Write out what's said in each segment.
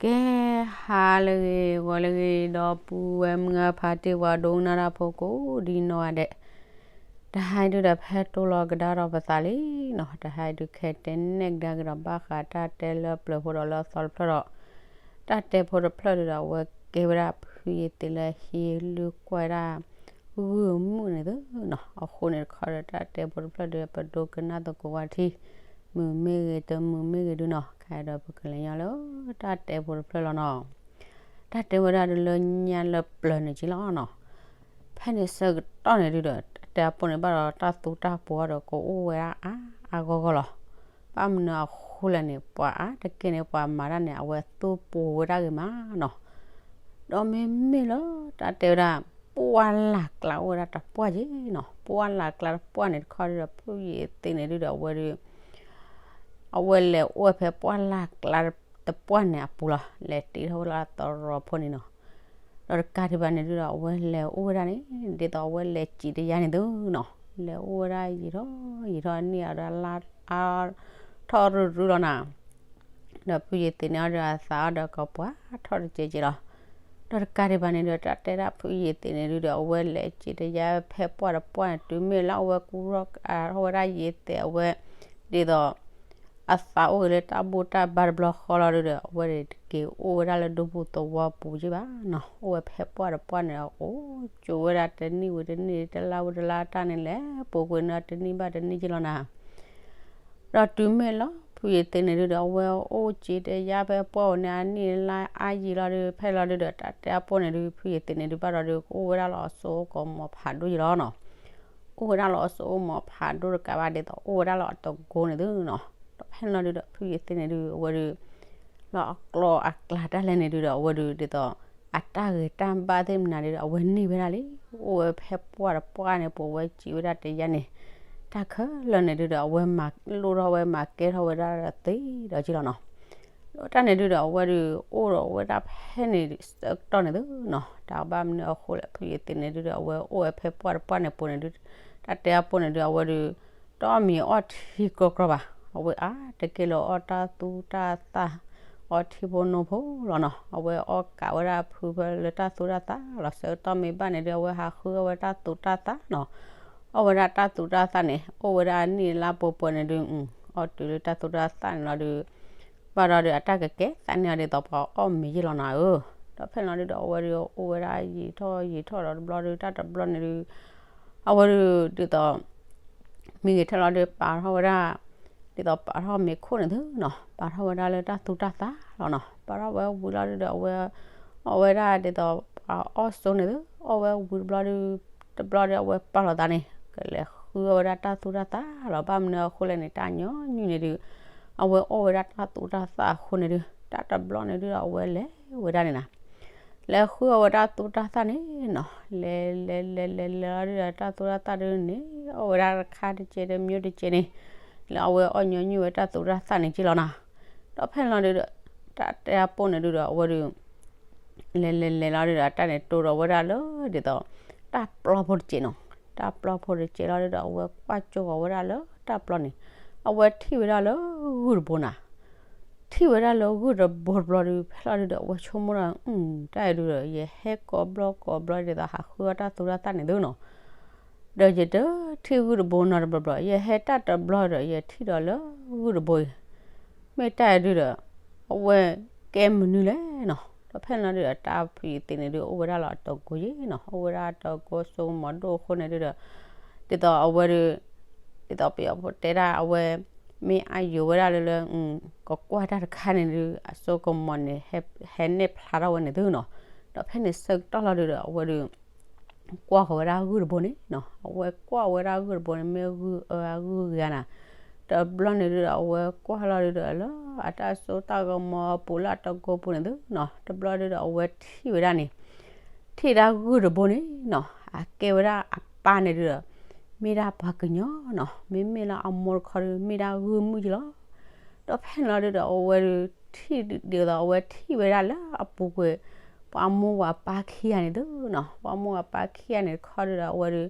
ကဲ ဟါလၢအဂ့ၤ ဂီၤလၢအဂ့ၤ ဒီပုၢ်ဝဲၢ်မုၢ်ဂၢ်ဖါတံၢ် ပှၤဒိကနၣ်တၢ်ဖိကိးဒ်နီၢ်ဂၤဒဲး, တဟါအံၤဒုဒီးဖဲတိၢ်လီၤကဒါဒီးပသးလံနီၤ, တဟါအံၤဒုခဲတဲနဲၣ်ကဒါက့ၤဒီးဘၣ်ဃးတၢ်တဲလၢပျၢၤဖိဒီးလၢအသီတဖျၢၣ်ဒီး, တၢ်တဲဖိတဖျၢၣ်ဒုဒီး အဝဲကဲဝဲဒၣ်ဖုယ့ၤသ့းလၢဟံၣ်လုၢ်ကွၢ် တၢ်ဂုာ်မုာ်န့ၣ်သုနီၤ, အဃိန့ၣ်တခီဒီး တၢ်တဲဖိတဖျၢၣ်ဒု ပဒိကနၣ်သကိးဝဲထံ, မုာ်မ့ၢ်ဂ့ၤ တမုာ်မ့ၢ်ဂ့ၤဒုနီၤ, ခဲအံၤဒီးပကလဲၤညီလၢ တၢ်တဲဖိတဖျၢၣ်လီၤနီၤ. တၢ်တဲဝဲဒၣ်ဒုလၢညါလၢပျၢၤန့ၣ်က့လီၤနီၤ. ဖဲန့ၣ်ဆၢကတီၢ်န့ၣ်ဒုဒီး တၢ်တဲအပိၢ်န့ၣ်ဘၣ်ဒီးတၢ်သူတၢ်ပှီၤဒီး ကအိၣ်ဝဲဒၣ်အါအါဂီၢ်ဂီၢ်လီၤ. ဘၣ်မနုၤအဃိလဲၣ်န့ၣ် ပှၤအါတက့ၢ်န့ၣ် ပှၤမၤတၢ်န့ၣ် အဝဲသူပှီၤဝဲဒၣ်ဂ့ၤမးနီၤ. ဒီးမ့မ့ၢ်လၢတၢ်တဲဝဲဒၣ် ပှၢ်လၢ်ကျါအိၣ်ဝဲဒၣ်တပှၢ်က့နီၤ, ပှၢ်လၢ်ကျါတပှၢ်န့ၣ်တခီဒုဒီး ဖုယ့ၤသ့းန့ၣ်ဒုဒီး အဝဲဒု အဝဲလဲၤအိၣ်ဝဲဖဲပှၢ်လၢ်ကျါ တပှၢ်န့ၣ်အပူၤလီၤ, လဲၤတ့ထီၣ်ဝဲလၢသရိာ်ဖိန့ၣ်နီၤ. ဒီးတကးဒံးဘၣ်န့ၣ်ဒုဒီး အဝဲလဲၤအိၣ်ဝဲဒၣ်န့ၣ် ဒ်သိးအဝဲလဲၤစံးတယါန့ၣ်သုနီၤ, လဲၤအိၣ်ဝဲဒၣ်ယံာ်ထီၣ်ယံာ်ထီၣ်န့ၣ်အဒၣ်လါအါထီၣ်ရုရုလီၤနီၤ. ဒီးဖုယ့ၤသ့းန့ၣ်အီၤဒီးအသးအီၤဒီးကပှၢ်ထီၣ်တကဲးကဲးလီၤ. ဒီးတကးဒံးဘၣ်န့ၣ်ဒီး တၢ်တဲဒၣ်ဖုယ့ၤသ့းန့ၣ်ဒုဒီး အဝဲလဲၤစံးတယါဖဲပှၢ်တပှၢ်န့ၣ် တုၤမ့ၢ်လၢအဝဲကူထီၣ်အါထီၣ်ဝဲဒၣ်ယ့ၤသဲးအဝဲ ဒ်သိး အသးအိၣ်ဂ့ၤလၢတၢ်ဘူၣ်တၢ်ဘါတဘျီဃီလီၤဒုဒီး အဝဲန့ၣ်တက့ၤအိၣ်ဝဲဒၣ်လၢဒူပူၤသဝီပူၤက့ဘၣ်နီၤ, အိၣ်ဝဲဖဲပှၢ်တပှၢ်န့ၣ် အိၣ်ကၠိဝဲဒၣ်တနံၣ်ဝံၤတနံၣ် တလါဝံၤတလါ တၢ်န့ၣ်လဲၤပူၤကွံာ်န့ၣ်တနံၣ်ဘၣ်တနံၣ်က့လီၤနီၤ. ဒီးတုၤမ့ၢ်လီၤ ဖုယ့ၤသ့းန့ၣ်ဒုဒီး အဝဲအိၣ်စံးတယါဖဲပှၢ်အိၣ်န့ၣ် အနံၣ်လါအါယံာ်လီၤဒု ဖဲလီၤဒုဒီး တၢ်တဲအပိၢ်န့ၣ်ဒု ဖုယ့ၤသ့းန့ၣ်ဒု ဘၣ်ဒီးဒု ကအိၣ်ဝဲဒၣ်လၢအစိကမီၤဖးဒိၣ်ယံၤလီၤနီၤ. အိၣ်ဝဲဒၣ်လၢအစိကမီၤဖးဒိၣ်တကးဘၣ် ဒ်သိးအိၣ်ဝဲဒၣ်လၢအတကိန့ၣ်သုနီၤ. ဒီးဖဲလီၤဒုဒီး ဖုယ့ၤသ့းန့ၣ်ဒု အဝဲဒု လၢအကျိအကျါတၢ်လဲၣ်န့ၣ်ဒုဒီး အဝဲဒု ဒ်သိး အတၢ်ဂ့ၤတၢ်ဘၣ်သ့ၣ်မနုၤဒုဒီး အဝဲန့ၢ်ဝဲဒၣ်လံ. အိၣ်ဝဲဖဲပှၢ်တပှၢ်န့ၣ် ပဝဲစံးဝဲဒၣ်တယါန့ၣ် တၢ်ခဲလၢာ်န့ၣ်ဒုဒီး အဝဲမၤလိၣ်ထီၣ်ဝဲ မၤကဲထီၣ်ဝဲဒၣ်သ့ဒီးက့လီၤနီၤ. ဒီးတၢ်န့ၣ်ဒုဒီး အဝဲဒု အိၣ်ဒီးဝဲဒၣ်ဖဲန့ၣ်ဆၢကတီၢ်န့ၣ်သုနီၤ, တၢ်ဘၣ်မနုၤအဃိလဲၣ် ဖုယ့ၤသ့းန့ၣ်ဒုဒီး အဝဲအိၣ်ဝဲဖဲပှၢ်တပှၢ်န့ၣ်ပူၤန့ၣ်ဒု တၢ်တဲအပိၢ်န့ၣ်ဒု အဝဲဒု တအီၣ်မ့ၤအီထံကြီကြီဘၣ်, အဝဲအါတက့ၢ်လၢအီၣ်တၢ်သူတၢ်သၣ် အီထံဖိနိဖိလီၤနီၤ. အဝဲအီၣ်ကးဝဲဒၣ်ဖုဖဲလၢတၢ်သူတၢ်သၣ်လီၤ. ဆၢကတီၢ်မ့ၢ်ဘၣ်န့ၣ်ဒု အဝဲဟးဃုအီၣ်ဝဲတၢ်သူတၢ်သၣ်နီၤ. အီၣ်ဝဲဒၣ်တၢ်သူတၢ်သၣ်န့ၣ် အိၣ်ဝဲဒၣ်အနံၣ်လါပှဲၤပှဲၤန့ၣ်ဒု အီၣ်တုၤလၢတၢ်သူတၢ်သၣ်န့ၣ်လီၤဒု ဘၣ်ဒီးဒု အတၢ်ကကဲသးန့ၢ်အီၤဒ်သိးပှၤအီၣ်မ့ၤယ့ၢ်လီၤနီၤဧၢ. ဒီးဖဲလီၤဒုဒီး အဝဲဒု အိၣ်ဝဲဒၣ်ယံာ်ထီၣ်ယံာ်ထီၣ်ဒီးတဘျီဒု တၢ်တဘျီန့ၣ်ဒု အဝဲဒု ဒ်သိး မ့ၢ်ဂ့ၤထဲလီၤဒု ပာ်ထီၣ်ဝဲဒၣ် ဒ်သိးပာ်ထီၣ်မ့ၤခိၣ်န့ၣ်သုနီၤ, ပာ်ထီၣ်ဝဲဒၣ်လၢတၢ်သူတၢ်သၣ်လီၤနီၤ. ပာ်ထီၣ်ဝဲဝံၤလီၤဒုဒီး အဝဲ အီၣ်ဝဲဒၣ်ဒ်သိးပှၤအီၣ်ဆိန့ၣ်သု, အီၣ်ဝဲဝံၤတဘျီဒု တဘျီဒု အဝဲပာ်လီၤသးန့ၣ် ကလဲၤဃုအီၣ်ဝဲဒၣ်တၢ်သူတၢ်သၣ်လီၤ. ဘၣ်မနုၤအဃိလဲၣ်န့ၣ် တၢ်ညီနုၢ်န့ၣ်ဒု အဝဲအီၣ်ဝဲဒၣ်တၢ်သူတၢ်သၣ်အဃိန့ၣ်ဒု တၢ်တဘျီန့ၣ်ဒုဒီး အဝဲလဲၤဝဲဒၣ်န့ၣ်နီၤ လဲၤဃုအီၣ်ဝဲဒၣ်သူတၢ်သၣ်န့ၣ်နီၤ, လဲၤလဲၤလဲၤလဲၤလဲၤလီၤဒုဒီး တၢ်သူတၢ်သၣ်ဒုန့ၣ် အီၣ်ဝဲဒၣ်တခါတကဲးတမံၤတကဲးန့ၣ် လၢအဝဲအီၣ်ညီနုၢ်ဝဲတၢ်သူတၢ်သၣ်န့ၣ်က့လီၤနီၤ. ဒီးဖဲလီၤဒုဒီး တၢ်တဲအပိၢ်န့ၣ်ဒုဒီး အဝဲဒု လဲၤလဲၤလဲၤလီၤဒုဒီး တၢ်န့ၣ်တိၢ်ဒီးဝဲဒၣ်လၢ ဒ်သိး တၢ်ပျီဖိတစဲးနီၤ, တၢ်ပျီဖိတစဲးလီၤဒုဒီး အဝဲကွၢ်ကၠိဃီၤဝဲဒၣ်လၢတၢ်ပျီန့ၣ် အဝဲထံၣ်ဝဲဒၣ်လၢဂုၢ်တဘိနီၤ. ထံၣ်ဝဲဒၣ်လၢဂုၢ်တဘိတဘျီဒု ဖဲလီၤဒုဒီး အဝဲဆိကမိၣ်ဒီး အု တၢ်အံၤဒုဒီး ယဟဲကိးဘျီကိးဘျီဒ်သိး ဟးဃုအီၣ်တၢ်သူတၢ်သၣ်န့ၣ်သုနီၤ ဒီးယတထံၣ်ဂုၢ်တဘိနီတဘျီဘျီ, ယဟဲတၢ်တဘျီဒီး ယထံၣ်ဒီးလၢဂုၢ်တဘိအံၤ, မ့ၢ်တၢ်အံၤဒုဒီး အဝဲကဲမနုၤလဲၣ်နီၤ. ဒီးဖဲန့ၣ်လီၤဒုဒီး တၢ်ဖုယသ့ၣ်န့ၣ်ဒု အိၣ်ဝဲဒၣ်လီၤအတကိယ့ၣ်နီၤ, အိၣ်ဝဲဒၣ်အတကိစိကမီၤဒိၣ်အဃိန့ၣ်ဒုဒီး ဒ်သိးအဝဲဒု ဒ်သိးပယီၤဖိတဲဒၣ်အဝဲ မ့ၢ်အယိာ်ဝဲဒၣ်လၢလၢ ကကွၢ်တၢ်တခါန့ၣ်ဒု အစိကမီၤန့ၣ် ဟဲနဲၣ်ဖျါထီၣ်ဝဲန့ၣ်သုနီၤ. ဒီးဖဲန့ၣ်ဆၢကတီၢ်လီၤဒုဒီး အဝဲဒု ကွၢ်ဃီၤဝဲဒၣ်ဂုၢ်တဘိန့ၣ်နီၤ, အဝဲကွၢ်ဝဲဒၣ်ဂုၢ်တဘိန့ၣ် မ့ၢ်ဂုၢ်အၢအဂုၢ်ဂ့ၤဧါနၤ. တဘျီန့ၣ်ဒုဒီး အဝဲကွၢ်လီၤဒုဒီး လၢအတၢ်စိတၢ်ကမီၤအပူၤလၢအတကိပူၤန့ၣ်သုနီၤ, တဘျီဒုဒီး အဝဲထံၣ်ဝဲဒၣ်န့ၣ် ထံၣ်ဒၣ်ဂုၢ်တဘိန့ၣ်နီၤ, အကဲဝဲဒၣ်အပၢ်န့ၣ်ဒုဒီး မ့ၢ်ဒၣ်ပှၤကညီနီၤ, မ့မ့ၢ်လၢအမိၢ်တခီဒု မ့ၢ်ဒၣ်ဂုၢ်မုၣ်က့လီၤ. ဒီးဖဲန့ၣ်လီၤဒုဒီး အဝဲဒု ထံၣ်ဒ်သိး အဝဲထံၣ်ဝဲဒၣ်လၢအပူၤကွံာ် ပှၤမိၢ်ပှၤပၢ်ခံဂၤန့ၣ်သုနီၤ, ပှၤမိၢ်ပှၤပၢ်ခံဂၤန့ၣ်တခီဒုဒီး အဝဲဒု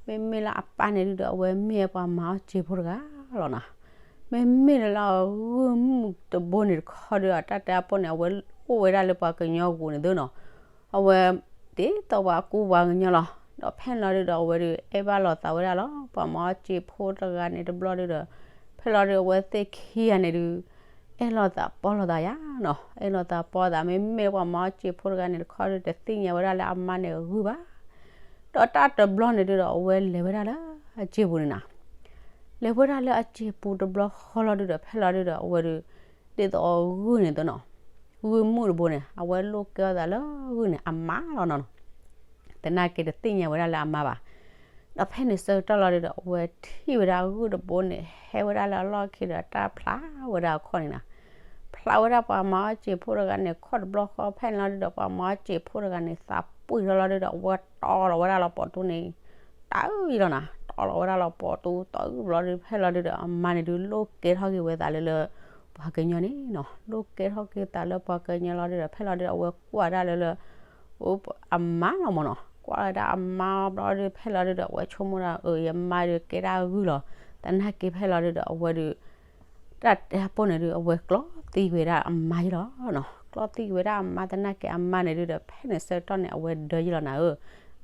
မ့မ့ၢ်လၢအပၢ်န့ၣ်ဒုဒီး အဝဲမ့ၢ်ပှၤမၤအီၣ်စ့ဖိတဂၤလီၤနီၤ. မ့မ့ၢ်လၢအဂုၢ်မုၣ်တဘိန့ၣ်တခီဒုဒီး တၢ်တဲအပိၢ်န့ၣ် အဝဲ အိၣ်ဝဲဒၣ်လၢပှၤကညီဂူာ်န့ၣ်သုနီၤ, အဝဲ ဒ်သိးပှၤကူပှၤကညီလီၤ. ဒီးဖဲန့ၣ်လီၤဒုဒီး အဝဲဒုး အဲၣ်ဘၣ်လိာ်သးဝဲဒၣ်လီၤ. ပှၤမၤအီၣ်စံာ်ဖိတဂၤန့ၣ်တဘျီဒုဒီး ဖဲလီၤဒုဒီး အဝဲသ့ၣ်ခံဂၤန့ၣ်ဒုး အဲၣ်လိာ်သးပီၢ်လိာ်သးယါနီၤ, အဲၣ်လိာ်သးပီၢ်သး မ့မ့ၢ်ပှၤမၤအီၣ်စံာ်ဖိတဂၤန့ၣ်တခီဒုး တသ့ၣ်ညါဝဲဒၣ်လၢအမါန့ၣ်ဂုၢ်ဘၣ်. ဒီးတၢ်တဘျီန့ၣ်ဒုဒီး အဝဲလဲၤဝဲဒၣ်လၢအစံာ်ပူၤန့ၣ်နီၤ, လဲၤဝဲဒၣ်လၢအစံာ်ပူၤတဘျီဃီလီၤဒုဒီး ဖဲလီၤဒုဒီး အဝဲဒုး ဒ်သိးအဂုၢ်န့ၣ်သုနီၤ, ဂုၢ်မုၣ်တဘိန့ၣ် အဝဲလိၣ်ကဲထီၣ်သးလၢဂုၢ်န့ၣ် အမါလီၤနီၤနီၤ, သနာ်က့တသ့ၣ်ညါဝဲဒၣ်လၢအမါဘၣ်. ဒီးဖဲန့ၣ်ဆၢကတီၢ်လီၤဒုဒီး အဝဲထံၣ်ဝဲဒၣ်ဂုၢ်တဘိန့ၣ် ဟဲဝဲဒၣ်လၢအလီၢ်ခံဒီး တၢ်ဖျါဝဲဒၣ်အခီၣ်န့ၣ်နီၤ, ဖျါဝဲဒၣ်ပှၤမၤအီၣ်စံာ်ဖိတဂၤန့ၣ် ခီၣ်တဘျီဃီ. ဖဲန့ၣ်လီၤဒုဒီး ပှၤမၤအီၣ်စံာ်ဖိတဂၤန့ၣ် သးပှံၢ်ထီၣ်လီၤဒုဒီး အဝဲတီလီၤဝဲဒၣ်လီၤပိာ်တူန့ၣ် တၢ်အုၣ်ယံလီၤနီၤ, တီလီၤဝဲဒၣ်လီၤပိာ်တူ တၢ်အုၣ်ဘျီဒု ဖဲလီၤဒုဒီး အမါန့ၣ်ဒုး လိၣ်ကဲထီၣ်က့ၤဝဲသးလၢလၢ ပှၤကညီန့ၣ်နီၤ, လိၣ်ကဲထီၣ်က့ၤသးလၢပှၤကညီလီၤဒုဒီး ဖဲလီၤဒုဒီး အဝဲကွၢ်ဒၣ်လၢလၢ အမါလီၤမၢ်နီၤ, ကွၢ်ဝဲဒၣ်အမါဘျီဒု ဖဲလီၤဒုဒီး အဝဲဆိကမိၣ်ဒၣ် အၢ ယမါဒုးကဲဒၣ်ဂုၢ်လီၤ. သနာ်က့ဖဲလီၤဒုဒီး အဝဲဒုး တၢ်တဲအပိၢ်န့ၣ်ဒုး အဝဲကျီသံဝဲဒၣ်အမါယံလီၤနီၤ, ကျီသံဝဲဒၣ်အမါသနာ်က့ အမါန့ၣ်ဒုဒီး ဖဲန့ၣ်ဆၢကတီၢ်န့ၣ် အဝဲဒၢယံလီၤနၤဧၢ,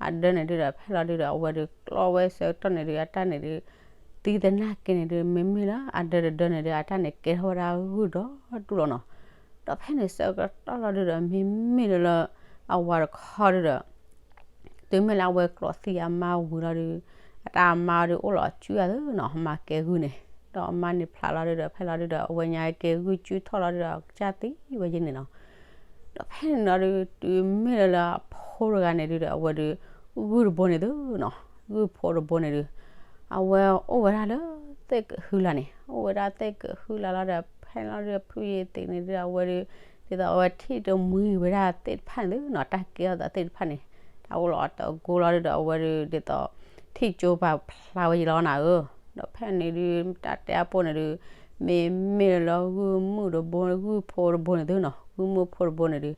အဒၢန့ၣ်ဒုဒီး ဖဲလီၤဒုဒီး အဝဲဒုးကျီဝဲဆၢကတီၢ်န့ၣ်ဒုး အတၢ်န့ၣ်ဒုး သံသနာ်က့န့ၣ်ဒုး မ့မ့ၢ်လၢအဒၢတဒၢန့ၣ်ဒုး အတၢ်န့ၣ်ကဲထီၣ်ဝဲဒၣ်ဂုၢ်ဒီဒူၣ်လီၤနီၤ. ဒီးဖဲန့ၣ်ဆၢကတီၢ်လီၤဒုဒီး မ့မ့ၢ်လၢလၢ အဝၤတခီဒုဒီး တုၤမ့ၢ်လၢအဝဲကျီသံအမါဝံၤလီၤဒုး အတၢ်အမါဒုးအိၣ်လီၤအစုအသးနီၤ, မၤကဲဂုၢ်န့ၣ်, ဒီးအမါန့ၣ်ဖျါလီၤဒုဒီး ဖဲလီၤဒုဒီး အဝဲညါကဲဂုၢ်စုထီၣ်လီၤဒုဒီး ကစၢ်သံဝဲယံန့ၣ်နီၤ. ဒီးဖဲန့ၣ်လီၤဒုး တုၤမ့ၢ်လၢလၢအဖိတဂၤန့ၣ်ဒုဒီး အဝဲဒုး ဂုၢ်တဘိန့ၣ်သုနီၤ, ဂုၢ်ဖိတဘိန့ၣ်ဒုး အဝဲအိၣ်ဝဲဒၣ်လၢသ့ၣ်ကဟုလၢ်န့ၣ်, အိၣ်ဝဲဒၣ်သ့ၣ်ကဟုလၢ်လီၤဒီး ဖဲလီၤဒုး ဖုယသ့န့ၣ်ဒုး အဝဲဒုး ဒ်သိးအဝဲထံၣ်တမှံဝဲဒၣ်သ့ၣ်တဖၣ်န့ၣ်သုနီၤ, တၢ်ကဲထီၣ်သးသ့ၣ်တဖၣ်န့ၣ် တၢ်အိၣ်လီၤအတၢ်ကိလီၤဒုဒီး အဝဲဒုး ဒ်သိး ထံၣ်ကၠိပာ်ဖျါဝဲယံလီၤနၤဧၢ. ဒီးဖဲန့ၣ်ဒုး တၢ်တဲအပိၢ်န့ၣ်ဒုး မ့မ့ၢ်လၢဂုၢ်မုၣ်တဘိ ဂုၢ်ဖိတဘိန့ၣ်သုနီၤ, ဂုၢ်မုၣ်ဖိတဘိန့ၣ်ဒုး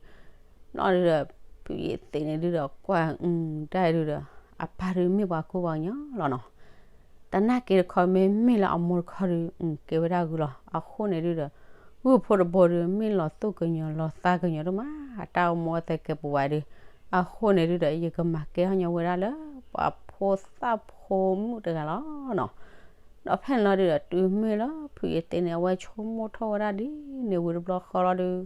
နီၢ်ဒုဒီး ဖုယသ့န့ၣ်ဒုဒီး ကွၢ် တၢ်ဒုဒီး အပၢ်ဒုးမ့ၢ်ပှၤကူပှၤကညီလီၤနီၤ. သနာ်က့တခီ မ့မ့ၢ်လၢအမိၢ်တခီဒုး ကဲဝဲဒၣ်ဂုၢ်လီၤ. အဃိန့ၣ်ဒုဒီး ဂုၢ်ဖိတဘိဒုး မ့ၢ်လီၤသူၣ်ကညီၤ လီၤသးကညီၤဒိၣ်မး, အတၢ်အိၣ်မူအသဲကဲပူၤဝဲဒုး, အဃိန့ၣ်ဒုဒီး ယကမၤကဲထီၣ်ညီဝဲဒၣ်လၢ ပှၤဖိသၣ်ဖိမုၣ်တဂၤလီၤနီၤ. ဒီးဖဲန့ၣ်လီၤဒုဒီး တုၤမ့ၢ်လၢ ဖုယသ့န့ၣ် အဝဲဆိကမိၣ်ထီၣ်ဝဲဒၣ်ဒ်န့ၣ်ဝံၤတဘျီဃီလီၤဒုး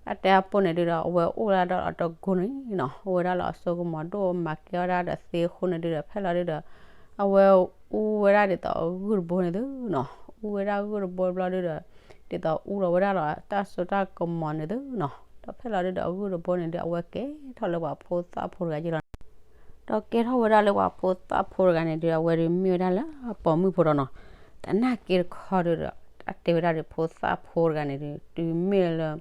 တၢ်တဲအပိၢ်န့ၣ်ဒုဒီး အဝဲအိၣ်ဝဲဒၣ်ဒီးအတၢ်ကိန့ၣ်နီၤ, အိၣ်ဝဲဒၣ်လၢအစိကမီၤဒိၣ် မၤကဲဝဲဒၣ်ဒီးသ့အဃိန့ၣ်ဒုဒီး ဖဲလီၤဒုဒီး အဝဲအူဝဲဒၣ်ဒ်သိးဂုၢ်တဘိန့ၣ်သုနီၤ, အူဝဲဒၣ်ဂုၢ်တဘိတဘျီဒုဒီး ဒ်သိးအူလီၤဝဲဒၣ်လီၤတၢ်စိတၢ်ကမီၤန့ၣ်သုနီၤ, ဒီးဖဲလီၤဒုဒီးအဂုၢ်တဘိန့ၣ်ဒုး အဝဲကဲထီၣ်လၢပှၤဖိသၣ်ဖိတဂၤယံလီၤနီၤ. ဒီးကဲထီၣ်ဝဲဒၣ်လၢပှၤဖိသၣ်ဖိတဂၤန့ၣ်ဒုး အဝဲဒုးမ့ၢ်ဝဲဒၣ်လၢပိာ်မုၣ်ဖိဒီးနီၤ, သနာ်က့တခီဒုဒီး အတဲဝဲဒၣ်ဒုးဖိသၣ်ဖိတဂၤန့ၣ်ဒုး တုၤမ့ၢ်လၢ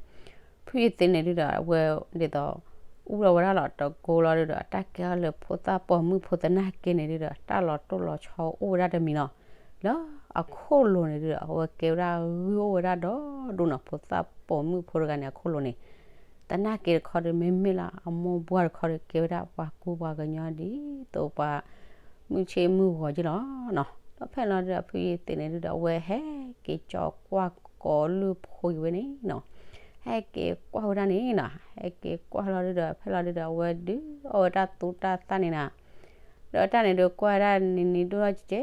ဖုယသ့န့ၣ်ဒုဒီး အဝဲဒ်သိး အူလီၤဝဲဒၣ်လီၤတၢ်ကိလီၤဒုဒီး အတၢ်ကဲထီၣ်လၢဖိသၣ်ပိာ်မုၣ်ဖိသနာ်က့န့ၣ်ဒုဒီး တၢ်လီၤတိၢ်လီၤဆီအိၣ်ဝဲဒၣ်တမံၤလီၤ. လၢအခိၣ်လိၤန့ၣ်ဒုဒီး အဝဲကဲဝဲဒၣ်ဂုၢ်အိၣ်ဝဲဒၣ်ဒီဒူၣ်နီၤ, ဖိသၣ်ပိာ်မုၣ်ဖိတဂၤန့ၣ်အခိၣ်လိၤန့ၣ်, သနာ်က့တခီဒုး မ့မ့ၢ်လၢအမိၢ်ပှၢ်တခီဒုး ကဲဝဲဒၣ်ပှၤကူပှၤကညီဒ်သိးပှၤ မုၢ်ဆ့ၣ်မုၢ်ဂီၤက့လီၤနီၤ. ဒီးဖဲလီၤဒုဒီး ဖုယသ့န့ၣ်ဒုဒီး အဝဲဟဲက့ၤကၠီၤကွၢ်ကိးလုၢ်ဖိက့ၤဝဲန့ၣ်နီၤ, ဟဲက့ၤကွၢ်ဝဲဒၣ်န့ၣ်နီၤ, ဟဲက့ၤကွၢ်လီၤဒုဒီး ဖဲလီၤဒုဒီး အဝဲဒုးအီၣ်ဝဲတၢ်သူတၢ်သၣ်န့ၣ်နီၤ, ဒီးတၢ်န့ၣ်ဒုးကွၢ်ဝဲဒၣ်နံၤနံၤဒိၣ်ထီၣ်ကဲကဲ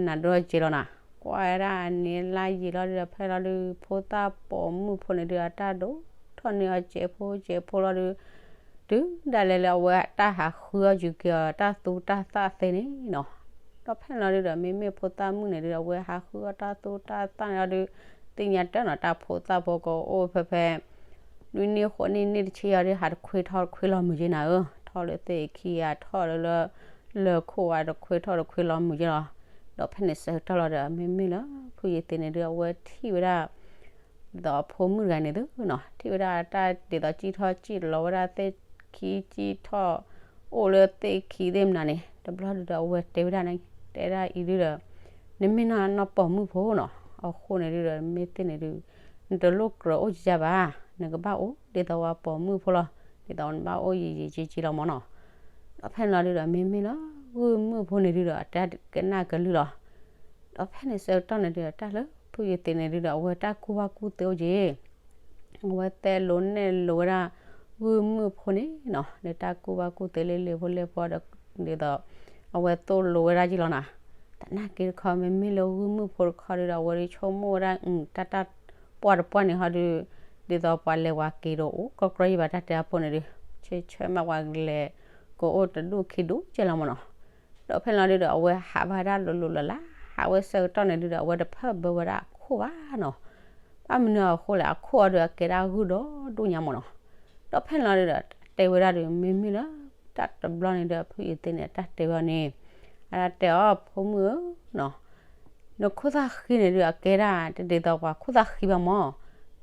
နၤဒိၣ်ထီၣ်ကဲလီၤနီၤ, ကွၢ်ဝဲဒၣ်အန့ၣ်လါယံာ်လီၤဒုဒီး ဖဲလီၤဒုး ဖိသၣ်ပိာ်မုၣ်ဖိန့ၣ်ဒုဒီး အတၢ်ဒိၣ်ထီၣ်န့ၢ်အီၤကဲဖိကဲဖိလီၤဒုး တုၤဒၣ်လဲာ်လၢအဝဲတၢ်ဟးဃုအီၣ်က့ၤက့ၤအီၤတၢ်သူတၢ်သၣ်သ့န့ၣ်နီၤ. ဒီးဖဲန့ၣ်လီၤဒုဒီး မ့မ့ၢ်ဖိသၣ်မုၣ်န့ၣ်ဒုဒီး အဝဲဟးဃုအီၣ်တၢ်သူတၢ်သၣ်န့ၣ်လီၤဒုး သ့ၣ်ညါတၢ်နီၤ တၢ်ဖိသၣ်ဖိကအိၣ်ဖဲဖဲ နွံနံၣ်ဃိးနံၣ်နံၣ်တဆံယီၤဒုး ဟးတခွ့ထီၣ်တခွ့လီၤမုာ်က့နၤဧၢ, ထီၣ်လၢသ့ၣ်ခံဂၤ ထီၣ်လၢလၢ လၢခိၣ်ဂၤတခွ့ထီၣ်တခွ့လီၤမုာ်က့လီၤ. ဒီးဖဲန့ၣ်ဆၢကတီၢ်လီၤဒီး မ့မ့ၢ်လၢ ဖုယသ့န့ၣ်ဒုး အဝဲထံၣ်ဝဲဒၣ် ဒ်သိးအဖိမုၣ်တဂၤန့ၣ်သုနီၤ, ထံၣ်ဝဲဒၣ်တၢ်ဒ်သိးစံၣ်ထီၣ်စံၣ်လီၤဝဲဒၣ်သ့ၣ်ခံ စံၣ်ထီၣ် အိၣ်လၢသ့ၣ်ခံသ့ၣ်မနုၤန့ၣ် တဘျီဒုဒီးအဝဲတဲဝဲဒၣ်န့ၣ် တဲဒၣ်အံၤဒုဒီး နမ့ၢ်နီၢ်နီၢ်ပိာ်မုၣ်ဖိနီၤ, အဃိန့ၣ်ဒုဒီး မ့ၢ်သ့ၣ်န့ၣ်ဒုး နတလိၣ်ကြၢးအိၣ်ကယၢ်ဘၣ်, နကဘၣ်အိၣ်ဒ်သိးဝဲပိာ်မုၣ်ဖိလီၤ, ဒ်သိးနဘၣ်အိၣ်ယံာ်ယံာ်က့က့လီၤမၢ်နီၤ. ဒီးဖဲန့ၣ်လီၤဒုဒီး မ့မ့ၢ်လၢ ဂုၢ်မုၣ်ဖိန့ၣ်ဒုဒီး တၢ်ကနၣ်ကလုၢ်လီၤ. ဒီးဖဲန့ၣ်ဆၢကတီၢ်န့ၣ်ဒုဒီး တၢ်လၢ ဖုယသ့န့ၣ်ဒုဒီး အဝဲတၢ်ကူၣ်ဘၣ်ကူၣ်သ့အိၣ်က့ၤ အဝဲတဲလိၤနဲၣ်လိၤဝဲဒၣ် ဂုၢ်မုၣ်ဖိန့ၣ်နီၤ, ဒီးတၢ်ကူၣ်ဘၣ်ကူၣ်သ့လၢလံာ်ဖိလဲၢ်ဖိဒီး ဒ်သိး အဝဲသိၣ်လိဝဲဒၣ်ယ့ၢ်လီၤနၤ. သနာ်က့တခီ မ့မ့ၢ်လၢဂုၢ်မုၣ်ဖိတခီဒီး အဝဲဒုးဆိကမိၣ်ဝဲဒၣ် တၢ်တၢ်ပှၢ်တပှၢ်န့ၣ်ဟီဒီး ဒ်သိးပှၤလဲၤဝှၤက့ၤဒီးအိၣ်ကီကီယံၤဘၣ် တၢ်တဲအဖိန့ၣ်ဒီး ဆၢဆၢမးပှၤလဲၤကအိၣ်တဒူၣ်ခံဒူၣ်ကဲလီၤမၢ်နီၤ. ဒီးဖဲန့ၣ်လီၤဒုးဒီး အဝဲဟးဘၣ်ဒၣ်လိၤလိၤလၢ်လၢ် ဟးဝဲဆၢကတီၢ်န့ၣ်ဒုးဒီး အဝဲတဖၢၣ်ဘၢဝဲဒၣ်အခိၣ်ဘၣ်နီၤ. ဘၣ်မနုၤအဃိလဲၣ်, အခိၣ်အီၤဒီးအကဲဒၣ်ဂုၢ်ဒီဒူၣ်ညါမၢ်နီၤ. ဒီးဖဲန့ၣ်လီၤဒုးဒီး တဲဝဲဒၣ်ဒီး မ့မ့ၢ်လၢ တၢ်တဘျီန့ၣ်ဒီး ဖုယသ့န့ၣ် အတၢ်တဲဝဲအီၤန့ၣ်, အတၢ်တဲအီၤ ဖိမုၣ်ဧၢနီၤ, နခိၣ်သၣ်ဃံန့ၣ်ဒုး အကဲဒၣ်တဒ်သိးပှၤခိၣ်သၣ်ဃံဘၣ်မၢ်,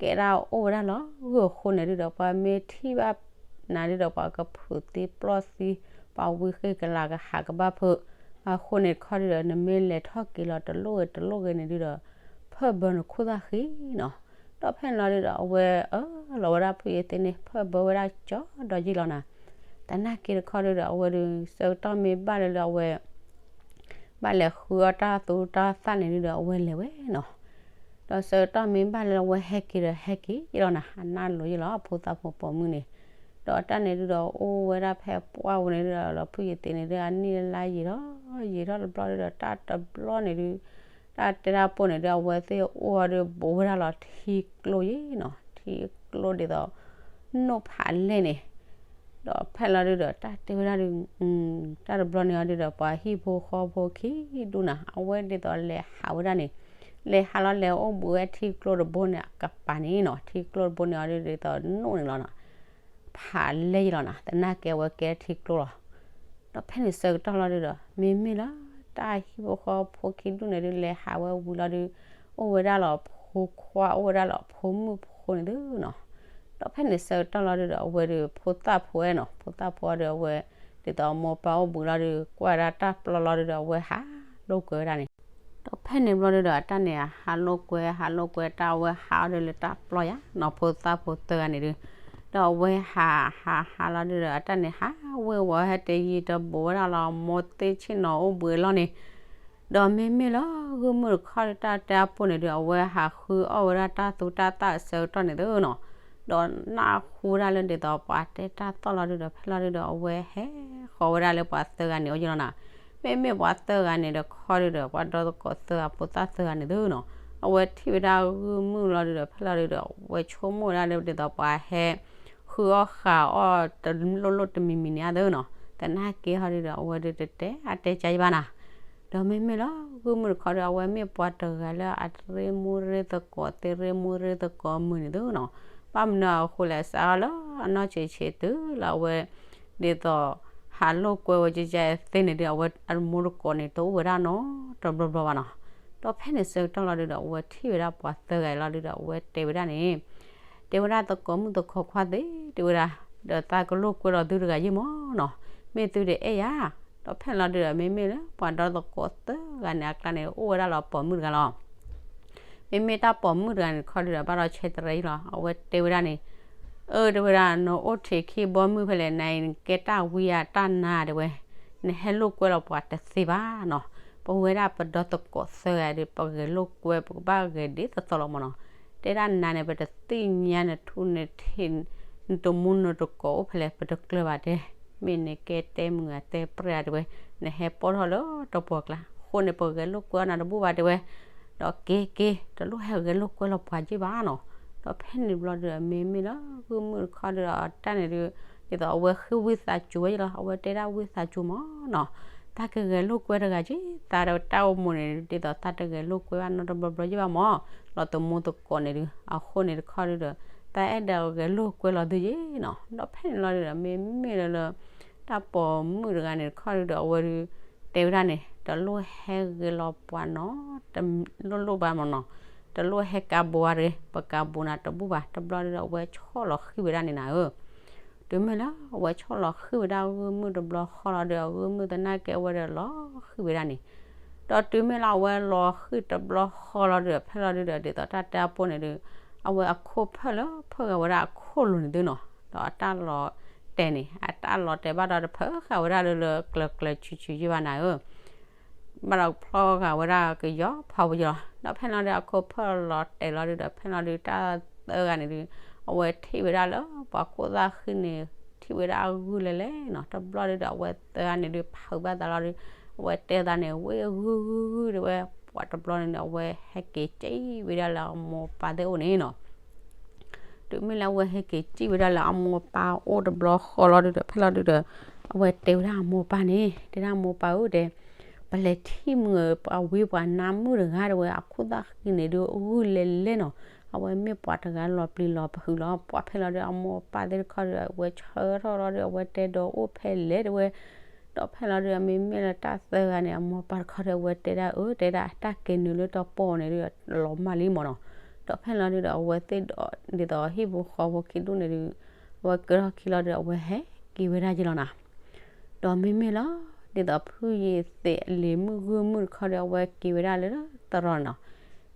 ကဲဒၣ်အိၣ်ဝဲဒၣ်လီၤဂုၢ်အဃိန့ၣ်ဒုးဒီး ပှၤမ့ၢ်ထံၣ်ဘၣ်နၤဒုးဒီး ပှၤကဖုးသံပျီၢ်သံ, ပှၤဝံဃ့ကလၤကဟးကဘၣ်ဖုး, အဃိန့ၣ်တခီဒုးဒီး နမ့ၢ်လဲၤထီၣ်က့ၤလီၤတလိၣ်ဂ့ၤတလိၣ်ဂ့ၤန့ၣ်ဒုးဒီး ဖၢၣ်ဘၢနခိၣ်သၣ်ဃံနီၤ. ဒီးဖဲန့ၣ်လီၤဒုးဒီး အဝဲအၢၣ်လီၤဝဲဒၣ်ဖုယသ့န့ၣ် ဖၢၣ်ဘၢဝဲဒၣ်ကၠီဒီးယ့ၢ်လီၤနၤ. သနာ်က့တခီဒုးဒီး အဝဲဒုး ဆၢကတီၢ်မ့ၢ်ဘၣ်လၢလၢအဝဲ ဘၣ်လဲၤဃုအီၣ်တၢ်သူတၢ်သၣ်န့ၣ်ဒုးဒီး အဝဲလဲၤဝဲနီၤ. ဒီးဆၢကတီၢ်မ့ၢ်ဘၣ်လၢအဝဲဟဲက့ၤဒီးဟဲက့ၤယ့ၢ်လီၤနၤ, အနၢ်လိၤယ့ၢ်လီၤ ဖိသၣ်ဖိပိာ်မုၣ်န့ၣ်. ဒီးတၢ်န့ၣ်ဒုးဒီး အိၣ်ဝဲဒၣ်ဖဲပှၢ်ဝဲန့ၣ်ဒုးဒီး ဖုယသ့န့ၣ်ဒုး အနံၣ်လါယံာ်ထီၣ်ယံာ်ထီၣ်တဘျီဒုးဒီး တၢ်တဘျီန့ၣ်ဒုး တၢ်တဲတၢ်ပိၢ်န့ၣ်ဒုး အဝဲသ့ၣ်အိၣ်အီၤဒီး ဘူးဝဲဒၣ်လီၤထံကျိယ့ၢ်နီၤ, ထံကျိဒ်သိး နိၣ်ဖးလဲၢ်န့ၣ်. ဒီးဖဲလီၤဒုးဒီး တၢ်တဲဝဲဒၣ်ဒုး တၢ်တဘျီန့ၣ်အီၤဒုးဒီး ပှၤဟံၣ်ဖိဃီဖိခံဒူၣ်နၤ အဝဲဒ်သိးလဲၤဟးဝဲဒၣ်န့ၣ်, လဲၤဟးလီၤလဲၤအိၣ်ဘူးဝဲထံကျိတဘိန့ၣ်အကပၤန့ၣ်နီၤ, ထံကျိတဘိန့ၣ်အီၤဒုးဒ်သိးနိၣ်န့ၣ်လီၤနီၤ. ဖးလဲၢ်ယ့ၢ်လီၤနၤ, သနာ်က့အဝဲကဲထံကျိလီၤ. ဒီးဖဲန့ၣ်ဆၢကတီၢ်လီၤဒုးဒီး မ့မ့ၢ်လၢ တၢ်ဟံၣ်ဖိဃီဖိခံဒူၣ်န့ၣ်ဒုး လဲၤဟးဝဲဝံၤလီၤဒုး အိၣ်ဝဲဒၣ်လီၤဖိခွါ အိၣ်ဝဲဒၣ်လီၤဖိမုၣ်ဖိန့ၣ်သုနီၤ. ဒီးဖဲန့ၣ်ဆၢကတီၢ်လီၤဒုးဒီး အဝဲဒုး ဖိသၣ်ဖိဝဲနီၤ, ဖိသၣ်ဖိအီၤဒီးအဝဲ ဒ်သိးမိၢ်ပၢ်အိၣ်ဘူးလီၤဒုး ကွၢ်ဝဲဒၣ်တၢ်ပျီလီၤဒုးဒီး အဝဲဟးလိာ်ကွဲဝဲဒၣ်န့ၣ်. ဒီးဖဲန့ၣ်ဘျီဒုးဒီး အတၢ်န့ၣ် ဟးလိာ်ကွဲ ဟးလိာ်ကွဲတၢ် အဝဲဟးအီၤဒုးလၢတၢ်ပျီယါနီၤ ဖိသၣ်ဖိသၢဂၤန့ၣ်ဒုး, ဒီးအဝဲဟး ဟး ဟးလီၤဒုးဒီး အတၢ်န့ၣ် ဟးဝ့ၤဝီၤဟဲတယံၤတဘူးဝဲဒၣ်လီၤ မိၢ်သ့ၣ်ဆ့ၣ်နီၤအိၣ်ဘှံးအလီၢ်န့ၣ်. ဒီးမ့မ့ၢ်လၢ ဂုၢ်မုၣ်တခီဒီး တၢ်တဲအပိၢ်န့ၣ်ဒုး အဝဲဟးဃုအီၣ်ဝဲဒၣ်တၢ်သူတၢ်သၣ်အဆၢကတီၢ်န့ၣ်သုနီၤ. ဒီးနၢ်ဟူဝဲဒၣ်လၢဒ်သိးပှၤတဲတၢ်သီၣ်လီၤဒုးဒီး ဖဲလီၤဒုးဒီး အဝဲဟဲဃီၤဝဲဒၣ်လၢပှၤသၢဂၤန့ၣ်အိၣ်ယ့ၢ်လီၤနၤ. မ့မ့ၢ်ပှၤသၢဂၤန့ၣ်ဒီးခီဒုးဒီး ပှၤဒီသကိးသၢဂၤ ဖိသၣ်သၢဂၤန့ၣ်သုနီၤ. အဝဲထံၣ်ဝဲဒၣ်ဂုၢ်မုၣ်လီၤဒုးဒီး ဖဲလီၤဒုးဒီး အဝဲဆိကမိၣ်ဝဲဒၣ်လၢဒ်သိးပှၤဟဲ ဃုအီၣ်ဃာ်အီၣ်တလိၣ်လိၣ်တမံၤမံၤန့ၣ်အသုနီၤ. သနာ်က့ဟီဒုးဒီး အဝဲဒုးတတဲအါတဲကါယံၤဘၣ်နၤ. ဒီးမ့မ့ၢ်လၢ ဂုၢ်မုၣ်တခီဒီး အဝဲမ့ၢ်ပှၤတဂၤလၢအရ့မူရ့သကိးသ့ရ့မူရ့သကိးမုၢ်န့ၣ်သုနီၤ. ဘၣ်မနုၤအဃိလဲၣ် စးထီၣ်လၢအနီၢ်ဆံးဆံးတုၤလၢအဝဲ ဒ်သိး ဟးလိာ်ကွဲဝဲကကဲသ့န့ၣ်ဒုး အဝဲအမိၢ်သကိးန့ၣ် တအိၣ်ဝဲဒၣ်နီတဘျီဘျီဘၣ်နီၤ. ဒီးဖဲန့ၣ်ဆၢကတီၢ်လီၤဒုးဒီး အဝဲထံၣ်ဝဲဒၣ်ပှၤသၢဂၤအံၤလီၤဒုးဒီး အဝဲတဲဝဲဒၣ်န့ၣ် တဲဝဲဒၣ်သကိးမုၣ်သကိးခွါသ့ၣ် တဲဝဲဒၣ် ဒီးသးကလိာ်ကွဲလီၤသုတဂၤယ့ၢ်မၢ်နီၤ. မ့ၢ်သုတအဲၣ်ယၤ. ဒီးဖဲန့ၣ်လီၤဒုးဒီး မ့မ့ၢ်လၢပှၤဒီသကိးသၢဂၤန့ၣ်အကျါန့ၣ် အိၣ်ဝဲဒၣ်လီၤပိာ်မုၣ်တဂၤလီၤ. မ့မ့ၢ်တၢ်ပိာ်မုၣ်တဂၤန့ၣ်တခီဒုးဒီး ဘၣ်ဒီးဆဲးတရဲအံၤလီၤ. အဝဲတဲဝဲဒၣ်န့ၣ် အၢ တဲဝဲဒၣ် နအိၣ်ထံးခံဘီမုၢ်ဖဲလဲၣ် နကဲတၢ်ဝံယၤတၢ်နါတဲဝဲ, နဟဲလိာ်ကွဲလီၤပှၤတသ့ဘၣ်နီၤ. ပဝဲဒၣ်ပဒီသကိးသၢဂၤဒီး ပဂဲၤလိာ်ကွဲ ပကဘၣ်ဂဲၤဒ်သိးသိးလီၤမၢ်နီၤ. တဲဒၣ်နၤန့ၣ် ပတသ့ၣ်ညါနထူၣ်နထံး နတမူနတကိးအိၣ်ဖဲလဲၣ် ပတကျၢၤဘၣ်တဲ. မ့ၢ်နကဲတဲမုာ်ဂၤတဲပြဲၢ်ဧါတဲဝဲ, နဟဲပိာ်ထီၣ်လၢတပှီၤကျါ အဃိန့ၣ် ပဂဲၤလိာ်ကွဲအီၤနၤတဘူၣ်ဘၣ်တဲဝဲ. ဒီးက့ၤက့ၤ တလိၣ်ဟဲဂဲၤလိာ်ကွဲလီၤပှၤယ့ၢ်ဘၣ်နီၤ. ဒီးဖဲန့ၣ်ဘျီဒုး မ့မ့ၢ်လၢဂုၢ်မုၣ်တခီဒီး အတၢ်န့ၣ်ဒုး ဒ်သိးအဝဲဃ့ဝံသးစူၤဝဲယ့ၢ်လီၤ. အဝဲတဲဒၣ်ဝံသးစူၤမၢ်နီၤ, တၢ်ကဂဲၤလိာ်ကွဲတဂၤက့ၤ သးဒီးတၢ်အိၣ်မူန့ၣ် ဒ်သိးသးတဂဲၤလိာ်ကွဲဘၣ်နီတဘျီဘျီယ့ၢ်ဘၣ်မၢ်, လီၤသမူသကိးန့ၣ်ဒုး အဃိန့ၣ်တခီဒုးဒီး သးအဲၣ်ဒိးဂဲၤလိာ်ကွဲလီၤသုယ့ၢ်နီၤ. ဒီးဖဲန့ၣ်လီၤဒုးဒီး မ့မ့ၢ်လၢလၢ တၢ်ပိာ်မုၣ်တဂၤန့ၣ်တခီဒုးဒီး အဝဲဒုး တဲဝဲဒၣ်န့ၣ် တလိၣ်ဟဲဂဲၤလီၤပှၤနီၤ တလိၣ်လိၣ်ဘၣ်မၢ်နီၤ, တလိၣ်ဟဲကးဘိးအါတဂ့ၤ, ပကးဘိးနၤတဘူၣ်ဘၣ်. တဘျီဒုးဒီး အဝဲဆီၣ်လီၤဃံၢ်ဝဲဒၣ်န့ၣ်နၤဧၢ. တုၤမ့ၢ်လၢအဝဲဆီၣ်လီၤဃံၢ်ဝဲဒၣ်ဂုၢ်မုၣ်တဘျီဃီလီၤဒီး အဂုၢ်မုၣ်သနာ်က့အဝဲဒီးလီၤဃံၢ်ဝဲဒၣ်န့ၣ်, ဒီးတုၤမ့ၢ်လၢအဝဲလီၤဃံၢ်တဘျီဃီလီၤဒီး ဖဲလီၤဒုးဒီး ဒ်သိးတၢ်တဲအပိၢ်န့ၣ်ဒုး အဝဲအခိၣ်ဖၢၣ်လၢဖၢၣ်ဂၤဝဲဒၣ်အခိၣ်လိၤန့ၣ်သုနီၤ, ဒီးအတၢ်လီၤတဲာ်န့ၣ် အတၢ်လီၤတဲာ်ဘၣ်ဒီးတဖၢၣ်ဃာ်ဝဲဒၣ်လၢလၢကျၢၤကျၢၤဆူၣ်ဆူၣ်ယ့ၢ်ဘၣ်နၤဧၢ ဘၣ်ဒီးဖျီဃာ်ဝဲဒၣ်ကယီဖးဝဲယ့ၢ်လီၤ. ဒီးဖဲလီၤဒုးအခိၣ်ဖၢၣ်လီၤတဲာ်လီၤဒုးဒီး ဖဲလီၤဒုးတၢ်သၢဂၤန့ၣ်ဒုး အဝဲထံၣ်ဝဲဒၣ်လၢပှၤခိၣ်သၣ်ဃံန့ၣ် ထံၣ်ဝဲဒၣ်အဂုၢ်လဲၤလဲၤနီၤ. တဘျီဒုဒီး အဝဲသၢဂၤန့ၣ်ဒုး ဖုးဘၣ်သးလီၤဒီး အဝဲတဲသးန့ၣ် ဝ့ၢ်ဂုၢ်ဂုၢ်ဂုၢ်တဲဝဲ, ပှၤတဘျီန့ၣ်ဒီး အဝဲဟဲက့ၤစံၣ်ဝဲဒၣ်လၢအမိၢ်ပၢ်သ့ၣ်အိၣ်န့ၣ်နီၤ. တုၤမ့ၢ်လၢအဝဲဟဲက့ၤစံၣ်ဝဲဒၣ်လၢအမိၢ်ပၢ်အိၣ်တဘျီဃီလီၤဒုဒီး ဖဲလီၤဒုဒီး အဝဲတဲဝဲဒၣ်အမိၢ်ပၢ်န့ၣ် တဲဒၣ်မိၢ်ပၢ်ဧၢတဲ, ပလဲၤထံၣ်မုာ်ပှၤဝံပှၤနါမုၣ်တဂၤတဲဝဲ အခိၣ်သၣ်ဃံန့ၣ်ဒုး အဂုၢ်လဲၤလဲၤနီၤ. အဝဲမ့ၢ်ပှၤတဂၤလီၤပျံၤလီၤဖုးလီၤ. ပှၤဖဲလီၤဒုး အမိၢ်ပၢ်သ့ၣ်တခီဒီး အဝဲဆၢထီၣ်လီၤဒီး အဝဲတဲဒီးအိၣ်ဖဲလဲၣ်တဲဝဲ. ဒီးဖဲလီၤဒုး အမ့မ့ၢ်လၢတၢ်သၢဂၤန့ၣ် အမိၢ်ပၢ်တခီဒီး အဝဲတဲဒၣ်အၢ တဲဒၣ် တၢ်က့ၤနုာ်လၢတၢ်ပီၣ်န့ၣ်ဒုး လီၤမၢ်လံမၢ်နီၤ. ဒီးဖဲလီၤဒုဒီး အဝဲသ့ၣ်ဒီး ဒ်သိးဟံၣ်ဖိဃီဖိခံဒူၣ်န့ၣ်ဒုး အဝဲကဲထီၣ်ခံလီၤဒီး အဝဲဟဲက့ၤဝဲဒၣ်က့ၤလီၤနီၤ. ဒီးမ့မ့ၢ်လီၤ ဒ်သိးဖုယ့ၤသ့းအလံၤမုၣ်ဂုၢ်မုၣ်တခီဒီး အဝဲက့ၤဝဲဒၣ်လၢသရိာ်နီၤ.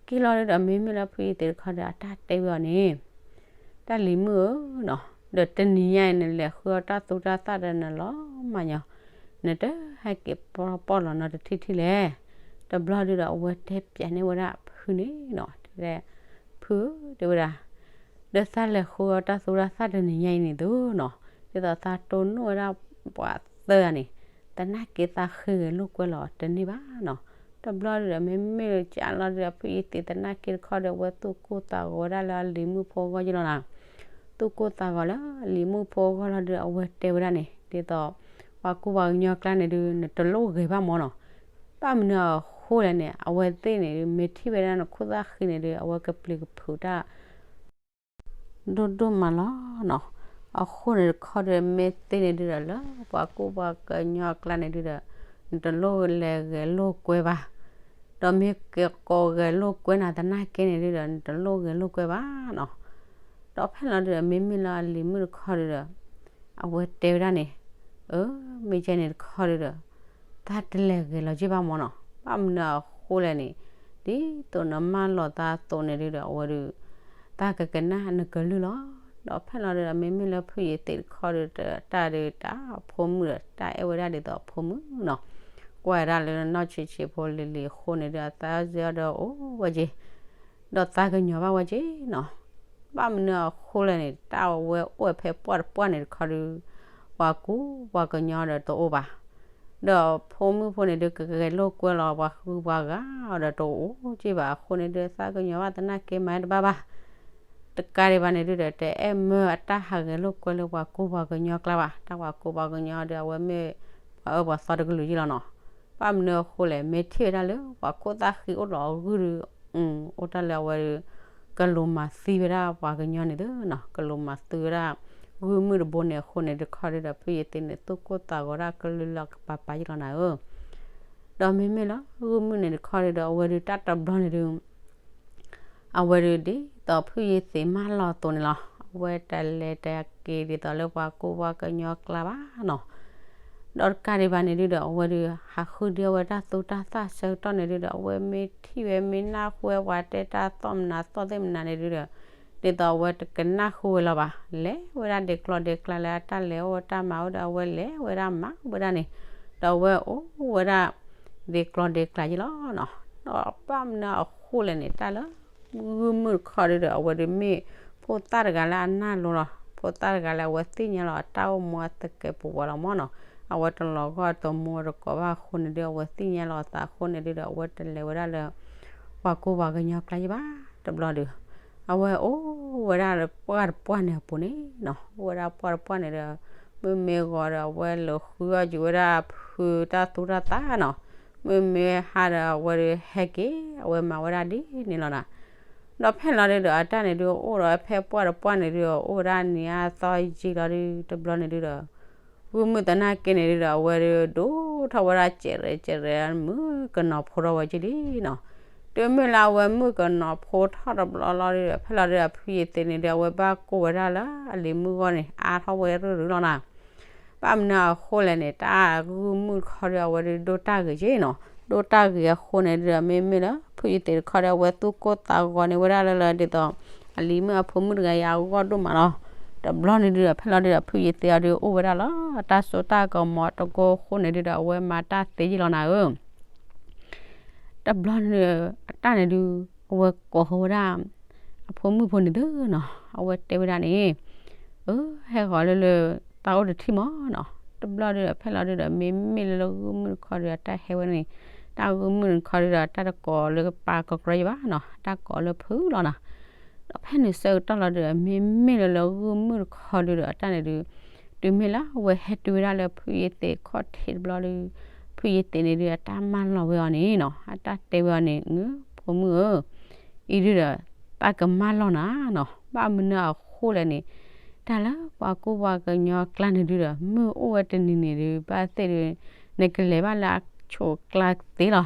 က့ၤလီၤဒုဒီး မ့မ့ၢ်လၢဖုယ့ၤသ့းတခီဒီး အတၢ်တဲဝဲအီၤန့ၣ် တၢ်လံၤမုၣ်ဧၢနီၤ, ဒီးတနံၤညါအံၤ နလဲၤဃုအီၣ်တၢ်သူတၢ်သၣ်ဒီးနလီၤမၢ်ညီ, နတဟဲက့ၤပီၢ်လီၤနီတထံၣ်ထံၣ်လဲၣ်. တဘျီဒုဒီး အဝဲတဲပျးန့ၢ်ဝဲဒၣ်ဖုန့ၣ်နီၤ, တဲ ဖုဧၢ တဲဝဲဒၣ်, ဒီးသးလဲၤဃုအီၣ်တၢ်သူတၢ်သၣ်တနံၤညါအံၤန့ၣ်သုနီၤ, ဒ်သိးသးတိၢ်နီၣ်ဝဲဒၣ်ပှၤသၢဂၤန့ၣ်, သနာ်က့သးဃ့ဂဲၤလိာ်ကွဲလီၤတန့ၢ်ဘၣ်နီၤ. တဘျီဒုဒီး မ့မ့ၢ်လၢကလီၤဒုဒီး ဖုယ့ၤသ့းသနာ်က့တခီဒီး အဝဲသူၣ်ကိၢ်သးဂီၤဝဲဒၣ်လၢအလံၤမုၣ်ဖိအဂီၢ်ကလီၤနီၤ. သူၣ်ကိၢ်သးဂီၤလၢအလံၤမုၣ်ဖိအဂီၢ်လီၤဒုဒီး အဝဲတဲဝဲဒၣ်န့ၣ် ဒ်သိး ပှၤကူပှၤကညီအကျါန့ၣ်ဒု နတလိၣ်ဂဲၤဘၣ်မၢ်နီၤ. ဘၣ်မနုၤအဃိလဲၣ်န့ၣ် အဝဲသ့ၣ်န့ၣ်ဒု မ့ၢ်ထံၣ်ဝဲဒၣ်နခိၣ်သၣ်ဃံန့ၣ်ဒု အဝဲကပျံၤကဖုးတၢ် ဒိၣ်ဒိၣ်မးလီၤနီၤ. အဃိန့ၣ်တခီဒီး မ့ၢ်သ့န့ၣ်ဒုဒီး လၢပှၤကူပှၤကညီအကျါန့ၣ်ဒုဒီး နတလိၣ်လဲၤဂဲၤလိာ်ကွဲဘၣ်. ဒီးမ့ၢ်ကကိးဂဲၤလိာ်ကွဲနၤသနာ်က့န့ၣ်ဒုဒီး နတလိၣ်ဂဲၤလိာ်ကွဲဘၣ်နီၤ. ဒီးဖဲလီၤဒုဒီး မ့မ့ၢ်လၢအလံၤမုၣ်တခီဒုဒီး အဝဲတဲဝဲဒၣ်န့ၣ်, အၢ မ့ၢ်ကဲန့ၣ်တခီဒုဒီး တၢ်တလဲၤဂဲၤလီၤက့ဘၣ်မၢ်နီၤ. ဘၣ်မနုၤအဃိလဲၣ်န့ၣ် ဒ်သိးနမၢလီၤသးအသိးန့ၣ်ဒုဒီး အဝဲဒု တၢ်ကကနၣ်နကလုၢ်လီၤ. ဒီးဖဲလီၤဒုဒီး မ့မ့ၢ်လၢဖုယ့ၤသ့းတခီဒုဒီး တၢ်ဒုတၢ်အဖိမုၣ်ဒီး တၢ်အဲၣ်ဝဲဒၣ်ဒ်သိးအဖိမုၣ်နီၤ. ကွၢ်ဒၣ်လၢနီၢ်ဆံးဆံးဖိလံၤလံၤအဃိန့ၣ်ဒု အသးစၢၤဒီးအိၣ်ဝဲက့ၤ ဒီးသးကညီၤဘၣ်ဝဲက့ၤနီၤ. ဘၣ်မနုၤအဃိလဲၣ်န့ၣ် တၢ်အဝဲအိၣ်ဝဲဖဲပှၢ်တပှၢ်န့ၣ်တခီဒု ပှၤကူပှၤကညီဒီးတအိၣ်ဘၣ်. ဒီးဖိမုၣ်ဖိန့ၣ်ဒု ကဂဲၤလိာ်ကွဲလီၤပှၤဃုပှၤဂၤဒီးတအိၣ်က့ဘၣ်အဃိန့ၣ်ဒု သးကညီၤဘၣ်သနာ်က့မၤတဘၣ်ဘၣ်. တကးဒံးဘၣ်န့ၣ်ဒုဒီး တအဲၣ်မၢအတၢ်ဟးဂဲၤလိာ်ကွဲလၢပှၤကူပှၤကညီအကျါဘၣ်. တၢ်ပှၤကူပှၤကညီဒီး အဝဲမ့ၢ်ပှၤအၢပှၤသီတကလုာ်က့လီၤနီၤ. ဘၣ်မနုၤအဃိလဲၣ် မ့ၢ်ထံၣ်ဝဲဒၣ်လၢပှၤခိၣ်သၣ်ဃံအိၣ်ဒီးအဂုၢ်ဒု အိၣ်တၢ်လၢအဝဲဒု ကလိၤမၤသံဝဲဒၣ်ပှၤကညီန့ၣ်သုနီၤ, ကလိၤမၤသံဝဲဒၣ် ဂုၢ်မုၣ်တဘိန့ၣ်အဃိန့ၣ်တခီဒုဒီး ဖုယ့ၤသ့းန့ၣ် သူၣ်ကိၢ်သးဂီၤဒၣ်ကလုာ်လၢကပၤပၤက့လီၤနၤဧၢ. ဒီးမ့မ့ၢ်လၢဂုၢ်မုၣ်န့ၣ်တခီဒုဒီး အဝဲဒုတၢ်တဘျီန့ၣ်ဒု အဝဲဒုဒ်သိးဖုယ့ၤသ့းမၢလီၤအသိးန့ၣ်လီၤ. အဝဲတလဲၤတက့ၤဒ်သိးလၢပှၤကူပှၤကညီအကျါဘၣ်နီၤ. ဒီးတကးဒံးဘၣ်န့ၣ်ဒုဒီး အဝဲဒု ဟးဃုဒုအဝဲတၢ်သူတၢ်သၣ်ဆၢကတီၢ်န့ၣ်ဒုဒီး အဝဲမ့ၢ်ထံၣ်ဝဲမ့ၢ်နၢ်ဟူဝဲပှၤတဲတၢ်သီၣ်မနုၤသီၣ်သ့ၣ်မနုၤန့ၣ်ဒုဒီး ဒ်သိးအဝဲတကနၣ်ဃုဝဲလၢၤဘၣ်. လဲၤဝဲဒၣ်ဒ့ကျီဒ့ကျါလၢအတၢ်လဲၤအိၣ်တၢ်မၤအိၣ်ဒီး အဝဲလဲၤဝဲဒၣ်မၤဝဲဒၣ်န့ၣ်, ဒီးအဝဲအိၣ်ဝဲဒၣ် ဒ့ကျီဒ့ကျါက့လီၤနီၤ. ဒီးဘၣ်မနုၤအဃိလဲၣ်န့ၣ် တၢ်လၢ ဂုၢ်မုၣ်တခီဒုဒီး အဝဲဒုမ့ၢ်ဖိသၣ်တဂၤလၢအနၢ်လိၤလီၤ. ဖိသၣ်တဂၤလၢအဝဲသ့ၣ်ညါလီၤအတၢ်အိၣ်မူအသကဲးပဝးလီၤမၢ်နီၤ. အဝဲတလီၤဂာ်တမူတကိးဘၣ်အဃိန့ၣ်ဒု အဝဲသ့ၣ်ညါလီၤအသးအဃိန့ၣ်ဒုဒီး အဝဲတလဲၤဝဲဒၣ်လၢ ပှၤကူပှၤကညီကျါယံဘၣ်. တဘျီဒု အဝဲအိၣ်ဝဲဒၣ်လၢပှၢ်တပှၢ်န့ၣ်အပူၤန့ၣ်နီၤ. အိၣ်ဝဲဒၣ်ပှၢ်တပှၢ်န့ၣ်ဒီး မုၢ်မ့ၢ်ဂီၤဒီး အဝဲလဲၤဃုအီၣ်က့ၤဝဲဒၣ်ဖုတၢ်သူတၢ်သၣ်နီၤ. မုၢ်မ့ၢ်ဟါဒီး အဝဲဒုဟဲက့ၤ အဝဲမၤဝဲဒၣ်ဒ်န့ၣ်လီၤနီၤ. ဒီးဖဲလီၤဒုဒီး အတၢ်န့ၣ်ဒု အိၣ်ဒီးဖဲပှၢ်တပှၢ်န့ၣ်ဒု အိၣ်ဝဲဒၣ်နံၤအါသီယံာ်လီၤဒု တဘျီန့ၣ်ဒုဒီး ဂုၢ်မုၣ်သနာ်က့န့ၣ်ဒုဒီး အဝဲဒုဒိၣ်ထီၣ်ဝဲဒၣ်စဲးရဲးစဲးရဲး မုၣ်ကနီၤဖိထီၣ်ဝဲက့ၤလံနီၤ. တုၤမ့ၢ်လၢအဝဲမုၣ်ကနီၤဖိထီၣ်တဘျီလီၤဒုဒီး ဖဲလီၤဒုဒီး ဖုယ့ၤသ့းန့ၣ်ဒု အဝဲဘၣ်ကိၢ်ဝဲဒၣ်လၢအလံၤမုၣ်ဂီၢ်န့ၣ် အါထီၣ်ဝဲရုၢ်ရုၢ်လီၤနီၤ. ဘၣ်မနုၤအဃိလဲၣ်န့ၣ် တၢ်ဂုၢ်မုၣ်တခီဒု အဝဲဒုဒိၣ်တၢ်ဂ့ၤက့နီၤ. ဒိၣ်တၢ်ဂ့ၤအဃိန့ၣ်ဒုဒီး မ့မ့ၢ်လၢ ဖုယ့ၤသ့းတခီဒီး အဝဲသူၣ်ကိၢ်သးဂီၤန့ၢ်ဝဲဒၣ်လၢလၢဒ်သိး အလံၤမုၣ်အဖိမုၣ်တဂၤအံၤအဂီၢ်ဒိၣ်မးလီၤ. တဘျီန့ၣ်ဒုဒီး ဖဲလီၤဒုဒီး ဖုယ့ၤသ့းအီၤဒု အိၣ်ဝဲဒၣ်လၢ တၢ်စိတၢ်ကမီၤတကိးအဃိန့ၣ်ဒုဒီး အဝဲမၤတၢ်သ့ယ့လီၤနၤဧၢ. တဘျီန့ၣ် အတၢ်န့ၣ်ဒု အဝဲကိးဃီဝဲဒၣ် ဖိမုၣ်ဖိန့ၣ်သုနီၤ, အဝဲတဲဝဲဒၣ်န့ၣ်, အၢ ဟဲဃီၤလၢလၢ တၢ်အိၣ်တထံၣ်မၢ်နီၤ, တဘျီဒုဒီး ဖဲလီၤဒုဒီး မ့မ့ၢ်လၢလၢဂုၢ်မုၣ်တခီဒုဒီး တၢ်ဟဲဝဲန့ၣ်, တၢ်ဂုၢ်မုၣ်တခီဒုဒီး တၢ်တကိးလၢပၢ်ကကရၢယဘၣ်နီၤ, တၢ်ကိးလၢဖုလီၤနီၤ. ဒီးဖဲန့ၣ်ဆၢကတီၢ်လီၤဒုဒီး မ့မ့ၢ်လၢလၢဂုၢ်မုၣ်တခီဒုဒီး တၢ်န့ၣ်ဒု တုၤမ့ၢ်လၢအဝဲဟဲတုၤဝဲဒၣ်လၢဖုယသ့းခီၣ်ထံးတဘျီဒု, ဖုယသ့းန့ၣ်ဒု အတၢ်မၢလီၤဝဲအီၤန့ၣ်နီၤ, အတၢ်တဲဝဲအီၤန့ၣ်, ဖိမုၣ်ဧၢ, အံၤဒုဒီး တၢ်ကမၢလီၤနၤနီၤ, ဘၣ်မနုၤအဃိလဲၣ်န့ၣ်, တၢ်လၢပှၤကူပှၤကညီအကျါန့ၣ်ဒုဒီး မုၢ်အိၣ်ဝဲတနံၤန့ၣ်ဒု ဘၣ်သ့ၣ်ဒု နကလဲၤဘၣ်လၢအဆိးအကျါသ့လီၤ.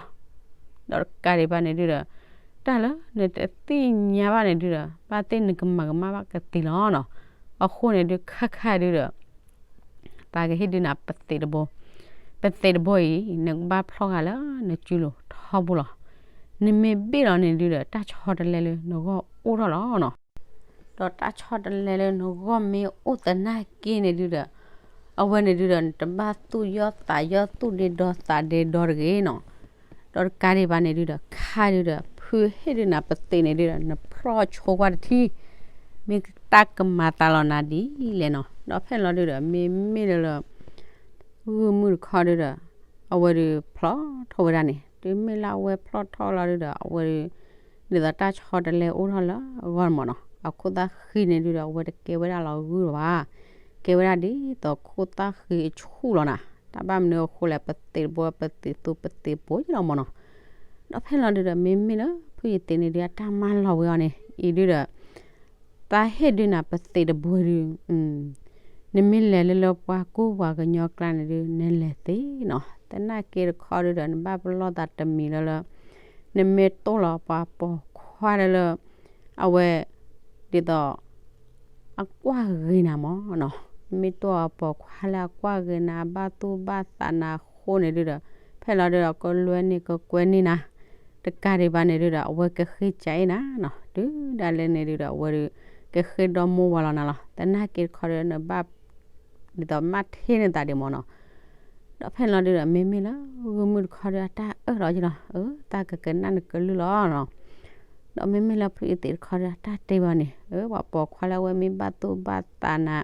ဒီးတကးဒံးဘၣ်န့ၣ်ဒုဒီး တၢ်လၢနတသ့ၣ်ညါဘၣ်န့ၣ်ဒုဒီး ဘၣ်သ့ၣ်နကမၤကမၣ်ဘၣ်ကသ့လီၤနီၤ. အဃိန့ၣ်ဒု ခါခါဒုဒီး ပကဟ့ၣ်ဒုနၤပသ့းတဘိ, ပသ့းတဘိအံၤ နကဘၣ်ဖျီၣ်ဃာ်လၢနစုလိၤထီဘိလီၤ. နမ့ၢ်ဘ့ၣ်လီၤန့ၣ်ဒုဒီး တၢ်ဆီတလဲလၢနဂီၢ်အိၣ်ထီၣ်လီၤနီၤ. ဒီးတၢ်ဆီတလဲလၢနဂီၢ်မ့ၢ်အိၣ်သနာ်က့န့ၣ်ဒုဒီး အဝဲန့ၣ်ဒုဒီး နတဘၣ်သူၣ်ယီၣ်သးယီၣ် သူၣ်ဒ့ဒီသးဒ့ဒီတဂ့ၤနီၤ. ဒီးတကးဒံးဘၣ်န့ၣ်ဒုဒီး ခါဒုဒီး ဖုဟ့ၣ်ဒုနၤပသ့းန့ၣ်ဒုဒီး နဖျီၣ်ဆိကွၢ်တထံၣ် မ့ၢ်တၢ်ကမၤသးလီၤနၤဒ်လဲၣ်နီၤ. ဒီးဖဲန့ၣ်လီၤဒုဒီး မ့မ့ၢ်လၢလၢ ဂုၢ်မုၣ်တခီဒုဒီး အဝဲဒုးဖျီၣ်ထီၣ်ဝဲဒၣ်န့ၣ်, တုၤမ့ၢ်လၢအဝဲဖျီၣ်ထီၣ်လီၤဒုဒီး အဝဲဒုး ဒ်သိးတၢ်ဆီတလဲအိၣ်ထီၣ်လၢအဂီၢ်မၢ်နီၤ, အခိၣ်သၣ်ဃံန့ၣ်ဒုဒီး အဝဲတကဲဝဲဒၣ်လီၤဂုၢ်လီၤဘၣ်, ကဲဝဲဒၣ်ဒ်သိးခိၣ်သၣ်ဃံအဆူၣ်လီၤနၤ. တၢ်ဘၣ်မနုၤအဃိလဲၣ် ပသ့းတဘိ ပသ့းသူပသ့းပိၤယလီၤမၢ်နီၤ. ဒီးဖဲန့ၣ်လီၤဒုဒီး မ့မ့ၢ်လၢဖုယသ့းန့ၣ်ဒု အတၢ်မၢလီၤဝဲအီၤန့ၣ် အံၤဒုဒီး သးဟ့ၣ်ဒုနၤပသ့းတဘိဒု နမ့ၢ်လဲၤလၢလၢပှၤကူပှၤကညီကျါန့ၣ်ဒု နလဲၤသ့နီၤ. သနာ်က့တခီဒုဒီး နဘၣ်ပလီၢ်သးတမံၤလၢလၢ နမ့ၢ်တိၢ်လီၤပှၤပိာ်ခွါလၢလၢ အဝဲ ဒ်သိး အကွၢ်ဂ့ၤနၤမၢ်နီၤ, မ့ၢ်တိၢ်အပိာ်ခွါလၢအကွၢ်ဂ့ၤနၤ အဘၣ်သူၣ်ဘၣ်သးနၤအဃိန့ၣ်ဒုဒီး ဖဲလီၤဒုဒီး ကလွဲန့ၢ်ကကွဲန့ၢ်နၤ, တကးဒံးဘၣ်န့ၣ်ဒုဒီး အဝဲကဃ့ကၢအဲၣ်နၤနီၤ, တုၤဒၣ်လဲာ်န့ၣ်ဒုဒီး အဝဲဒုး ကဃ့ဒီမိၢ်ဝၤလီၤနၤလီၤ. သနာ်က့တခီဒု နဘၣ် ဒ်သိးမၤထ့နသးဒံးမၢ်နီၤ. ဒီးဖဲန့ၣ်လီၤဒုဒီး မ့မ့ၢ်လၢ ဂုၢ်မုၣ်တခီဒု အတၢ်အၢၣ်လီၤက့လီၤ, အၢ သးကကနၣ်နကလုၢ်လီၤနီၤ. ဒီးမ့မ့ၢ်လၢဖုယသ့းတခီဒု အတၢ်တဲဘၣ်န့ၣ်, အၢ ပှၤပိာ်ခွါလၢအဝဲမ့ၢ်ဘၣ်သူၣ်ဘၣ်သးနၤ,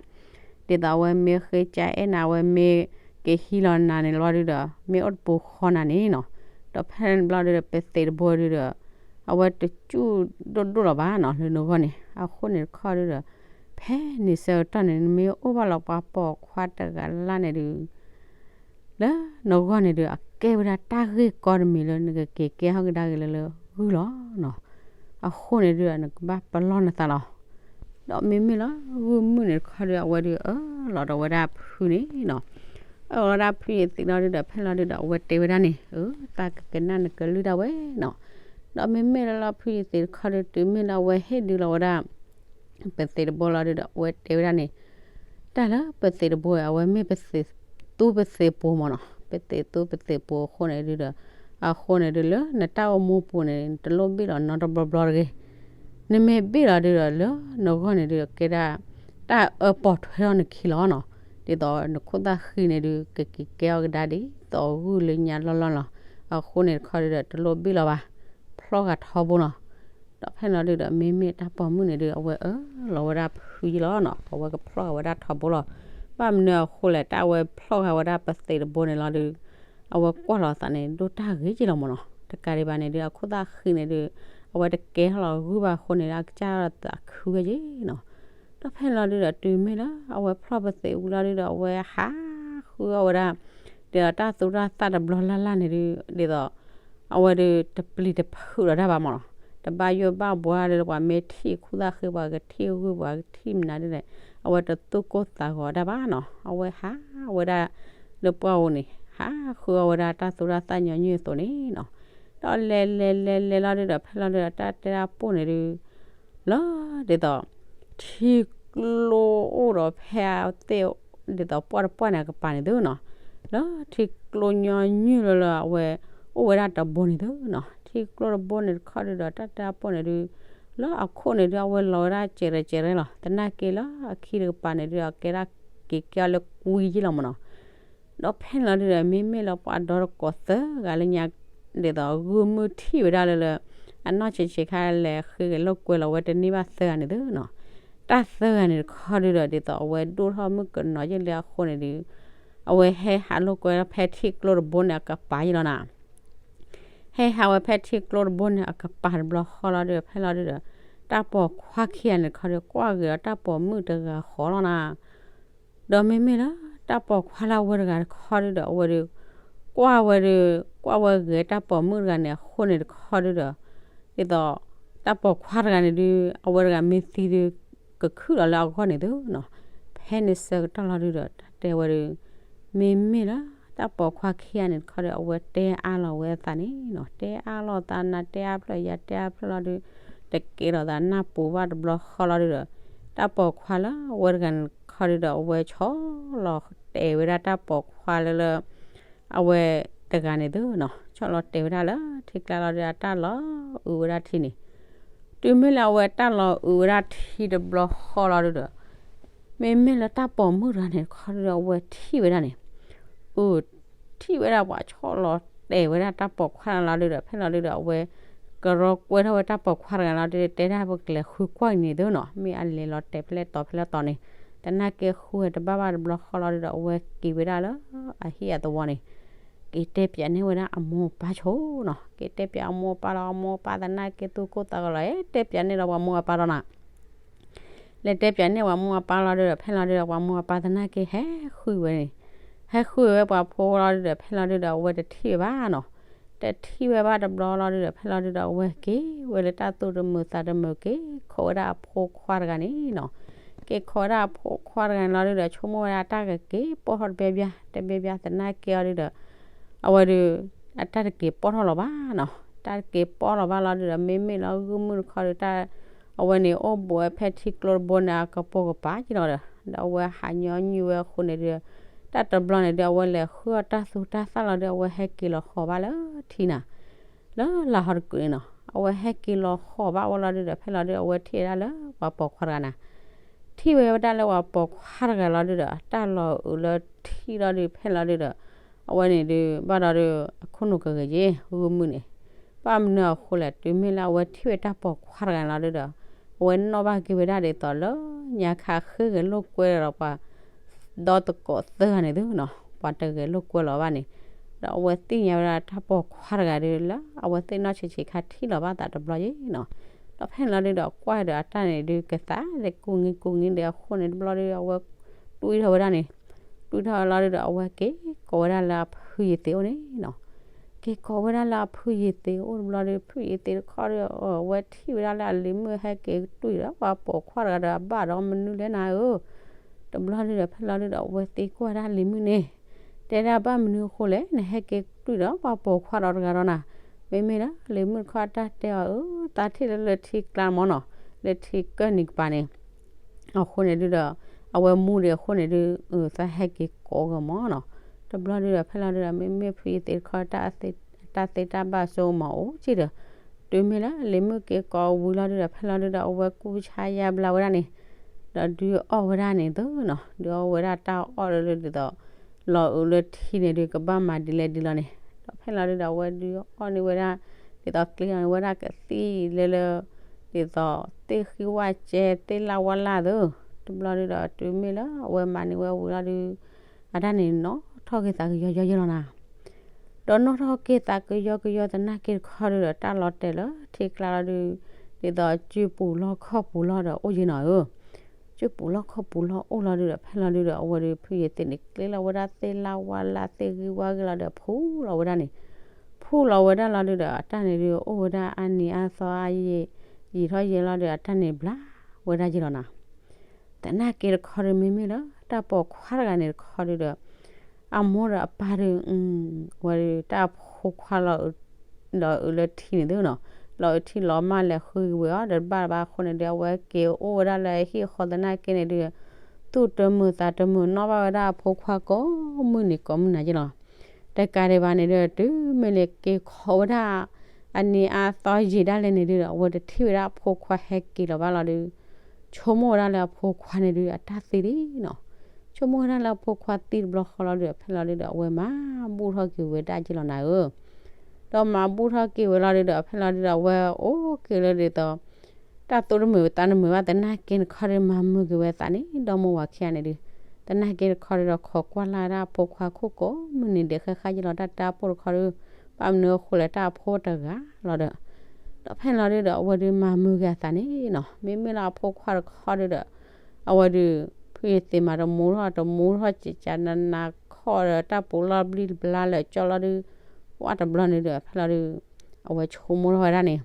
ဒ်သိးအဝဲမ့ၢ်ဃ့ကၢအဲၣ်နၤ အဝဲမ့ၢ်ကဟံးလီၤနၤန့ၣ်လီၤဒုဒီး မ့ၢ်အိၣ်တပူၤဃီနၤန့ၣ်နီၤ. ဒီးဖဲန့ၣ်ဘျီဒုဒီး ပသ့းတဘိဒုဒီး အဝဲတစူၢ်ဒိၣ်ဒိၣ်လီၤဘၣ်နီၤ လၢနဂီၢ်န့ၣ်. အဃိန့ၣ်တခီဒုဒီး ဖဲန့ၣ်ဆၢကတီၢ်န့ၣ် နမ့ၢ်အိၣ်ဘၣ်လီၤပှၤပိာ်ခွါတဂၤလၢ်န့ၣ်ဒု လၢနဂီၢ်န့ၣ်ဒု အကဲဝဲဒၣ်တၢ်ဂ့ၢ်ကီတမံၤလၢနကက့ၤကဲထီၣ်ကဒါက့ၤလၢလၢဂုၢ်လီၤနီၤ. အဃိန့ၣ်ဒုဒီး နကဘၣ်ပလီၢ်နသးလီၤ. ဒီးမ့မ့ၢ်လၢဂုၢ်မုၣ်န့ၣ်တခီဒု အဝဲဒုးအၢၣ်လီၤဒီးဝဲဒၣ်ဖုန့ၣ်နီၤ. အၢၣ်လီၤဝဲဒၣ်ဖုယသ့းလီၤဒုဒီး ဖဲလီၤဒုဒီး အဝဲတဲဝဲဒၣ်န့ၣ်, အၢ သးကကနၣ်နကလုၢ်ဒၣ်ဝဲနီၤ. ဒီးမ့မ့ၢ်လၢလၢဖုယသ့းတခီဒု တုၤမ့ၢ်လၢအဝဲဟ့ၣ်ဒုလီၤဝဲဒၣ် ပသ့းတဘိလီၤဒုဒီး အဝဲတဲဝဲဒၣ်န့ၣ်, တၢ်လၢပသ့းတဘိ အဝဲမ့ၢ်ပသ့းသူပသ့းပိၤမၢ်နီၤ. ပသ့းသူပသ့းပိၤအဃိန့ၣ်ဒုဒီး အဃိန့ၣ်ဒုလၢနတၢ်အိၣ်မူပူၤန့ၣ် တလိၣ်ဘ့ၣ်လီၤနီတဘျီဘျီတဂ့ၤ. နမ့ၢ်ဘ့ၣ်လီၤဒုဒီး လၢနဂီၢ်န့ၣ်ဒု ကဲဒၣ် တၢ်အၢပီၣ်ထွဲထီၣ်နခံလီၤနီၤ. ဒ်သိးနခိၣ်သၣ်ဃံန့ၣ်ဒု ကက့ၤကဲထီၣ်ကဒါဒ်သိးဂုၢ်လၢညါလီၢ်လီၢ်လီၤ. အဃိန့ၣ်တခီဒုဒီး တလိၣ်ဘ့ၣ်လီၤဘၣ်, ဖျီၣ်ဃာ်ထီဘိနီၤ. ဒီးဖဲန့ၣ်လီၤဒုဒီး မ့မ့ၢ်တၢ်ပိာ်မုၣ်န့ၣ်ဒု အဝဲအၢၣ်လီၤဝဲဒၣ်ဖုယလီၤနီၤ. အဝဲကဖျီၣ်ဃာ်ဝဲဒၣ်ထီဘိလီၤ. ဘၣ်မနုၤအဃိလဲၣ် တၢ်အဝဲဖျီၣ်ဃာ်ဝဲဒၣ်ပသ့းတဘိန့ၣ်လီၤဒု အဝဲကွၢ်လီၤသးန့ၣ် ဒိၣ်တၢ်ဂ့ၤက့လီၤမၢ်နီၤ. တကးဒံးဘၣ်န့ၣ်ဒု အခိၣ်သၣ်ဃံန့ၣ်ဒု အဝဲတကဲထီၣ်လီၤဂုၢ်ဘၣ်အဃိန့ၣ် အကစၢ်သးခုဝဲက့နီၤ. ဒီးဖဲန့ၣ်လီၤဒုဒီး တုၤမ့ၢ်လၢအဝဲဖျီၣ်ပသ့းဝံၤလီၤဒုဒီး အဝဲဟးဃုအီၣ်ဝဲဒၣ် ဒ်သိးတၢ်သူတၢ်သၣ်တဘျီလၢ်လၢ်န့ၣ်ဒု ဒ်သိး အဝဲဒုတပျံၤတဖုးလီၤတၢ်ဘၣ်မၢ်နီၤ. တဘၣ်ယိၣ်ဘၣ်ဘှါလၢပှၤမ့ၢ်ထံၣ်ခိၣ်သၣ်ဃံ ပှၤကထံၣ်ဂုၢ် ပှၤကထံၣ်မနုၤဒ်လဲၣ် အဝဲတသူၣ်ကိၢ်သးဂီၤတၢ်ဘၣ်နီၤ. အဝဲဟးဝဲဒၣ်လၢပှၢ်အိန့ၣ် ဟးဃုအီၣ်ဝဲဒၣ်တၢ်သူတၢ်သၣ်ညီနုၢ်အသိးန့ၣ်နီၤ. ဒီးလဲၤလဲၤလဲၤလဲၤလီၤဒုဒီး ဖဲလီၤဒုဒီး တၢ်တဲတၢ်ပိၢ်န့ၣ်ဒု လၢဒ်သိး ထံကျိအိၣ်ဒီးဖဲအသ့ၣ် ဒ်သိးပှၢ်တပှၢ်န့ၣ်အကပၤန့ၣ်သုနီၤ, လၢထံကျိညီနုၢ်လၢလၢအဝဲ အိၣ်ဝဲဒၣ်တဘိန့ၣ်သုနီၤ, ထံကျိတဘိန့ၣ်တခီဒုဒီး တၢ်တဲတၢ်ပိၢ်န့ၣ်ဒု လၢအခိၣ်န့ၣ်ဒု အဝဲလီၤဝဲဒၣ်စဲးရဲၣ်စဲးရဲၣ်လီၤ. သနာ်က့လၢအခံတကပၤန့ၣ်ဒု အကဲဒၣ်က့ၤကဲအီၤလၢကွံယ့ၢ်လီၤမၢ်နီၤ. ဒီးဖဲန့ၣ်လီၤဒုဒီး မ့မ့ၢ်လၢပှၤဒီတကိးသၢဂၤလၢညါ ဒ်သိးဂုၢ်မုၢ်ထံၣ်ဝဲဒၣ်လၢလၢ အနီၢ်ဆံးဆံးခါလဲၤဃုဂဲၤလိာ်ကွဲလီၤဝဲတန့ၢ်ဘၣ်သၢဂၤန့ၣ်သုနီၤ. တၢ်သၢဂၤန့ၣ်တခီဒုဒီး ဒ်သိးအဝဲဒိၣ်ထီၣ်မုၣ်ကနီၤယဲၢ်လၢအဃိန့ၣ်ဒု အဝဲဟဲဟးလိာ်ကွဲဖဲထံကျိတဘိန့ၣ်အကပၤယဲၢ်လီၤနၤ. ဟဲဟးဝဲဖဲထံကျိတဘိန့ၣ် အကပၤတဘျီဃီလီၤဒုဒီး ဖဲလီၤဒုဒီး တၢ်ပိာ်ခွါခံဂၤန့ၣ်တခီဒီး ကွၢ်ဂ့ၤဒီးတၢ်ပိာ်မုၣ်တဂၤဃီလီၤနၤ. ဒီးမ့မ့ၢ်လၢတၢ်ပိာ်ခွါလၢအဝဲတဂၤတခီဒုဒီး အဝဲဒီး ကွၢ်ဝဲဒီး ကွၢ်ဝဲဂ့ၤတၢ်ပိာ်မုၣ်တဂၤန့ၣ်အဃိန့ၣ်တခီဒုဒီး ဒ်သိး တၢ်ပိာ်ခွါတဂၤန့ၣ်ဒု အဝဲတဂၤမ့ၢ်သံဒု ကခုၣ်လီၤလၢအဂီၢ်န့ၣ်သုနီၤ. ဖဲန့ၣ်ဆၢကတီၢ်လီၤဒုဒီး တၢ်တဲဝဲဒီး မ့မ့ၢ်လၢတၢ်ပိာ်ခွါခံဂၤန့ၣ်တခီဒီး အဝဲတဲအါလီၤဝဲအသးန့ၣ်နီၤ. တဲအါလီၤသးနၤ တဲအါဖျၢၣ်ယၤ တဲအါဖျၢၣ်လီၤဒု တကဲထီၣ်သးနၢ်ပူၤဘၣ်တဘျီဃီလီၤဒုဒီး တၢ်ပိာ်ခွါလၢအဝဲတဂၤန့ၣ်တခီဒုဒီး အဝဲဆီၣ်လီၤတဲာ်ဝဲဒၣ်တၢ်ပိာ်ခွါလၢလၢ အဝဲတဂၤန့ၣ်သုနီၤ ဆီၣ်လီၤတဲာ်ဝဲဒၣ်လၢထံကျါလီၤဒုဒီး အတၢ်လီၤအုးဝဲဒၣ်ထံန့ၣ်. တုၤမ့ၢ်လၢအဝဲတၢ်လီၤအုးဝဲဒၣ်ထံတဘျီဃီလီၤဒုဒီး မ့မ့ၢ်လၢတၢ်ပိာ်မုၣ်တဂၤန့ၣ်တခီဒုဒီး အဝဲထံၣ်ဝဲဒၣ်န့ၣ် အုး ထံၣ်ဝဲဒၣ်ပှၤဆီၣ်လီၤတဲာ်ဝဲဒၣ်တၢ်ပိာ်ခွါလီၤဒုဒီး ဖဲလီၤဒုဒီး အဝဲကရီကွဲထီၣ်ဝဲတၢ်ပိာ်ခွါတဂၤလီၤဒုဒီး တဲဒၣ်ပကလဲၤဃုကွၢ်အံၤန့ၣ်သုနီၤ. မ့ၢ်အလဲၤလီၤတဲာ်ဖဲလဲၣ်တီၤဖဲလဲၣ်တီၤန့ၣ် သနာ်က့ဃုဝဲတဘၣ်ဘၣ်တဘျီဃီလီၤဒုဒီး အဝဲက့ၤဝဲဒၣ်လၢအဟံၣ်အသဝီန့ၣ် က့ၤတဲပၠးန့ၢ်ဝဲဒၣ်အမိၢ်အပၢ်ဆိနီၤ. က့ၤတဲပၠးအမိၢ်အပၢ်လီၤ အမိၢ်အပၢ်သနာ်က့သူၣ်ကိၢ်သးဂီၤလီၤ တဲပၠးန့ၢ်လီၤပှၤမိၢ်အပၢ်လီၤနၤ. လဲၤတဲပၠးန့ၢ်ပှၤမိၢ်အပၢ်လီၤဒုဒီး ဖဲလီၤဒုဒီး ပှၤမိၢ်အပၢ်သနာ်က့ဟဲဃုဝဲန့ၣ် ဟဲဃုဝဲပှၤဖိလီၤဒုဒီး ဖဲလီၤဒုဒီး အဝဲတထံၣ်ဝဲဘၣ်နီၤ. တထံၣ်ဝဲဘၣ်တဘျီလီၤဒုဒီး ဖဲလီၤဒုဒီး အဝဲက့ၤဝဲလၢတၢ်သူၣ်တမုာ်သးတမုာ် က့ၤခိးဝဲဒၣ်အဖိခွါတဂၤန့ၣ်နီၤ. က့ၤခိးဝဲဒၣ်အဖိခွါတဂၤန့ၣ်လီၤဒုဒီး ဆိကမိၣ်ဝဲဒၣ်တၢ်ကက့ၤပိာ်ထီၣ်တဘဲဘျါ တဘဲဘျါသနာ်က့အီၤဒုဒီး အဝဲဒု အတၢ်တက့ၤပိာ်ထီၣ်လီၤဘၣ်နီၤ. တၢ်တက့ၤပိာ်လီၤဘၣ်လီၤဒုဒီး မ့မ့ၢ်လၢဂုၢ်မုၣ်တခီဒု တၢ် အဝဲန့ၣ်အိၣ်ဘူးဝဲဖဲထံကျိတဘိန့ၣ် အကပိာ်ကပၤက့ၤလီၤဒီး ဒီးအဝဲဟးညီနုၢ်ဝဲအဃိန့ၣ်ဒု တၢ်တဘျီန့ၣ်ဒု အဝဲလဲၤဃုအီၣ်တၢ်သူတၢ်သၣ်လီၤဒု အဝဲဟဲက့ၤလီၤဃီၤဘၣ်လၢထံနၤ လၢလၤဟီတကုာ်န့ၣ်နီၤ. အဝဲဟဲက့ၤလီၤဃီၤဘၣ်ဝဲလီၤဒုဒီး ဖဲလီၤဒု အဝဲထံၣ်ဝဲဒၣ်လၢပှၤပိာ်ခွါတဂၤနၤ ထံၣ်ဝဲဝဲဒၣ်လၢပှၤပိာ်ခွါတဂၤလီၤဒုဒီး တၢ်လီၤအုးလၢထံလီၤဒု ဖဲလီၤဒုဒီး အဝဲန့ၣ်ဒု ဘၣ်ဒီးဒု အခိၣ်နူာ်ကဂ့ၤက့ၤ ဂုၢ်မုၣ်န့ၣ် ဘၣ်မနုၤအဃိလဲၣ် တုၤမ့ၢ်လၢအဝဲထံၣ်ဝဲတၢ်ပိာ်ခွါတဂၤန့ၣ်လီၤဒုဒီး အဝဲနီၣ်ဘၣ်က့ၤဝဲဒၣ်ဒ်သိးလၢ ညါခါဃ့ဂဲၤလိာ်ကွဲဒီးပှၤ ဒီသကိးသၢဂၤန့ၣ်သုနီၤ ပှၤတဂဲၤလိာ်ကွဲလီၤဘၣ်န့ၣ် ဒီးအဝဲသ့ၣ်ညါဝဲဒၣ်တၢ်ပိာ်ခွါတဂၤဒုလၢ အဝဲသ့ၣ်နီၢ်ဆံးဆံးခါထံၣ်လီၤဘၣ်သးတဘျီယ့ၣ်နီၤ. ဒီးဖဲန့ၣ်လီၤဒုဒီး ကွၢ်ဒီးအတၢ်န့ၣ်ဒု ကသးဒဲးကူၣ်ငံကူၣ်ငံဒီးအဃိန့ၣ်တဘျီဒု အဝဲတွံၢ်ထီၣ်ဝဲဒၣ်န့ၣ် တွံၢ်ထီၣ်ဝဲလီၤဒုဒီး အဝဲက့ၤကိးဝဲဒၣ်လၢအဖုယ့ၤသ့းအိၣ်န့ၣ်နီၤ. က့ၤကိးဝဲဒၣ်လၢအဖုယ့ၤသ့းအိၣ်တဘျီဒု ဖုယ့ၤသ့းတခီဒီး အဝဲထံၣ်ဝဲဒၣ်လၢအလံၤမုၣ်ဟဲက့ၤတွံၢ်ဒီး ပှၤပိာ်ခွါတဂၤဒီး အဘၣ်ဒီးမနုၤလဲၣ်နၤဧၢ တဘျီဒုဒီး ဖဲလီၤဒုဒီး အဝဲသ့ၣ်ကွၢ်ဒၣ်လံၤမုၣ်န့ၣ် တဲဒၣ်ဘၣ်မနုၤအဃိလဲၣ် နဟဲက့ၤတွံၢ်ဒီးပှၤပိာ်ခွါဒီးတဂၤဒီးနၤ. မ့မ့ၢ်လၢလံၤမုၣ်တခီတၢ်တဲအီၤအၢ သးထံၣ်လၢလၢထံကျါမၢ်နီၤ လၢထံကၢၢ်နံၤကပၤန့ၣ် အဃိန့ၣ်ဒုဒီး အဝဲမူဒံးအဃိန့ၣ်ဒု အသးဟဲက့ၤကိးဂၤမၢ်နီၤ. တဘျီဒုဒီး ဖဲလီၤဒုဒီး မ့မ့ၢ်ဖုယ့ၤသ့းတခီ တၢ်သ့တၢ်ဘၣ်စိမၢ်အိၣ်က့ဒီး တုၤမ့ၢ်လၢလံၤမုၣ်က့ၤကိးဝံၤလီၤဒုဒီး ဖဲလီၤဒုဒီး အဝဲကူၣ်ဆါယါဘျါဝဲဒၣ်န့ၣ် ဒီးဒုးအီၣ်ဝဲဒၣ်န့ၣ်သုနီၤ ဒုးအီၣ်ဝဲဒၣ်တၢ်အီၣ်လၢလၢဒ်သိး လီၤအုးလၢထံန့ၣ်ဒုး ကဘၣ်မၤဒ်လဲၣ်ဒ်လဲၣ်န့ၣ် ဒီးဖဲလီၤဒုဒီး အဝဲဒုးအီၣ်န့ၢ်ဝဲဒၣ် ဒ်သိးကျ့အီၤန့ၣ်ဝဲဒၣ်ကသံၣ်လၢလၢ ဒ်သိးသ့ၣ်ဃံဝၣ်ကဲသ့ၣ်လၣ်ဝါလၣ်သု တဘျီဒုဒီး တုၤမ့ၢ်လၢအဝဲမၤန့ၢ်ဝဲဝံၤလီၤဒု အတၢ်န့ၣ်နီၣ်ထီၣ်က့ၤသးကယီကယီယဲလီၤနၤ ဒီးနီၣ်ထီၣ်က့ၤသးကယီကယီသနာ်က့တခီဒုဒီး တၢ်လီၤတဲာ်လၢထံကျါလီၤဒု ဒ်သိးစုပူၤလီၢ်ခီၣ်ပူၤလီၢ်ဒီးအိၣ်ယဲနီၤဧၢ စုပူၤလီၢ်ခီၣ်ပူၤလီၢ်အိၣ်လီၤဒုဒီး ဖဲလီၤဒုဒီး အဝဲဒု ဖုယ့ၤသ့းန့ၣ် ကျ့လီၤဝဲဒၣ်သ့ၣ်လၣ်ဝါလၣ်သ့ၣ်ဂံၢ်ဝါဂ့ၢ်လီၤဒီး ဖူလီၤဝဲဒၣ်န့ၣ် ဖူလီၤဝဲဒၣ်လီၤဒုဒီး အတၢ်န့ၣ်ဒု အိၣ်ဝဲဒၣ်အါနံၤအါသီအါယံာ် ယံာ်ထီၣ်ယဲလီၤဒီး အတၢ်န့ၣ်ဘျါဝဲဒၣ်ယဲလီၤနၤ သနာ်က့တခီဒု မ့မ့ၢ်လၢတၢ်ပိာ်ခွါတဂၤန့ၣ်တခီဒုဒီး အမိၢ်ဒီးအပၢ်ဒု ဝဲဒု တၢ်ဖိခွါလီၤ လီၤအုးလၢထံန့ၣ်သုနီၤ လီၤအုးထံလီၤမၢ်လဲၤဃုဝဲအီၤဒီးတဘၣ်ဘၣ်အဃိန့ၣ်ဒု အဝဲက့ၤအိၣ်ဝဲဒၣ်လၢအဟံၣ်အဃီသနာ်က့န့ၣ်ဒု သူၣ်တမုာ်သးတမုာ်နီၣ်ဘၣ်ဝဲဒၣ်အဖိခွါကိးမုၢ်နံၤကိးမုၢ်နၤယဲလီၤ တကးဒံးဘၣ်န့ၣ်ဒု တုၤမ့ၢ်လၢက့ၤခိးဝဲဒၣ် အနံၤအါသီယံာ်ဒၣ်လဲာ်န့ၣ်ဒုဒီး အဝဲတထံၣ်ဝဲဒၣ်အဖိခွါဟဲက့ၤလီၤဘၣ်လီၤဒု ဆိကမိၣ်ဝဲဒၣ်လၢအဖိခွါန့ၣ်ဒု အတၢ်သံလံနီၤ ဆိကမိၣ်ဝဲဒၣ်လၢအဖိခွါသံတဘျီဃီလီၤဒုဒီး ဖဲလီၤဒုဒီး အဝဲမၤဘူၣ်ထီၣ်က့ၤဝဲဒၣ်ယဲလီၤနၤဧၢ ဒီးမၤဘူၣ်ထီၣ်က့ၤဝဲလီၤဒုဒီး ဖဲလီၤဒုဒီး အဝဲအိၣ်က့ၤလၢဒ်သိး တၢ်သူတမုာ်သးတမုာ်ဘၣ် သနာ်က့တခီဒီး မၤမုာ်က့ၤဝဲသးန့ၣ် ဒီမါဝၤခံဂၤန့ၣ်ဒုး, သနာ်က့တခီဒီး ခိးကွၢ်လၢ်ဝဲဒၣ်အဖိခွါခိၣ်ကိးမုၢ်နံၤဒဲး ဃဲဃၣ်ယလီၤ တၢ်တၢ်ပိၢ်တခီဒီး ဘၣ်မနုၤအဃိလဲၣ် တၢ်အဖိတဂၤလီၤဒီး, ဒီးဖဲလီၤဒုဒီး အဝဲဒုးမၤမုာ်က့ၤအသးန့ၣ်နီၤ, မ့မ့ၢ်လၢအဖိခွါတခီဒုဒီး အဝဲဒုး ဖုယသ့ၣ်မးတမူထီၣ် တမူထီၣ်ကကနနၤခီၣ်ဒီး တၢ်ပူၤလီၢ်ဘျံၣ်တဘျါလၢာ်ကၠီလီၤဒုး, ဝဲတဘျီန့ၣ်ဒုး ဖဲလီၤဒုး အဝဲဆိကမိၣ်ထီၣ်ဝဲဒၣ်န့ၣ်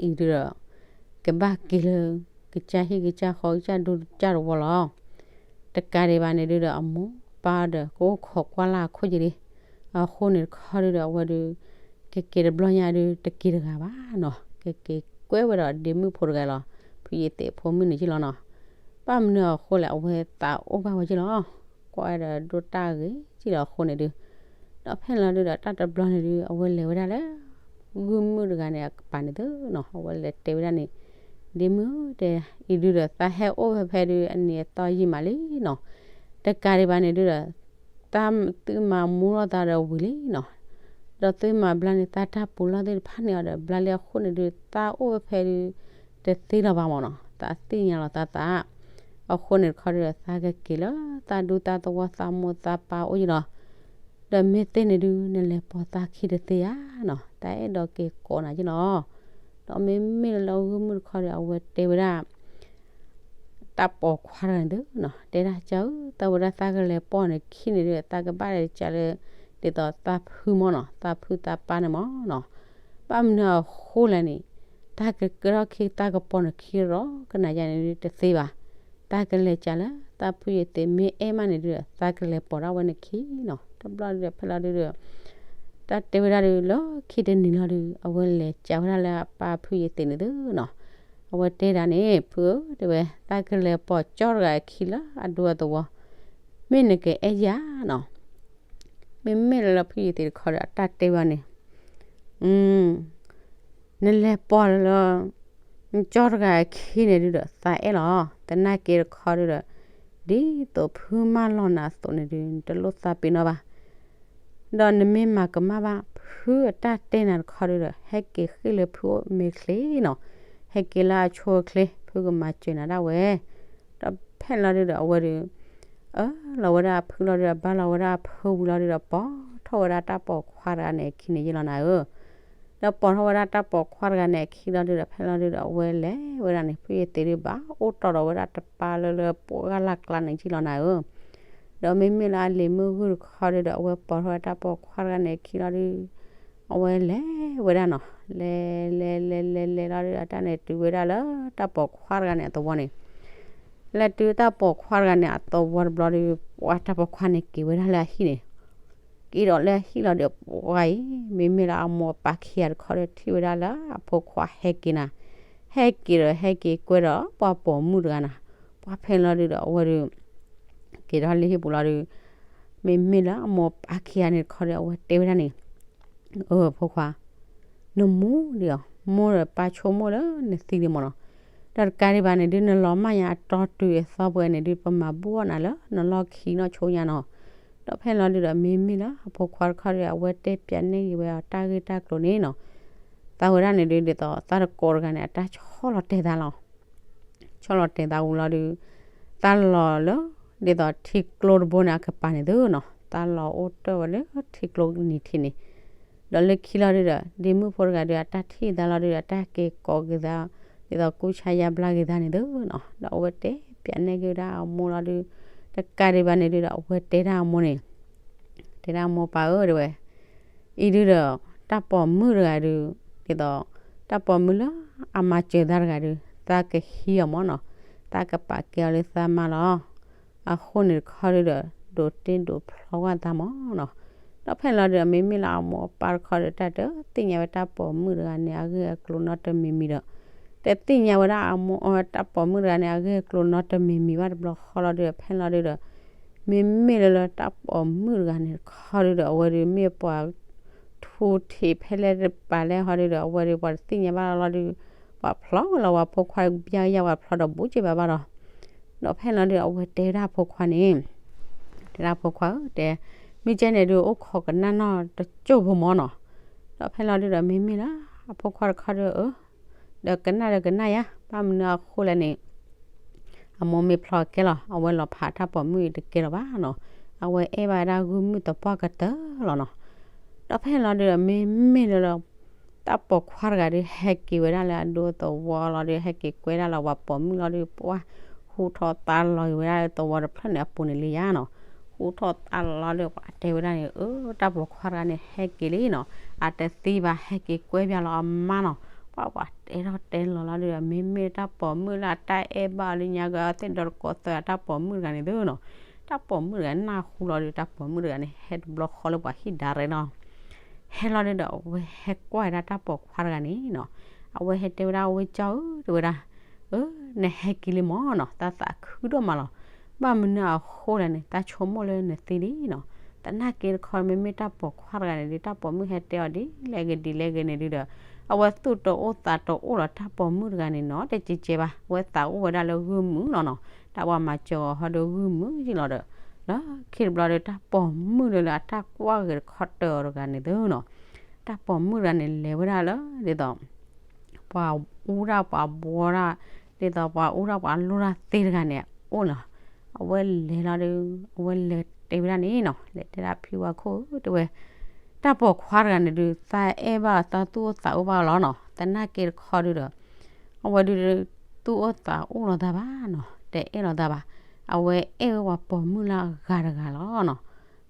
အံၤဒုဒီး ကဘၣ်က့ၤလၢ ကစၢ်ဟံၣ်ကစၢ်ဃီ ကစၢ်ဒူကစၢ်တဝီလီၤ. တကးဒံးဘၣ်န့ၣ်ဒုဒီး အမိၢ်ပၢ်ဒီး ကအိၣ်ခိးကွၢ်လၢ်အခိၣ်က့ၤလံ. အဃိန့ၣ်တခီဒုဒီး အဝဲဒုး ကက့ၤတဘျီညါဒုး တက့ၤတဂၤဘၣ်နီၤ, ကက့ၤကွဲဝဲဒီးဒ့မုၣ်ဖိတဂၤလီၤ. ဖုယသ့ၣ်အဖိမုၣ်န့ၣ်က့လီၤနီၤ. ဘၣ်မနုၤအဃိလဲၣ် အဝဲသးအိၣ်ဘၣ်ဝဲက့လီၤ. ကွၢ်ဝဲဒီးဒိၣ်တၢ်ဂ့ၤက့လီၤအဃိန့ၣ်ဒုး ဒီးဖဲလီၤဒုဒီး တၢ်တဘျီန့ၣ်ဒုး အဝဲလဲၤဝဲဒၣ်လၢ ဂုၢ်မုၣ်တဂၤန့ၣ်အကပၤန့ၣ်သုနီၤ, အဝဲလဲၤတဲဝဲဒၣ်န့ၣ် ဒ့မုၣ်တဲ အံၤဒုဒီး သးဟဲအိၣ်ဖဲဖဲဒုး အနံၤအသီယံာ်မးလံနီၤ, တကးဒံးဘၣ်န့ၣ်ဒုဒီး သးသုမၤမူထီၣ်သးဒီးဝံၤလံနီၤ, ဒီးသုမၤဘျါန့ၣ် သးတၢ်ပူၤလီၢ်သ့ၣ်တဖၣ်န့ၣ်အီၤဒီး ဘျါလံအဃိန့ၣ်ဒုး သးအိၣ်ဖဲဖဲဒုး တသ့လီၤဘၣ်မၢ်နီၤ, သးသ့ၣ်ညါလီၤသးသး အဃိန့ၣ်တခီဒုဒီး သးကက့ၤလၢ သးဒူသးသဝီသးမိၢ်သးပၢ်အိၣ်ယံၤလီၤ. ဒီးမ့ၢ်သ့န့ၣ်ဒုး နလဲၤပိာ်သးခံတသ့ဧါနီၤ, တၢ်အဲၣ်ဒိးက့ၤကိးနၤက့လီၤ. ဒီးမ့မ့ၢ်လၢဂုၢ်မုၣ်တခီဒီး အဝဲတဲဝဲဒၣ် တၢ်ပိာ်ခွါတဂၤန့ၣ်သုနီၤ, တဲဒၣ်ကၢ်ဧၢ သးဝဲဒၣ်သးကလဲၤပိာ်နခံန့ၣ်ဒုး သးကဘၣ်လဲၤကးလၢ ဒ်သိးသးဖုမၢ်နီၤ, သးဖုသးပၢ်န့ၣ်မၢ်နီၤ. ဘၣ်မနုၤအဃိလဲၣ်န့ၣ် သးကကဲထီၣ်ခံ သးကပိာ်နခံဒီး ကနၤယါန့ၣ်ဒုးတသ့ဘၣ်. သးကလဲၤကးလၢ သးဖုယသ့ၣ်မ့ၢ်အဲၣ်မးန့ၣ်ဒုး သးကလဲၤပိာ်ဒၣ်ဝဲနခံနီၤ. တဘျီဒုးဖဲလီၤဒုဒီး တၢ်တဲဝဲဒၣ်ဒုး လၢခံတနံၤလီၤဒုး အဝဲလဲၤကးဝဲဒၣ်လၢအပၢ်ဖုယသ့ၣ်န့ၣ်သုနီၤ. အဝဲတဲဒၣ်န့ၣ် ဖုဧၢ တဲဝဲ သးကလဲၤပိာ်ကၠီတဂၤအခံလၢအဒူအသဝီ, မ့ၢ်နကအဲၣ်ယၤနီၤ. မ့မ့ၢ်လၢဖုယသ့ၣ်တခီဒီး အတၢ်တဲဝဲန့ၣ် နလဲၤပိာ်လၢ ကၠီတဂၤအခံန့ၣ်ဒုဒီး သးအဲၣ်လီၤ. သနာ်က့တခီဒုဒီး ဒ်သိးဖုမၢလီၤနၤအသိးန့ၣ်ဒုး နတလိၣ်သးပ့ၤနီၣ်ဘၣ်. ဒီးနမ့ၢ်မၤကမၣ်ဘၣ် ဖုအတၢ်တဲနၤတခီဒုဒီး ဟဲက့ၤဃ့ၢ်လၢဖုအိၣ်မ့ၢ်ချ့နီၤ, ဟဲက့ၤလၢအဆိအချ့ ဖုကမၤစၢၤနၤဒၣ်ဝဲ. ဒီးဖဲလီၤဒုဒီး အဝဲဒုး အၢၣ်လီၤဝဲဒၣ်အဖုလီၤဒုဒီး ဘါလီၤဝဲဒၣ်အဖုဝံၤလီၤဒုဒီး ပိာ်ထီၣ်ဝဲဒၣ်တၢ်ပိာ်ခွါတဂၤန့ၣ်အခံန့ၣ်ယ့ၣ်လီၤနၤဧၢ. ဒီးပိာ်ထီၣ်ဝဲဒၣ်တၢ်ပိာ်ခွါတဂၤန့ၣ်အခံလီၤဒုဒီး ဖဲလီၤဒုဒီး အဝဲလဲၤဝဲဒၣ်န့ၣ် ဖုယသ့ၣ်ဒုးဘၣ်အိၣ်တီဒီးဝဲဒၣ်တပၢ်လၢလၢပှၢ်လၢ်ကျါန့ၣ်ယ့ၣ်လီၤနၤဧၢ. ဒီးမ့မ့ၢ်လၢအလံၤမုၢ်ဂုၢ်တခီဒုဒီး အဝဲပိာ်ထီၣ်ဝဲတၢ်ပိာ်ခွါတဂၤန့ၣ်အခံလီၤဒု အဝဲလဲၤဝဲဒၣ်နီၤ, လဲၤလဲၤလဲၤလဲၤလဲၤလီၤဒုဒီး အတၢ်န့ၣ်တုၤဝဲဒၣ်လၢတၢ်ပိာ်ခွါတဂၤန့ၣ်အသဝီန့ၣ် လဲၤတုၤတၢ်ပိာ်ခွါတဂၤန့ၣ်အသဝီတဘျီဒီး ပှၤတၢ်ပိာ်ခွါန့ၣ်က့ၤဝဲဒၣ်လၢအဟံၣ်န့ၣ်, က့ၤဒီးလၢအဟံၣ်လီၤဒီး ပှၤအံၤ မ့မ့ၢ်လၢအမိၢ်အပၢ်ခံဂၤတခီဒီး ထံၣ်ဝဲဒၣ်လၢအဖိခွါဟဲက့ၤနၤ, ဟဲက့ၤဒီးဟဲက့ၤကွဲဒီးပှၤပိာ်မုၣ်တဂၤနၤ, ပှၤဖဲလီၤဒုဒီး အဝဲဒုး က့ၤထီၣ်လၢဟံၣ်ပူၤလီၤဒုး မ့မ့ၢ်လၢအမိၢ်အပၢ်ခံဂၤန့ၣ်တခီဒီး အဝဲတဲဝဲဒၣ်န့ၣ် အၢ ဖိခွါ, နမိၢ်ဒံးအီၤ မိၢ်ဒီးပၢ်ဆိကမိၣ်လၢနသံဒံးမၢ်နီၤ, ဒီးတကးဒံးဘၣ်န့ၣ်ဒုး နလီၤမၢ်ညါအတီတုၤအသီပှဲၤန့ၣ်ဒုး ပမၤဘူၣ်အီၣ်နၤလၢနလီၢ်ခံနီၢ်ဆိညါနီၤ. ဒီးဖဲလီၤဒုးဒီး မ့မ့ၢ်လၢအဖိခွါတခီဒီး အဝဲတဲပၠးနဲၣ်က့ၤဝဲအီၤတၢ်ဂ့ၢ်တၢ်ကျိၤန့ၣ်နီၤ, သးဝဲဒၣ်န့ၣ်ဒုး ဒ်သိးသးတကိးတဂၤန့ၣ် အတၢ်ဆီၣ်လီၤတဲာ်သးလီၤ. ဆီၣ်လီၤတဲာ်သးဝံၤလီၤဒုး သးလီၤလၢ ဒ်သိးထံကျိတဘိန့ၣ် အကပၤန့ၣ်သုနီၤ, သးလီၤအိၣ်တ့ၢ်ဝဲလၢထံကျိနံၤထံးန့ၣ်, ဒီးလၢခံလီၤဒုးဒီး ဒ့မုၣ်ဖိတဂၤဒုး အတၢ်ထံၣ်သးလီၤဒုးဒီး အတၢ်က့ၤကိးက့ၤသး ဒ်သိးကူၣ်ဆါယါဘျါက့ၤသးန့ၣ်သုနီၤ, ဒီးအဝဲတဲပၠးနဲၣ်က့ၤဝဲဒၣ်အမိၢ်လီၤဒုး တကးဒံးဘၣ်န့ၣ်ဒုးဒီး အဝဲတဲဒၣ်အမိၢ်န့ၣ် တဲဒၣ်မိၢ်ပၢ်ဧၢ တဲဝဲ, အံၤဒုးဒီး တၢ်ပိာ်မုၣ်တဂၤဒုး ဒ်သိး တၢ်ပိာ်မုၣ်လၢအမၤစၢၤသးတဂၤဒုး သးကဟံးအီၤမၢ်နီၤ, သးကပာ်ကဲအီၤလၢသးမါလီၤ. အဃိန့ၣ်တခီဒုးဒီး ဒိးတ့ဒိးဖျီဝဲသးမၢ်နီၤ. ဒီးဖဲလီၤဒုးဒီး မ့မ့ၢ်လၢအမိၢ်အပၢ်တခီဒီး တၢ်တသ့ၣ်ညါဝဲတၢ်ပိာ်မုၣ်တဂၤန့ၣ် အဂ့ၢ်အကျိၤနီတမံၤမံၤဒီး တသ့ၣ်ညါဝဲဒၣ်အမိၢ် တၢ်ပိာ်မုၣ်တဂၤန့ၣ် အဂ့ၢ်အကျိၤနီတမံၤမံၤဘၣ်တဘျီဃီလီၤဒုးဒီး ဖဲလီၤဒုးဒီး မ့မ့ၢ်လၢလၢတၢ်ပိာ်မုၣ်တဂၤန့ၣ်တခီဒုးဒီး အဝဲဒုးမ့ၢ်ပှၤထူထံးဖဲလဲၣ်တပၤလဲၣ်ဟီဒုးဒီး အဝဲဒုးပှၤတသ့ၣ်ညါဘၣ်လီၤလီၤဒုး ပှၤဖျီဝဲလီၤဝဲဖိခွါဘၣ်ယါဝဲဖျီဒီးဘူးက့ဘၣ်ဘၣ်ဒီး ဒီးဖဲလီၤဒုးဒီး အဝဲတဲဝဲဒၣ်အဖိခွါန့ၣ် တဲဒၣ်ဖိခွါဧၢ တဲ မ့ၢ်ကဲန့ၣ်ဒုး အိၣ်ခိးကနၣ်နီၢ်တစိၢ်ဖိမၢ်နီၤ. ဒီးဖဲလီၤဒုဒီး မ့မ့ၢ်လၢ အဖိခွါတခီဒီး အၢ ဒီးကနၣ်ဒီးကနၣ်ယါ ဘၣ်မနုၤအဃိလဲၣ်န့ၣ် အမိၢ်မ့ၢ်ဖျီကဲလီၤ အဝဲလီၤဖးတၢ်ပိာ်မုၣ်အံၤတကဲလၢၤဘၣ်နီၤ. အဝဲအဲၣ်ဘၣ်ဝဲဒၣ်ဂုၢ်မုၣ်သပှၢ်ကတၢၢ်လီၤနီၤ. ဒီးဖဲလီၤဒုဒီး မ့မ့ၢ်လၢ တၢ်ပိာ်ခွါတဂၤဒီး ဟဲက့ၤဝဲဒၣ်လၢအဒိသဝီလီၤဒီး ဟဲက့ၤကွဲဒၣ်လၢပှၤပိာ်မုၣ်လီၤဒီး ပှၤဟူထီၣ်သါလီၤက့ၤဝဲဒၣ်လၢသဝီတဖျၢၣ်န့ၣ်အပူၤန့ၣ်လံယါနီၤ. ဟူထီၣ်သါလီၤဒီး ပှၤတဲဝဲဒၣ်န့ၣ် အၢ တၢ်ပိာ်ခွါတဂၤန့ၣ် ဟဲက့ၤလံနီၤ. အတသံဘၣ် ဟဲက့ၤကွဲပၠးလီၤအမါနီၤ. ပှၤပှၤတဲထီၣ်တဲလီၤလီၤဒီး မ့မ့ၢ်တၢ်ပိာ်မုၣ်လၢအတၢ်အဲၣ်ဘၣ်အီၤလၢညါကသ့ၣ်ဒီတကိးသၢအတၢ်ပိာ်မုၣ်တဂၤန့ၣ်သုနီၤ. တၢ်ပိာ်မုၣ်တဂၤနၢ်ဟူလီၤဒီး တၢ်ပိာ်မုၣ်တဂၤန့ၣ် ဟဲတဘျီဃီလၢပှၤဟံၣ်ဒါရဲနီၤ. ဟဲလီၤဒုဒီး အဝဲဟဲကွၢ်ဝဲဒၣ်တၢ်ပိာ်ခွါတဂၤန့ၣ်နီၤ. အဝဲဟဲတဲဝဲဒၣ် ဝဲကၠီဧၢ တဲဝဲဒၣ်, အၢ နဟဲက့ၤလံမၢ်နီၤ, တၢ်သးခုဒိၣ်မးလီၤ. ဘၣ်မနုၤအဃိလဲၣ်န့ၣ် တၢ်ဆိကမိၣ်လၢနသ့လံနီၤ. သနာ်က့တခီ မ့မ့ၢ်တၢ်ပိာ်ခွါတဂၤန့ၣ်ဒီး တၢ်ပိာ်မုၣ်ဟဲတဲအီၤဒ်လဲၣ်ဂ့ၤဒ်လဲၣ်ဂ့ၤန့ၣ်ဒုဒီး အဝဲသူၣ်တအိၣ်သးတအိၣ်လီၤ တၢ်ပိာ်မုၣ်တဂၤန့ၣ်နီၤ တကဲကဲဘၣ်. အဝဲသးအိၣ်ဝဲဒၣ်လၢဂုၢ်မုၢ်လီၤနီၤ. တၢ်ပှၤမၤစၢၤအီၤဟီဒီးဂုၢ်မုၢ်ယံလီၤဒီး လၢခံတဘျီဒီး တၢ်ပိာ်မုၣ်လၢလၢအတၢ်ကွၢ်ဂ့ၤတခီတၢၢ်အီၤတဂၤန့ၣ်သုနီၤ. တၢ်ပိာ်မုၣ်တဂၤန့ၣ် လဲၤဝဲဒၣ်လၢ ဒ်သိး ပှၤအူဒၣ်ပှၤဘှီဒၣ်, ဒ်သိးပှၤအူဒၣ်ပှၤလိၣ်တၢ်သ့တဂၤန့ၣ် အိၣ်လီၤ. အဝဲလဲၤလီၤဒီး အဝဲလဲၤတဲဝဲဒၣ်န့ၣ်နီၤ, လဲၤတဲဒၣ်ဖံဝါခိၣ်ဧၢ တဲဝဲ, တၢ်ပိာ်ခွါတဂၤန့ၣ်ဒုး သးအဲၣ်ဘၣ်အီၤ သးသူၣ်အိၣ်သးအိၣ်ဘၣ်အီၤလီၤနီၤ. သနာ်က့တခီဒုဒီး အဝဲဒုး သူၣ်အိၣ်သးအိၣ်လီၤသးဘၣ်နီၤ, တအဲၣ်လီၤသးဘၣ်. အဝဲအဲၣ်ဝဲပှၤပိာ်မုၣ်လၢအဂၤတဂၤလီၤနီၤ.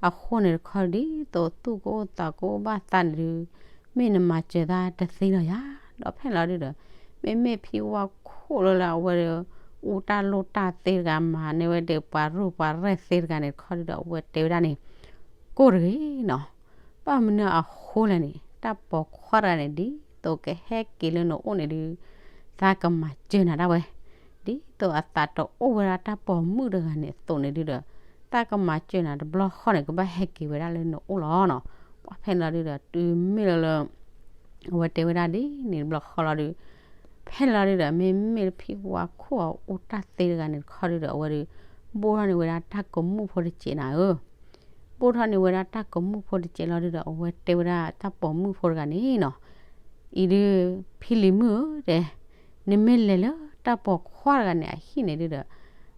အဃိန့ၣ်တခီဒ်သိးသူၣ်ကအိၣ်သးကအိၣ်ဘၣ်သးန့ၣ်ဒုး မ့ၢ်နမၤစၢၤသးတသ့လီၤယၤ. ဒီးဖဲလီၤဒုဒီး မ့မ့ၢ်ဖံဝါခိၣ်လၢလၢအဝဲဒီး အူတၢ်လိၣ်တၢ်သ့တဂၤ မၤန့ၢ်ဝဲဒီးပှၤရူၢ်ပှၤရဲၣ်သ့တဂၤန့ၣ်တခီဒုဒီး အဝဲတဲဝဲဒၣ်န့ၣ် ကိၢ်တဂ့ၤနီၤ. ဘၣ်မနုၤအဃိလဲၣ်န့ၣ် တၢ်ပိာ်ခွါတဂၤန့ၣ် ဒ်သိးကဟဲက့ၤလၢနအိၣ်န့ၣ်ဒုး သးကမၤစၢၤနၤဒၣ်ဝဲ, ဒ်သိးအသးတအိၣ်ဝဲဒၣ်တၢ်ပိာ်မုၣ်တဂၤန့ၣ်အသိးန့ၣ်ဒုဒီး သးကမၤစၢၤနၤတဘျီဃီန့ၣ် ကဘၣ်ဟဲက့ၤဝဲဒၣ်လၢနအိၣ်လီၤနီၤ. ပှၤဖဲလီၤဒုဒီး တုၤမ့ၢ်လၢလၢ အဝဲတဲဝဲဒၣ်ဒ်န့ၣ်တဘျီဃီလီၤဒုး ဖဲလီၤဒုဒီး မ့မ့ၢ်လၢဖံဝါခိၣ်အအိၣ်တၢ်သ့တဂၤန့ၣ်တခီဒုဒီး အဝဲဒုး ဘိၣ်ထီၣ်န့ၢ်ဝဲဒၣ်တၢ်ကမူၣ်ဖိတစဲးနၤဧၢ. ဘိၣ်ထီၣ်န့ၢ်ဝဲဒၣ်တၢ်ကမူၣ်ဖိတစဲးလီၤဒုဒီး အဝဲတဲဝဲဒၣ်တၢ်ပိာ်မုၣ်ဖိတဂၤန့ၣ်နီၤ, အံၤဒုး ဖံလံၤမုၣ်ဧၢ တဲ, နမ့ၢ်လဲၤလၢတၢ်ပိာ်ခွါတဂၤန့ၣ်အဟံၣ်န့ၣ်ဒုဒီး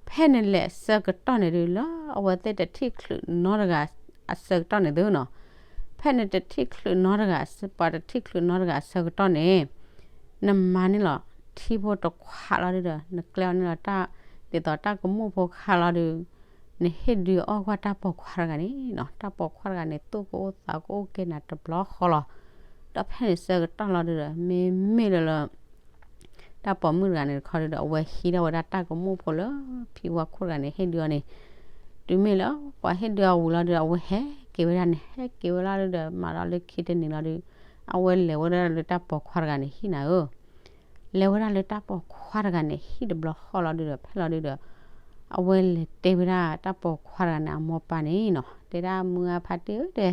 ဖဲနလဲၤအဆၢကတီၢ်န့ၣ်ဒုး လၢအဝဲသ့ၣ်တထံၣ်ချုးနီတဂၤအဆၢကတီၢ်န့ၣ်သုနီၤ, ဖဲနတထံၣ်ချုးနီတဂၤ ပှၤတထံၣ်ချုးနီတဂၤအဆၢကတီၢ်န့ၣ် နမၤန့ၢ်လီၤ ထံဖိတခွးလီၤဒုဒီး နကျဲအီၤန့ၢ်လီၤတၢ် ဒ်သိးတၢ်ကမူၣ်ဖိခါလီၤဒုး နဟ့ၣ်ဒုးအီၣ်ကွၢ်တၢ်ပိာ်ခွါတဂၤန့ၣ်နီၤ, တၢ်ပိာ်ခွါတဂၤန့ၣ် သူၣ်ကအိၣ်သးကအိၣ်ကဲနၤတဘျီဃီလီၤ. ဒီးဖဲန့ၣ်ဆၢကတီၢ်လီၤဒုဒီး မ့မ့ၢ်လၢလၢ တၢ်ပိာ်မုၣ်တဂၤန့ၣ်တခီဒုဒီး အဝဲဟံးထီၣ်ဝဲဒၣ်တၢ်ကမူၣ်ဖိလၢ ဖံဝါခိၣ်တဂၤန့ၣ် ဟ့ၣ်ဒုးအီၤန့ၣ်, တုၤမ့ၢ်လၢ ပှၤဟ့ၣ်ဒုးအီၤဝံၤလီၤဒုဒီး အဝဲဟဲက့ၤဝဲဒၣ်န့ၣ် ဟဲက့ၤဝဲလီၤဒုဒီး မၤဒီးလၢခံတနံၤလီၤဒုး အဝဲလဲၤဝဲဒၣ်လၢတၢ်ပိာ်ခွါတဂၤန့ၣ်ဟံၣ်နၤဧၢ လဲၤဝဲဒၣ်လၢတၢ်ပိာ်ခွါတဂၤန့ၣ် ဟံၣ်တဘျီဃီလီၤဒုဒီး ဖဲလီၤဒုဒီး အဝဲလဲၤတဲဝဲဒၣ်တၢ်ပိာ်ခွါတဂၤန့ၣ် အမိၢ်ပၢ်န့ၣ်နီၤ, တဲဒၣ်မုၢ်အဖါတ့ၢ်ဧၢတဲ,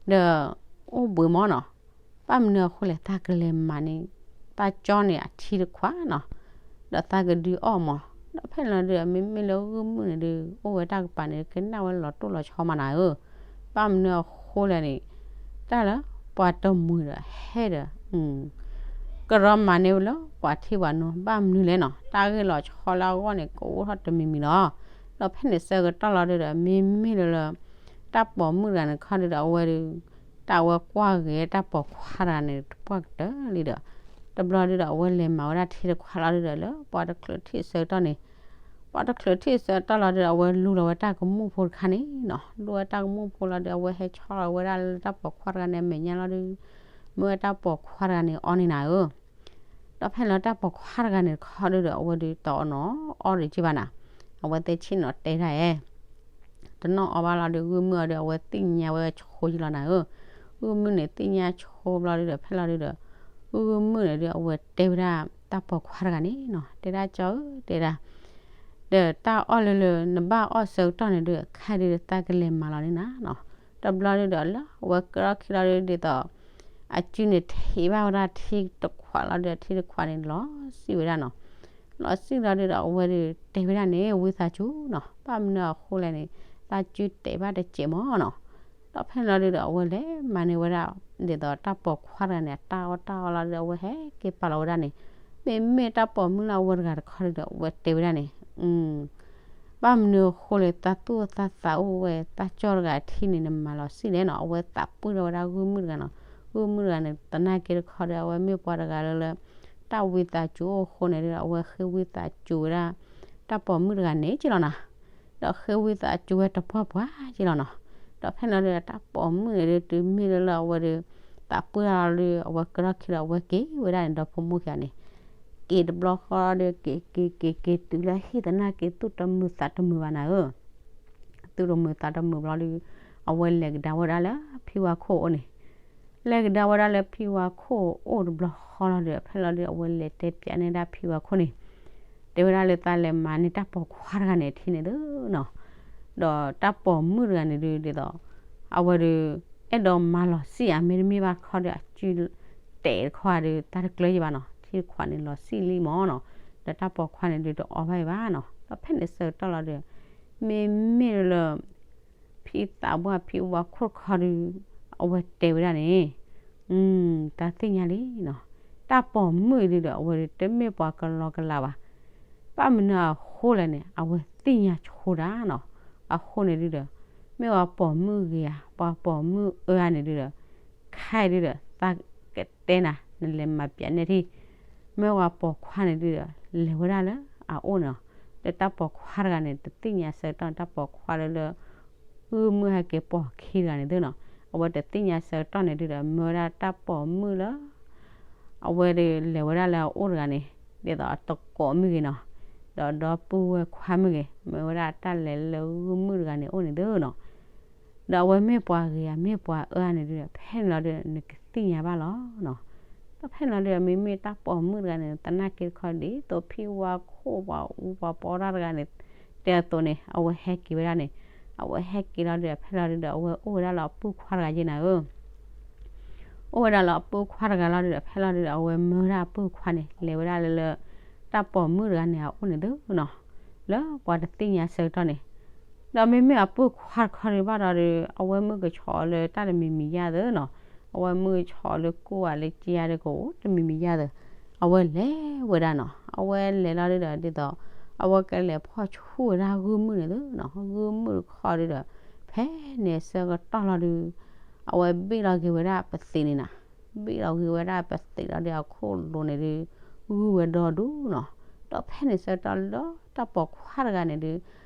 ဒီး အိၣ်ဘှံးမၢ်နီၤ, ဘၣ်မနုၤအဃိလဲၣ် သးကလဲၤမၤန့ၣ် သးကၠီန့ၣ်အထံတခွးနီၤ, ဒီးသးကဒုးအီၣ်မၢ်, ဒီးဖဲလီၤဒုဒီး မ့မ့ၢ်လၢဂုၢ်မုၢ်န့ၣ်ဒုး အိၣ်ဝဲတၢ်ကပၤန့ၣ် ကနၣ်ဝဲလီၤတိၢ်လီၤဆီမးနၤဧၢ, ဘၣ်မနုၤအဃိလဲၣ်န့ၣ် တၢ်လၢ ပှၤတမှံၤဒီးဟဲဒီး ကရီမၤန့ၢ်ဝဲလၢပှၤထံပှၤနိ ဘၣ်မနုၤလဲၣ်နီၤ, တၢ်ဂ့ၢ်လီၤဆီလၢအဂီၢ်န့ၣ် ကအိၣ်ထီၣ်တမံၤမံၤလီၤ. ဒီးဖဲန့ၣ်ဆၢကတီၢ်လီၤဒုဒီး မ့မ့ၢ်လၢလၢ တၢ်ပိာ်မုၣ်တဂၤန့ၣ်တခီဒုဒီး အဝဲဒုး တၢ်အဝဲကွၢ်ဂ့ၤတၢ်ပိာ်ခွါတဂၤန့ၣ် တပှၢ်ကတၢၢ်လံဒီး တဘျီဒုဒီး အဝဲလဲၤမၤဝဲဒၣ်ထံတခွးလီၤဒုဒီး လၢပှၤတချုးထံၣ်ဆၢကတီၢ်န့ၣ် ပှၤတချုးထံၣ်ဆၢကတီၢ်လီၤဒုဒီး အဝဲလူလီၤဝဲတၢ်ကမူၣ်ဖိတခါန့ၣ်နီၤ, လူဝဲတၢ်ကမူၣ်ဖိလီၤဒုး အဝဲဟဲဆီလီၤဝဲဒၣ်လၢတၢ်ပိာ်ခွါတဂၤန့ၣ်အမဲာ်ညါလီၤဒုး မ့ၢ်ဝဲတၢ်ပိာ်ခွါတဂၤန့ၣ်အီၣ်န့ၢ်နၤဧၢ ဒီးဖဲလၢတၢ်ပိာ်ခွါတဂၤန့ၣ်တခီဒုဒီး အဝဲဒုးတအီၣ်နီၤအီၣ်ဒံးက့ဘၣ်နၤ, အဝဲသ့ၣ်ဆ့ၣ်နီၤတဲဒၣ်ဧဲ တနီၣ်အီၣ်ဘၣ်လီၤဒုး ဂုၢ်မုၢ်အီၤဒုး အဝဲသ့ၣ်ညါဝဲဆိယံလီၤနၤဧၢ, ဂုၢ်မုၢ်န့ၣ်သ့ၣ်ညါဆိဘျီဒုဒီး ဖဲလီၤဒုဒီး ဂုၢ်မုၢ်န့ၣ်ဒုး အဝဲတဲဝဲဒၣ်တၢ်ပိာ်ခွါတဂၤန့ၣ်နီၤ, တဲဒၣ်ကၠီဧၢ တဲဒၣ် ဒီးတၢ်အီၣ်လၢလၢနဘၣ်အီၣ်ဆၢကတီၢ်န့ၣ်ဒုး ခဲဒုးသးကလဲၤမၤလီၤန့ၢ်နၤနီၤ, တဘျီဒုဒီးလၢအဝဲကရီၢ်ခံလီၤဒုးဒ်သိး အစုန့ၣ်ထံးဘၣ်ဝဲဒၣ်ထံတခွးလီၤဒုး ထံတခွးန့ၣ်လီၤစံၣ်ဝဲဒၣ်နီၤ, လီၤစံၣ်လီၤဒုဒီး အဝဲဒုးတဲဝဲဒၣ်န့ၣ် ဝံသးစူၤနီၤ, ဘၣ်မနုၤအဃိလဲၣ်န့ၣ် သးစုတဲာ်ဘၣ်တစဲးမၢ်နီၤ, ဒီးဖဲန့ၣ်လီၤဒုဒီး အဝဲလဲၤမၤန့ၢ်ဝဲဒၣ် ဒ်သိးတၢ်ပိာ်ခွါတဂၤန့ၣ် အတၢ်အီၣ်တၢ်အီလီၤဒီး အဝဲဟဲက့ၤပာ်လီၤဝဲဒၣ်န့ၣ်, မ့မ့ၢ်တၢ်ပိာ်မုၣ်လၢအဝဲတဂၤတခီဒုဒီး အဝဲတဲဝဲဒၣ်န့ၣ်, ဘၣ်မနုၤအဃိလဲၣ် တၢ်သူၣ်အိၣ်သးသးအိၣ်ဝဲ တၢ်ကၠီၣ်တဂၤထံၣ်န့ၣ် နမၤလီၤဆံၣ်လဲၣ်နီၤ, အဝဲသးပှၢ်ထီၣ်ဝဲဒၣ်ဂုၢ်မုၣ်တဂၤနီၤ, ဂုၢ်မုၣ်တဂၤန့ၣ် သနာ်က့တခီဒီး အဝဲမ့ၢ်ပှၤတဂၤလၢလၢ တၢ်ဝံသးစူၤအိၣ်အဃိန့ၣ်ဒီး အဝဲဃ့ဝံသးစူၤဝဲဒၣ် တၢ်ပိာ်မုၣ်တဂၤန့ၣ်က့လီၤနီၤ, ဒီးဃ့ဝံသးစူၤဝဲတပှၢ်ပှၢ်က့လီၤနီၤ, ဒီးဖဲန့ၣ်လီၤဒီး တၢ်ပိာ်မုၣ်န့ၣ်ဒီး တုၤမ့ၢ်လၢလၢအဝဲဒီး သးပှၢ်လီၤဒီး အဝဲကထီၣ်ခံဒီး အဝဲက့ၤဝဲဒၣ်န့ၣ် ဒီဖိမိၢ်ခံဂၤန့ၣ်, က့ၤတဘျီဃီဒီး က့ၤက့ၤက့ၤက့ၤတုၤလၢဟံၣ် သနာ်က့သူၣ်တမုာ်သးတမုာ်ဘၣ်နၤဧၢ သူၣ်တမုာ်သးတမုာ်ဘျီဒီး အဝဲလဲၤကဒါဝဲဒၣ်လၢဖံဝါခိၣ်အအိၣ်န့ၣ်, လဲၤကဒါဝဲဒၣ်လၢဖံဝါခိၣ်အအိၣ်တဘျီဃီလီၤဒီး ဖဲလီၤဒီး အဝဲလဲၤတဲပၠးန့ၢ်ဒၣ်ဖံဝါခိၣ်န့ၣ်, တဲဝဲဒၣ်လၢ သးလဲၤမၤန့ၢ်တၢ်ပိာ်ခွါတဂၤန့ၣ်ထံၣ်န့ၣ်သ့နီၤ, ဒီးတၢ်ပိာ်မုၣ်တဂၤန့ၣ်ဒုး ဒ်သိး အဝဲဒီး အဲၣ်ဒိးမၤလီၤဆံၣ်ဧါ မ့တမ့ၢ်ဘၣ်တခီဒီး အစုတဲာ်တခီဒီး တၢ်တကျၢၤယံၤဘၣ်နီၤ, ထံတခွးန့ၣ်လီၤဆံၣ်လံမၢ်နီၤ, ဒီးတၢ်ပိာ်ခွါန့ၣ်ဒုး တအီၣ်ဘၣ်အံၤဘၣ်နီၤ, ဒီးဖဲန့ၣ်ဆၢကတီၢ်လီၤဒီး မ့မ့ၢ်လၢ ဖံသးပှၢ်ဖံဝါခိၣ်တခီဒီး အဝဲတဲဝဲဒၣ်န့ၣ်, တၢ်သ့ၣ်ညါလံနီၤ, တၢ်ပိာ်မုၣ်အံၤဒုးဒီး အဝဲဒီးတမ့ၢ်ပှၤကလီကလးဘၣ်, ဘၣ်မနုၤအဃိလဲၣ်န့ၣ် အဝဲသ့ၣ်ညါဆိဒၣ်နီၤ, အဃိန့ၣ်ဒုးဒီး မ့ၢ်ပှၤပိာ်မုၣ်ဂ့ၤဧါ ပှၤပိာ်မုၣ်အၢဧါန့ၣ်ဒုးဒီး ခဲအံၤဒုးဒီး သးကတဲနၤ နလဲၤမၤပၠးနဲၣ်ထံၣ်, မ့ၢ်ပှၤပိာ်ခွါန့ၣ်ဒုးဒီး လဲၤဝဲဒၣ်လၢအအိၣ်န့ၣ်နီၤ, ဒီးတၢ်ပိာ်ခွါတဂၤန့ၣ် တသ့ၣ်ညါဆၢကတီၢ်န့ၣ် တၢ်ပိာ်ခွါလၢလၢ ဂုၢ်မုၣ်ဟဲက့ၤပိာ်ခံတဂၤန့ၣ်သ့နီၤ, အဝဲတသ့ၣ်ညါဆၢကတီၢ်န့ၣ်ဒုးဒီး မၢဝဲဒၣ်တၢ်ပိာ်မုၣ်လၢ အဝဲဒီးလဲၤဝဲဒၣ်လၢအအိၣ်တဂၤန့ၣ် ဒ်သိးအတကိးမ့ၢ်ဂ့ၤနီၤ, ဒီးဒီပုၢ်ဝဲၢ်ခွါမ့ၢ်ဂ့ၤ မၢဝဲဒၣ်တၢ်လဲၤလၢဂုၢ်မုၣ်တဂၤန့ၣ်အိၣ်န့ၣ်သ့နီၤ, ဒီးအဝဲမ့ၢ်ပှၤဂ့ၤဧါ မ့ၢ်ပှၤအၢဧါန့ၣ်ဒုးဒီး ဖဲန့ၣ်လီၤဒီး နကသ့ၣ်ညါဘၣ်လီၤနီၤ, ဒီးဖဲန့ၣ်လီၤဒီး မ့မ့ၢ်တၢ်ပိာ်မုၣ်တဂၤန့ၣ် သနာ်က့တခီဒ်သိးဖံဝါခိၣ် ပှၤအူပှၤပီတၢ်တဂၤန့ၣ် တဲအသိးန့ၣ် အဝဲဟဲက့ၤဝဲဒၣ်န့ၣ်, အဝဲဟဲက့ၤလီၤဒီး ဖဲလီၤဒုးဒီး အဝဲအိၣ်ဝဲဒၣ်လၢအပုၢ်ခွါတဂၤယ့ၢ်နၤဧၢ အိၣ်ဝဲဒၣ်လၢအပုၢ်ခွါတဂၤလီၤဒုးဒီး ဖဲလီၤဒုးဒီး အဝဲမၢဝဲဒၣ်အပုၢ်ခွါန့ၣ် လဲၤဝဲဒၣ်လၢလၢ တၢ်ပိာ်မုၣ်တဂၤန့ၣ်အအိၣ်န့ၣ်သ့နီၤ, လၢပှၤတသ့ၣ်ညါဆၢကတီၢ်န့ၣ်, ဒီးမ့မ့ၢ်အပုၢ်ခွါတခီဒုးဘၣ်ဒီးဒီး အဝဲမုၢ်ကဆီးလၢတၢ်တမံၤမံၤယါသ့နီၤ, အဝဲမုၢ်ကဆီးလၢကိၢ်ဧါလၢက့ဧါဒီးကအိၣ်တမံၤမံၤယါသ့, အဝဲလဲၤဝဲဒၣ်နီၤ, အဝဲလဲၤလီၤဒုးဒီး ဒ်သိး အဝဲကလဲၤဖီၣ်ဆူၣ်ဝဲဒၣ်ဂုၢ်မုၣ်န့ၣ်သ့နီၤ, ဂုၢ်မုၣ်တခီဒုးဒီး ဖဲန့ၣ်ဆၢကတီၢ်လီၤဒုး အဝဲဘ့ၣ်လီၤက့ၤဝဲဒၣ်ပသံးန့ၣ်နီၤ, ဘ့ၣ်လီၤက့ၤဝဲဒၣ်ပသံးလီၤဒီးအခိၣ်လိၤန့ၣ်ဒုး ဂုၢ်ဝဲဒီဒူၣ်နီၤ, ဒီးဖဲန့ၣ်ဆၢကတီၢ်လၢတၢ်ပိာ်ခွါတဂၤန့ၣ်ဒုး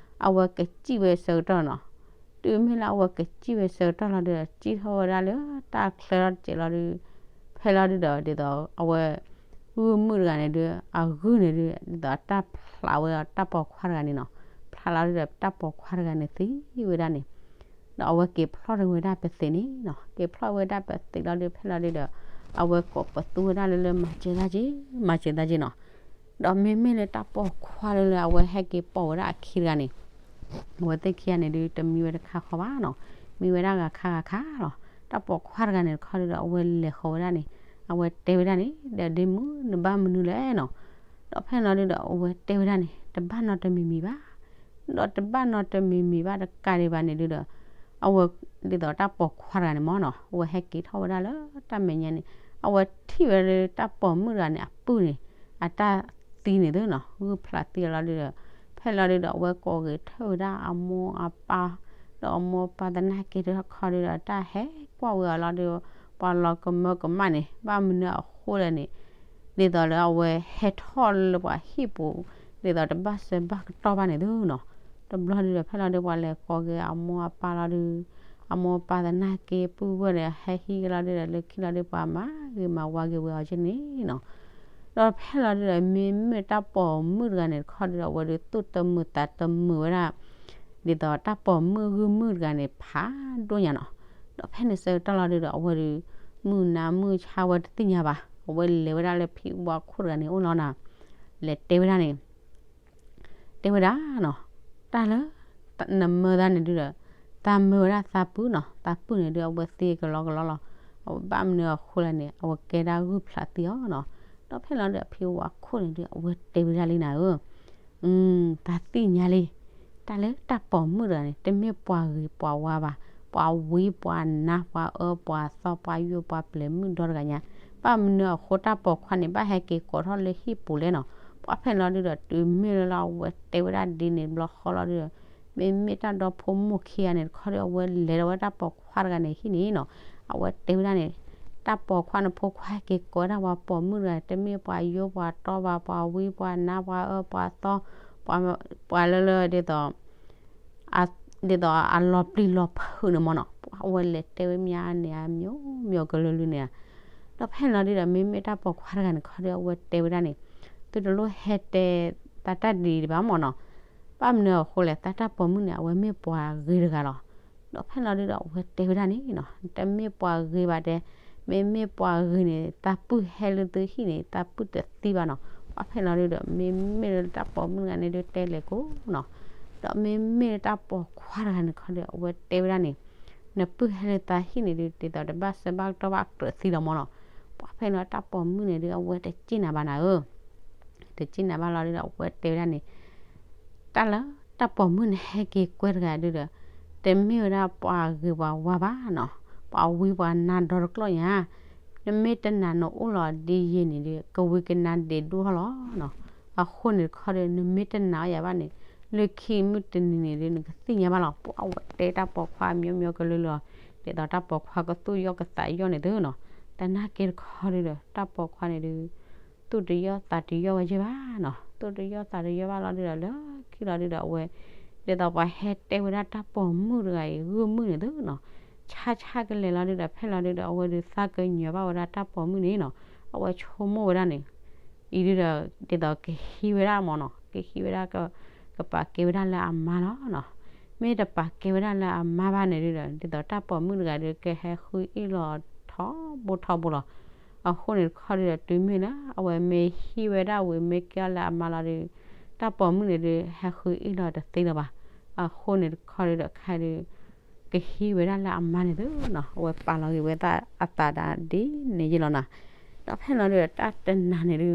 အဝဲကစံၣ်ဝဲဆၢကတီၢ်နီၤ, တုၤမ့ၢ်လၢအဝဲကစံၣ်ဝဲဆၢကတီၢ်လီၤဒုး စံၣ်ထီၣ်ဝဲဒၣ်လၢတၢ်ချၢထီၣ်တစဲးလီၤဒုး ဖဲလီၤဒုးဒီး ဒ်သိးအဝဲ ဂုၢ်မုၣ်တဂၤန့ၣ်ဒုး အဂုၢ်န့ၣ်ဒုး ဒ်သိးတၢ်ဖျးဝဲဒီး တၢ်ပိာ်ခွါတဂၤန့ၣ်နီၤ, ဖျးလီၤဒုးဒီး တၢ်ပိာ်ခွါတဂၤန့ၣ်သံဝဲဒၣ်န့ၣ်, ဒီးအဝဲက့ၤဖျီၣ်ထီၣ်ဝဲဒၣ်ပသံးန့ၣ်နီၤ, က့ၤဖျီၣ်ဝဲဒၣ်ပသံးလီၤဒုး ဖဲလီၤဒုးဒီး အဝဲကိးပသူဝဲဒၣ်လၢလၢ မၤစၢၤသးက့ မၤစၢၤသးက့နီၤ, ဒီးမ့မ့ၢ်လၢတၢ်ပိာ်ခွါလၢလၢအဝဲဟဲက့ၤပိာ်ဝဲဒၣ်အခံတဂၤန့ၣ် အဝဲသ့ၣ်ခံဂၤန့ၣ်ဒုး တမံဝဲတခါဃီဘၣ်နီၤ, မံဝဲဒၣ်ဂၤခါဂၤခါလီၤ, တၢ်ပိာ်ခွါတဂၤန့ၣ်တခီဒုးဒီး အဝဲလဲၤဃီၤဝဲဒၣ်န့ၣ်, အဝဲတဲဝဲဒၣ်န့ၣ် ဒီးဒ့မုၣ် နဘၣ်မနုၤလဲၣ်နီၤ, ဒီးဖဲန့ၣ်လီၤဒုးဒီး အဝဲတဲဝဲဒၣ်န့ၣ် တဘၣ်နီတမံၤမံၤဘၣ်, ဒီးတဘၣ်နီတမံၤမံၤဘၣ်တကးဒံးဘၣ်န့ၣ်ဒုးဒီး အဝဲ ဒ်သိးတၢ်ပိာ်ခွါတဂၤန့ၣ်မ့ၢ်နီၤ အဝဲဟဲက့ၤထီၣ်ဝဲဒၣ်လၢတၢ်မဲာ်ညါန့ၣ် အဝဲထံၣ်ဝဲဒၣ်လၢတၢ်ပိာ်မုၣ်တဂၤန့ၣ် အပုၢ်န့ၣ် အတၢ်သံန့ၣ်သ့နီၤ ဂုၢ်ဖျးသံအီၤလီၤဒုးဒီး ဖဲလီၤဒုးဒီး အဝဲကိးဂ့ၤထၢၣ်ဝဲဒၣ်အမိၢ်အပၢ် ဒီးအမိၢ်ပၢ်သနာ်က့ တခီဒုးဒီး တၢ်ဟဲကွၢ်ဝဲအီၤလီၤဒုး ပှၤလီၤကမၢကမၣ်န့ၣ် ဘၣ်မနုၤအဃိလဲၣ်န့ၣ် ဒ်သိးလၢအဝဲဟဲထီၣ်လၢပှၤဟံၣ်ပူၤ ဒ်သိးတဘၣ်စၢၤဘၣ်ကတီၢ်ဘၣ်န့ၣ်သ့နီၤ တဘျီဒုးဒီး ဖဲလီၤဒုးပှၤလဲၤကိးက့ၤအမိၢ်အပၢ်လီၤဒုး အမိၢ်အပၢ်သနာ်က့ ပုၢ်ဝဲၢ်ဒီး ဟဲဟံးက့ၤလီၤဒုးဒီး လၢခံလီၤဒုး ပှၤမၤဂ့ၤမၤဝါက့ၤဝဲအီၤက့န့ၣ်နီၤ ဒီးဖဲလီၤဒုးဒီး မ့မ့ၢ်တၢ်ပိာ်မုၣ်တဂၤန့ၣ် တခီဒုးဒီး အဝဲဒုးသူၣ်တမုာ်သးတမုာ်ဝဲဒၣ် ဒ်သိးတၢ်ပိာ်မုၣ်ဂုၢ်မုၣ်တဂၤန့ၣ် ဖးဒိၣ်ညါနီၤ ဒီးဖဲန့ၣ်ဆၢကတီၢ်လီၤဒုးဒီး အဝဲဒုး မုၢ်နၤမုၢ်ဆါဝဲတသ့ၣ်ညါဘၣ် အဝဲလဲၤဝဲဒၣ်လၢဖံဝါခိၣ်တဂၤန့ၣ်အိၣ်လီၤနီၤ လဲၤတဲဝဲဒၣ်န့ၣ် တဲဝဲဒၣ်နီၤ တၢ်လၢ နမၢသးန့ၣ်ဒုးဒီး သးမၢဝဲဒၣ်သးပုၢ်နီၤ သးပုၢ်န့ၣ်ဒုး အဝဲသံကလီကလီလီၤ အဝဲဘၣ်မနုၤအဃိလဲၣ်န့ၣ် အဝဲကဲဒၣ်ဂုၢ်ဖျးသံအီၤနီၤ ဒီးဖဲလီၤဒုး ဖံဝါခိၣ်န့ၣ်ဒုး အဝဲတဲဝဲဒၣ်လံနၤဧၢ သးသ့ၣ်ညါလံ တၢ်လၢတၢ်ပိာ်မုၣ်တဂၤန့ၣ် တမ့ၢ်ပှၤဂ့ၤပှၤဝါဘၣ် ပှၤဝံပှၤနါ ပှၤအၢပှၤသီ ပှၤယိၣ်ပှၤပျဲၤမုၣ်ဒီတဂၤညါ, ဘၣ်မနုၤအဃိတၢ်ပိာ်ခွါန့ၣ် ဘၣ်ဟဲက့ၤကိးထီၣ်လၢဟံၣ်ပူၤလဲၣ်နီၤ. ပှၢ်ဖဲန့ၣ်လီၤဒုဒီး တုၤမ့ၢ်လၢလီၤ အဝဲတဲဝဲဒၣ်ဒ်န့ၣ်တဘျီဃီလီၤဒုဒီး မ့မ့ၢ်တၢ်ဒီဖိမိၢ်ခံဂၤန့ၣ်တခီဒီး အဝဲလဲၤဒီးဝဲတၢ်ပိာ်ခွါတဂၤန့ၣ်ဟံၣ်န့ၣ်နီၤ. အဝဲတဲဝဲဒၣ်န့ၣ် တၢ်ပိာ်ခွါန့ၣ်ဖိခွါဟဲက့ၤကိးဝဲဒၣ်ပှၤပိာ်မုၣ်တဂၤ တမ့ၢ်ပှၤယိၣ်ပှၤတီဘၣ် ပှၤဝံပှၤနါ ပှၤအၢပှၤသီ ပှၤလၢလၢဒ်သိး ဒ်သိးအလီၤပျံၤလီၤဖုးန့ၣ်မ့ၢ်နီၤ. အဝဲလဲၤတဲဝဲမ့ၢ်န့ၣ် အမျိုးမျိုးကလုာ်လုာ်န့ၣ်ဧါ. ဒီးဖဲန့ၣ်လီၤဒုဒီး မ့မ့ၢ်တၢ်ပိာ်ခွါတဂၤန့ၣ်ခီဒီး အဝဲတဲဝဲဒၣ်န့ၣ် သုတလိၣ်ဟဲတဲသးတၢ်ဒ်အံၤဒံးဘၣ်မ့ၢ်နီၤ. ဘၣ်မနုၤအဃိလဲၣ် သးတၢ်ပိာ်မုၣ်န့ၣ် အဝဲမ့ၢ်ပှၤဂ့ၤတဂၤလီၤ. ဒီးဖဲန့ၣ်လီၤဒုဒီး အဝဲတဲဝဲဒၣ်န့ၣ်နီၤ တမ့ၢ်ပှၤဂ့ၤဘၣ်တဲ, မ့မ့ၢ်ပှၤဂ့ၤန့ၣ် သးပုၢ်ဟဲလၢသုဟံၣ်န့ၣ် သးပုၢ်တသံဘၣ်နီၤ. ပှၢ်ဖဲန့ၣ်လီၤဒုဒီး မ့မ့ၢ်လၢတၢ်ပိာ်မုၣ်တဂၤန့ၣ်ဒုတဲလဲၤကိးနီၤ. ဒီးမ့မ့ၢ်လၢတၢ်ပိာ်ခွါတဂၤန့ၣ်ခီဒီး အဝဲတဲဝဲဒၣ်န့ၣ် နပုၢ်ဟဲလၢသးဟံၣ်န့ၣ်ဒု ဒ်သိးတဘၣ်စၢဘၣ်ကတီၢ်ဘၣ်အကြၢးသံလီၤမ့ၢ်နီၤ. ပှၢ်ဖဲန့ၣ်လီၤ တၢ်ပိာ်မုၣ်န့ၣ်ဒု အဝဲတစံၣ်နၤဘၣ်နၤဧၢ တစံၣ်နၤဘၣ်လီၤဒုဒီး အဝဲတဲဝဲဒၣ်န့ၣ် တၢ်လၢတၢ်ပိာ်မုၣ်န့ၣ်ဟဲက့ၤကွဲတဂၤဒုဒီး တမ့ၢ်ဝဲဒၣ်ပှၤဂ့ၤပှၤဝါဘၣ်နီၤ, ပှၤဝံပှၤနါဒီတကျီၢ်ညါ, နမ့ၢ်တနာ်နအိၣ်လီၤဒ်ယဲန့ၣ်ဒု ကဝံကနါဒ့ဒိၣ်ထီၣ်လီၤနီၤ. အဃိန့ၣ်တခီဒီး နမ့ၢ်တနာ်အီၤယၤဘၣ်န့ၣ် လၢခံမုၢ်တနံၤန့ၣ်ဒု နကသ့ၣ်ညါဘၣ်လီၤ. ပှၢ်ဝဲတဲတၢ်ပိာ်ခွါမျိုးမျိုးကလုာ်လီၤ, ဒ်သိးတၢ်ပိာ်ခွါကသူၣ်ယီၣ်ကသးယီၣ်န့ၣ်သုနီၤ. သနာ်က့တခီဒုဒီး တၢ်ပိာ်ခွါန့ၣ်ဒု သူၣ်တယီၣ်သးတယီၣ်ဝဲယဲၢ်ဘၣ်နီၤ, သူၣ်တယီၣ်သးတယီၣ်ဘၣ်လီၤဒုဒီး လၢခံလီၤဒုဒီး အဝဲ ဒ်သိးပှၤဟဲတဲဝဲဒၣ်တၢ်ပိာ်မုၣ်တဂၤအံၤ ဂုၢ်မုၣ်န့ၣ်သုနီၤ. ဆါဆါကလဲာ်လီၤဒုဒီး ဖဲလီၤဒုဒီး အဝဲဒုးသးကညီၤဘၣ်ဝဲဒၣ်တၢ်ပိာ်မုၣ်န့ၣ်နီၤ, အဝဲဆိကမိၣ်ဝဲဒၣ်န့ၣ် အံၤဒုဒီး ဒ်သိးကဟံးဝဲဒၣ်မ့ၢ်နီၤ, ကဟံးဝဲဒၣ် ကပာ်ကဲဝဲဒၣ်လၢအမါလီၤနီၤ. မ့ၢ်တပာ်ကဲဝဲဒၣ်လၢအမါဘၣ်န့ၣ်ဒုဒီး ဒ်သိးတၢ်ပိာ်မုၣ်တဂၤဒု ကဟဲဃုအ့ၣ်လီၤထီဘိထီဘိလီၤ. အဃိန့ၣ်တခီဒုဒီး တုၤမ့ၢ်လၢအဝဲမ့ၢ်ဟံးဝဲဒၣ်ဝံၤ မ့ၢ်ကဲအီၤလၢအမါလီၤဒု တၢ်ပိာ်မုၣ်န့ၣ်ဒု ဟဲဃုအ့ၣ်လီၤတသ့လၢၤဘၣ်. အဃိန့ၣ်တခီဒုဒီး ခဲဒု ကဟံးဝဲဒၣ်လၢအမါန့ၣ်သုနီၤ, အဝဲပာ်လီၤက့ၤဝဲဒၣ်အသးဒ်န့ၣ်ယဲၢ်လီၤနီၤ. ဒီးဖဲလီၤဒုဒီး တၢ်တနၤန့ၣ်ဒု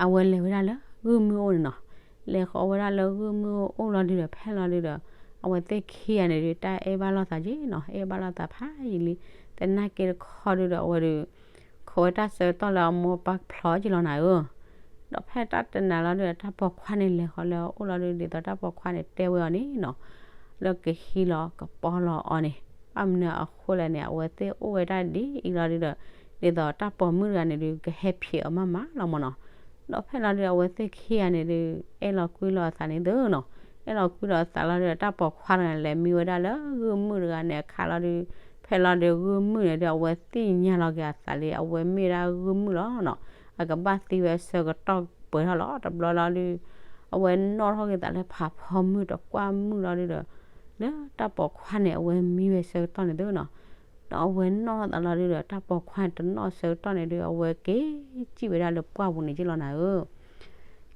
အဝဲလဲၤဝဲဒၣ်လၢဂုၢ်မုၢ်အိၣ်န့ၣ်နီၤ, လဲၤဃီၤဝဲဒၣ်လၢဂုၢ်မုၢ်အိၣ်လီၤဒုဒီး ဖဲလီၤဒုဒီး အဝဲသ့ၣ်ခံဂၤန့ၣ်ဒု တၢ်အဲၣ်ဘၣ်လိာ်သးက့ၤနီၤ, အဲၣ်ဘၣ်လိာ်သးဖးယံာ်လံ. သနာ်က့တခီဒုဒီး အဝဲဒု ခိးဝဲတၢ်ဆၢကတီၢ်လၢအမိၢ်ပၢ်ဖျီက့ၤလီၤနၤဧၢ. ဒီးဖဲတၢ်တနၤလီၤဒုဒီး တၢ်ပိာ်ခွါန့ၣ်လဲၤဃီၤလၢအအိၣ်လီၤဒု ဒ်သိးတၢ်ပိာ်ခွါန့ၣ်တဲဝဲအီၤန့ၣ်နီၤ လၢကဟံးလီၤကပီၤလီၤအီၤန့ၣ် ဘၣ်မနုၤအဃိလဲၣ်န့ၣ် အဝဲသ့ၣ်အိၣ်ဝဲဒၣ်ဒ်အံၤလီၤဒုဒီး ဒ်သိးတၢ်ပိာ်မုၣ်တဂၤန့ၣ်ဒု ကဟဲဖံးအီၤမးမးလီၤမ့ၢ်နီၤ. ဒီးဖဲလီၤဒုဒီး အဝဲသ့ၣ်ခံဂၤန့ၣ်ဒု အဲၣ်လီၤကွံလီၤအသးန့ၣ်သုနီၤ, အဲၣ်လီၤကွံလီၤအသးလီၤဒုဒီး တၢ်ပိာ်ခွါတဂၤန့ၣ် လဲၤမံဝဲဒၣ်လၢဂုၢ်မုၢ်တဂၤန့ၣ်အခါလီၤဒု ဖဲလီၤဒု ဂုၢ်မုၢ်န့ၣ်ဒု အဝဲသ့ၣ်ညါလီၤက့ၤအသးလံ အဝဲမ့ၢ်ဒၣ်ဂုၢ်မုၢ်လီၤနီၤ, အကဘၣ်သံဝဲဆၢကတီၢ်ပှဲၤထီၣ်လီၤ. တဘျီလီၤဒု အဝဲနီၣ်ထီၣ်က့ၤသးလၢဖးဖီမုၢ်တကွၢ်မုၢ်လီၤဒုဒီး လၢတၢ်ပိာ်ခွါန့ၣ် အဝဲမံဝဲဆၢကတီၢ်န့ၣ်သုနီၤ, ဒီးအဝဲနီၣ်ထီၣ်သးလီၤဒုဒီး တၢ်ပိာ်ခွါန့ၣ် တနီၣ်ဆၢကတီၢ်န့ၣ်ဒု အဝဲက့ၤစံၣ်ဝဲဒၣ်လၢပှၢ်ပူၤန့ၣ်က့လီၤနၤဧၢ.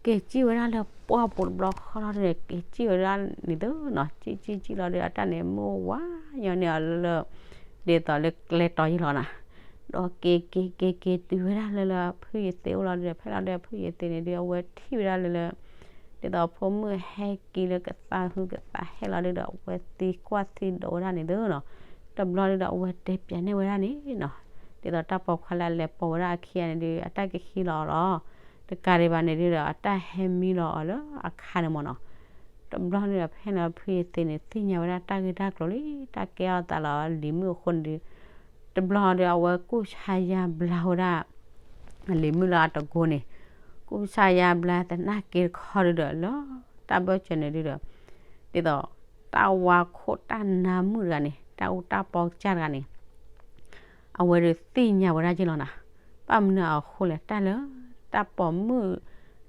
က့ၤစံၣ်ဝဲဒၣ်လၢပှၢ်ပူၤတဘျီဃီလီၤဒုဒီး က့ၤစံၣ်ဝဲဒၣ်န့ၣ်သုနီၤ, စံၣ်စံၣ်စံၣ်လီၤဒုဒီး အတၢ်န့ၣ်မုၢ်ဝါညီန့ၢ်အီၤလၢလၢ ဒ်သိးလၢကျဲတီယ့လီၤနၤ, ဒီးက့ၤက့ၤက့ၤက့ၤတုၤဝဲဒၣ်လၢလၢဖုယသ့အိၣ်လီၤဒုဒီး ဖဲလီၤဒုဒီးဖုယသ့န့ၣ်ဒု အဝဲထံၣ်ဝဲဒၣ်လၢလၢ ဒ်သိးဖိမုၣ်ဟဲက့ၤလၢကသးဟုကသးဟဲလီၤဒုဒီး အဝဲသံကွၢ်သံဒိးဝဲဒၣ်န့ၣ်သုနီၤ, တဘျီဒုဒီး အဝဲတဲပျးန့ၢ်ဝဲဒၣ်န့ၣ်နီၤ, ဒ်သိးတၢ်ပိာ်ခွါလၢအလဲၤပိာ်ဝဲဒၣ်အခံဂၤန့ၣ်ဒု အတၢ်ကဟံးလီၤအီၤလီၤ, တကးဒံးဘၣ်န့ၣ်ဒုဒီး အတၢ်ဟဲမံလီၤအီၤလၢအခါန့ၣ်မ့ၢ်နီၤ, တဘျီဒုဒီး ဖဲန့ၣ်ဖုယသ့န့ၣ် သ့ၣ်ညါဝဲဒၣ်တၢ်ဂ့ၢ်တၢ်ကျိၤလံ, တၢ်ကဲအီၤသးလီၤလံၤမုၣ်အဃိန့ၣ်ဒု တဘျီဒုး အဝဲကူၣ်ဆါယါဘျါဝဲဒၣ် လံၤမုၣ်လၢအတကိန့ၣ်, ကူၣ်ဆါယါဘျါသနာ်က့တခီဒုးဒီး လၢတၢ်ဘၢၣ်စၢၤန့ၣ်ဒုးဒီး ဒ်သိး တၢ်ဝါခိၣ်တၢ်နါမုၣ်တဂၤန့ၣ် တၢ်အူတၢ်ပီကစၢ်တဂၤန့ၣ် အဝဲဒုးသ့ၣ်ညါဝဲဒၣ်က့လီၤနၤ, ဘၣ်မနုၤအဃိလဲၣ် တၢ်လၢ တၢ်ပိာ်မုၣ်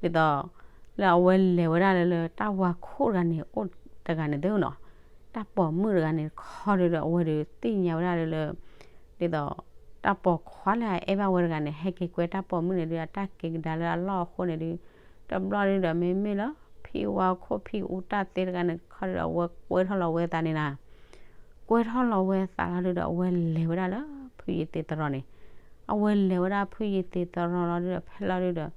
ဒ်သိး လၢအဝဲလဲၤဝဲဒၣ်လၢလၢတၢ်ဝါခိၣ်တဂၤန့ၣ် အိၣ်တဂၤန့ၣ်သ့ၣ်နီၤ, တၢ်ပိာ်မုၣ်တဂၤန့ၣ်တခီဒုးဒီး အဝဲဒုးသ့ၣ်ညါဝဲဒၣ်လၢလၢ ဒ်သိး တၢ်ပိာ်ခွါလၢအအဲၣ်ဘၣ်ဝဲတဂၤန့ၣ် ဟဲက့ၤကွဲတၢ်ပိာ်မုၣ်န့ၣ်ဒုး အတၢ်က့ၤကဒါလၢအလီၢ်အဃိန့ၣ်ဒုး တဘျီဒုးဒီး မ့မ့ၢ်လၢ ဖံဝါခိၣ်ဖံအူတၢ်သ့တဂၤန့ၣ်တခီဒုးဒီး အဝဲကွဲထီၣ်လီၤဝဲသးန့ၣ်နၤ, ကွဲထီၣ်လီၤဝဲသးလီၤဒုးဒီး အဝဲလဲၤဝဲဒၣ်လၢဖုယသ့တရီန့ၣ်, အဝဲလဲၤဝဲဒၣ်ဖုယသ့တရီလီၤဒုးဒီး ဖဲလီၤဒုး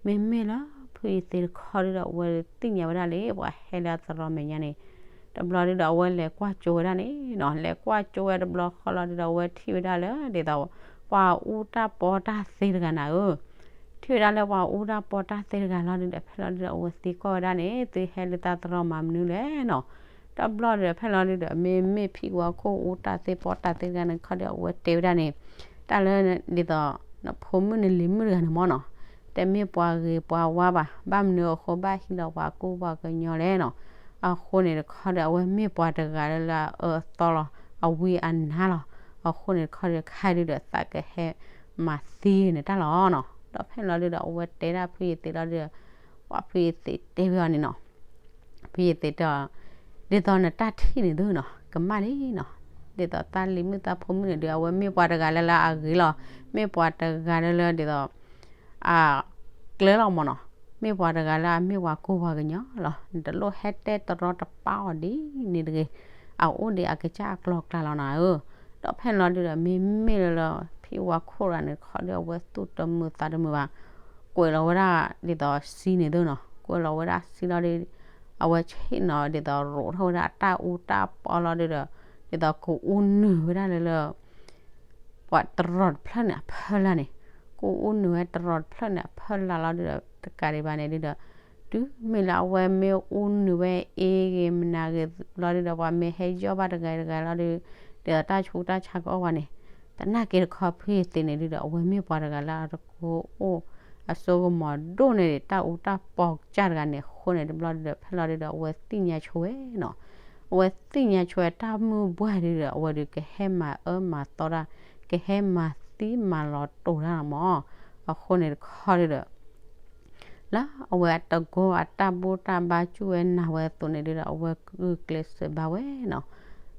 ဒီး မ့မ့ၢ်လၢဖုယသ့တခီဒုးဒီး အဝဲသ့ၣ်ညါဝဲဒၣ်လၢ ပှၤဟဲလၢအတရီမဲာ်ညါန့ၣ် တဘျီဒုဒီးအဝဲလဲၤကွၢ်ကၠိဝဲဒၣ်န့ၣ်နီၤ, လဲၤကွၢ်ကၠိဝဲတဘျီဃီလီၤဒုဒီး အဝဲထံၣ်ဝဲဒၣ်လၢဒ်သိး ပှၤအူတၢ်ပီတၢ်သ့တဂၤနၤဧၢ, ထံၣ်ဝဲဒၣ်လၢပှၤအူတၢ်ပီတၢ်သ့တဂၤလီၤဒုဒီး ဖဲလီၤဒုဒီး အဝဲသံကွၢ်ဝဲဒၣ်န့ၣ် သုဟဲလၢတၢ်သရီမၤမနုၤလဲၣ်နီၤ. တဘျီဒုဒီး ဖဲလီၤဒုဒီး မ့မ့ၢ်ဖံဝါခိၣ်အူတၢ်သ့ပီတၢ်သ့တဂၤန့ၣ်ခီဒီး အဝဲတဲဝဲဒၣ်န့ၣ် တၢ်လၢဒ်သိး နဖိမုၣ်နလံၤမုၣ်တဂၤန့ၣ်မ့ၢ်နီၤ, တမ့ၢ်ပှၤဂ့ၤပှၤဝါဘၣ်, ဘၣ်မနုၤအဃိဘၣ်ဟံးလီၤပှၤကူပှၤကညီလဲၣ်နီၤ. အဃိန့ၣ်တခီဒီး အဝဲမ့ၢ်ပှၤတဂၤလၢလၢအအၢအသီလီၤ, အဝံအနါလီၤ. အဃိန့ၣ်တခီဒီး ခဲဒုဒီး သးကဟဲမၤသံန့ၣ်တၢ်လီၤနီၤ. ဒီးဖဲလီၤဒုဒီး အဝဲတဲဒၣ်ဖုယသံးလီၤဒုဒီး ပှၤဖုယသံးတဲဝဲအီၤန့ၣ်နီၤ ဖုယသံးတဲအီၤ, ဒ်သိးနတၢ်ထံၣ်န့ၣ်သုနီၤ ကမၣ်လံနီၤ. ဒ်သိးတၢ်လံၤမုၣ်တၢ်ဖိမုၣ်န့ၣ်ဒုး အဝဲမ့ၢ်ပှၤတဂၤလၢလၢအဂ့ၤလီၤ, မ့ၢ်ပှၤတဂၤလၢလၢဒ်သိး အကျၢၤလီၤမ့ၢ်နီၤ, မ့ၢ်ပှၤတဂၤလၢအမ့ၢ်ပှၤကူပှၤကညီလီၤ. နတလိၣ်ဟဲတဲတရီတပါအီၤဒ်န့ၣ်တဂ့ၤ, အအိၣ်ဒံးအကစၢ်အကျိၤအကျဲလီၤနီၤဧၢ. ဒီးဖဲလီၤဒုဒီး မ့မ့ၢ်လၢလၢ ဖံဝါခိၣ်တဂၤန့ၣ်တခီဒီး အဝဲသူၣ်တမုာ်သးတမုာ်ဘၣ်, ကွဲးလီၤဝဲဒၣ်ဒ်သိးစံန့ၣ်သုနီၤ, ကွဲးလီၤဝဲဒၣ်စံလီၤဒီး အဝဲဆ့ၣ်နီၤဒ်သိးရိးထီၣ်ဝဲဒၣ်အတၢ်အူတၢ်ပီလီၤဒုဒီး ဒ်သိးကအူနုာ်ဝဲဒၣ်လၢလၢ ပှၤတရီးတဖျၢၣ်န့ၣ်အဖီလာ်န့ၣ်, ကအူနုာ်ဝဲတရီးတဖျၢၣ်န့ၣ်အဖီလာ်လီၤဒုဒီး တကးဒံးဘၣ်န့ၣ်ဒုဒီး တုၤမ့ၢ်လၢအဝဲမ့ၢ်အူနုာ်ဝဲအ့ဂ့ၤမနၤဂ့ၤလီၤဒုဒီး ပှၤမ့ၢ်ဟဲယီၢ်ဘၣ်တဂၤတဂၤလီၤဒု ဒ်သိးတၢ်ဆူးတၢ်ဆါကအီၣ်ဝဲန့ၣ်, သနာ်က့တခီဖုယသံးန့ၣ်ဒုဒီး အဝဲမ့ၢ်ပှၤတဂၤလၢအတကိအိၣ် အစိကမီၤဒိၣ်န့ၢ်ဒံးတၢ်အူတၢ်ပီကစၢ်တဂၤန့ၣ်အဃိန့ၣ် တဘျီဒုဒီး ဖဲလီၤဒုဒီး အဝဲသ့ၣ်ညါဆိဝဲနီၤ. အဝဲသ့ၣ်ညါဆိဝဲတၢ်မုၢ်ပှၢ်ဒုဒီး အဝဲဒုးကဟဲမၤအၢမၤသီတၢ်, ကဟဲမၤသံမၤလီၤတိာ်တၢ်မး. အဃိန့ၣ်တခီဒုဒီး လၢအဝဲအတကိအတၢ်ဘူၣ်တၢ်ဘါစူၣ်ဝဲနာ်ဝဲအသိးန့ၣ်ဒုဒီး အဝဲဂုာ်ကျဲးစၢးဘါဝဲနီၤ.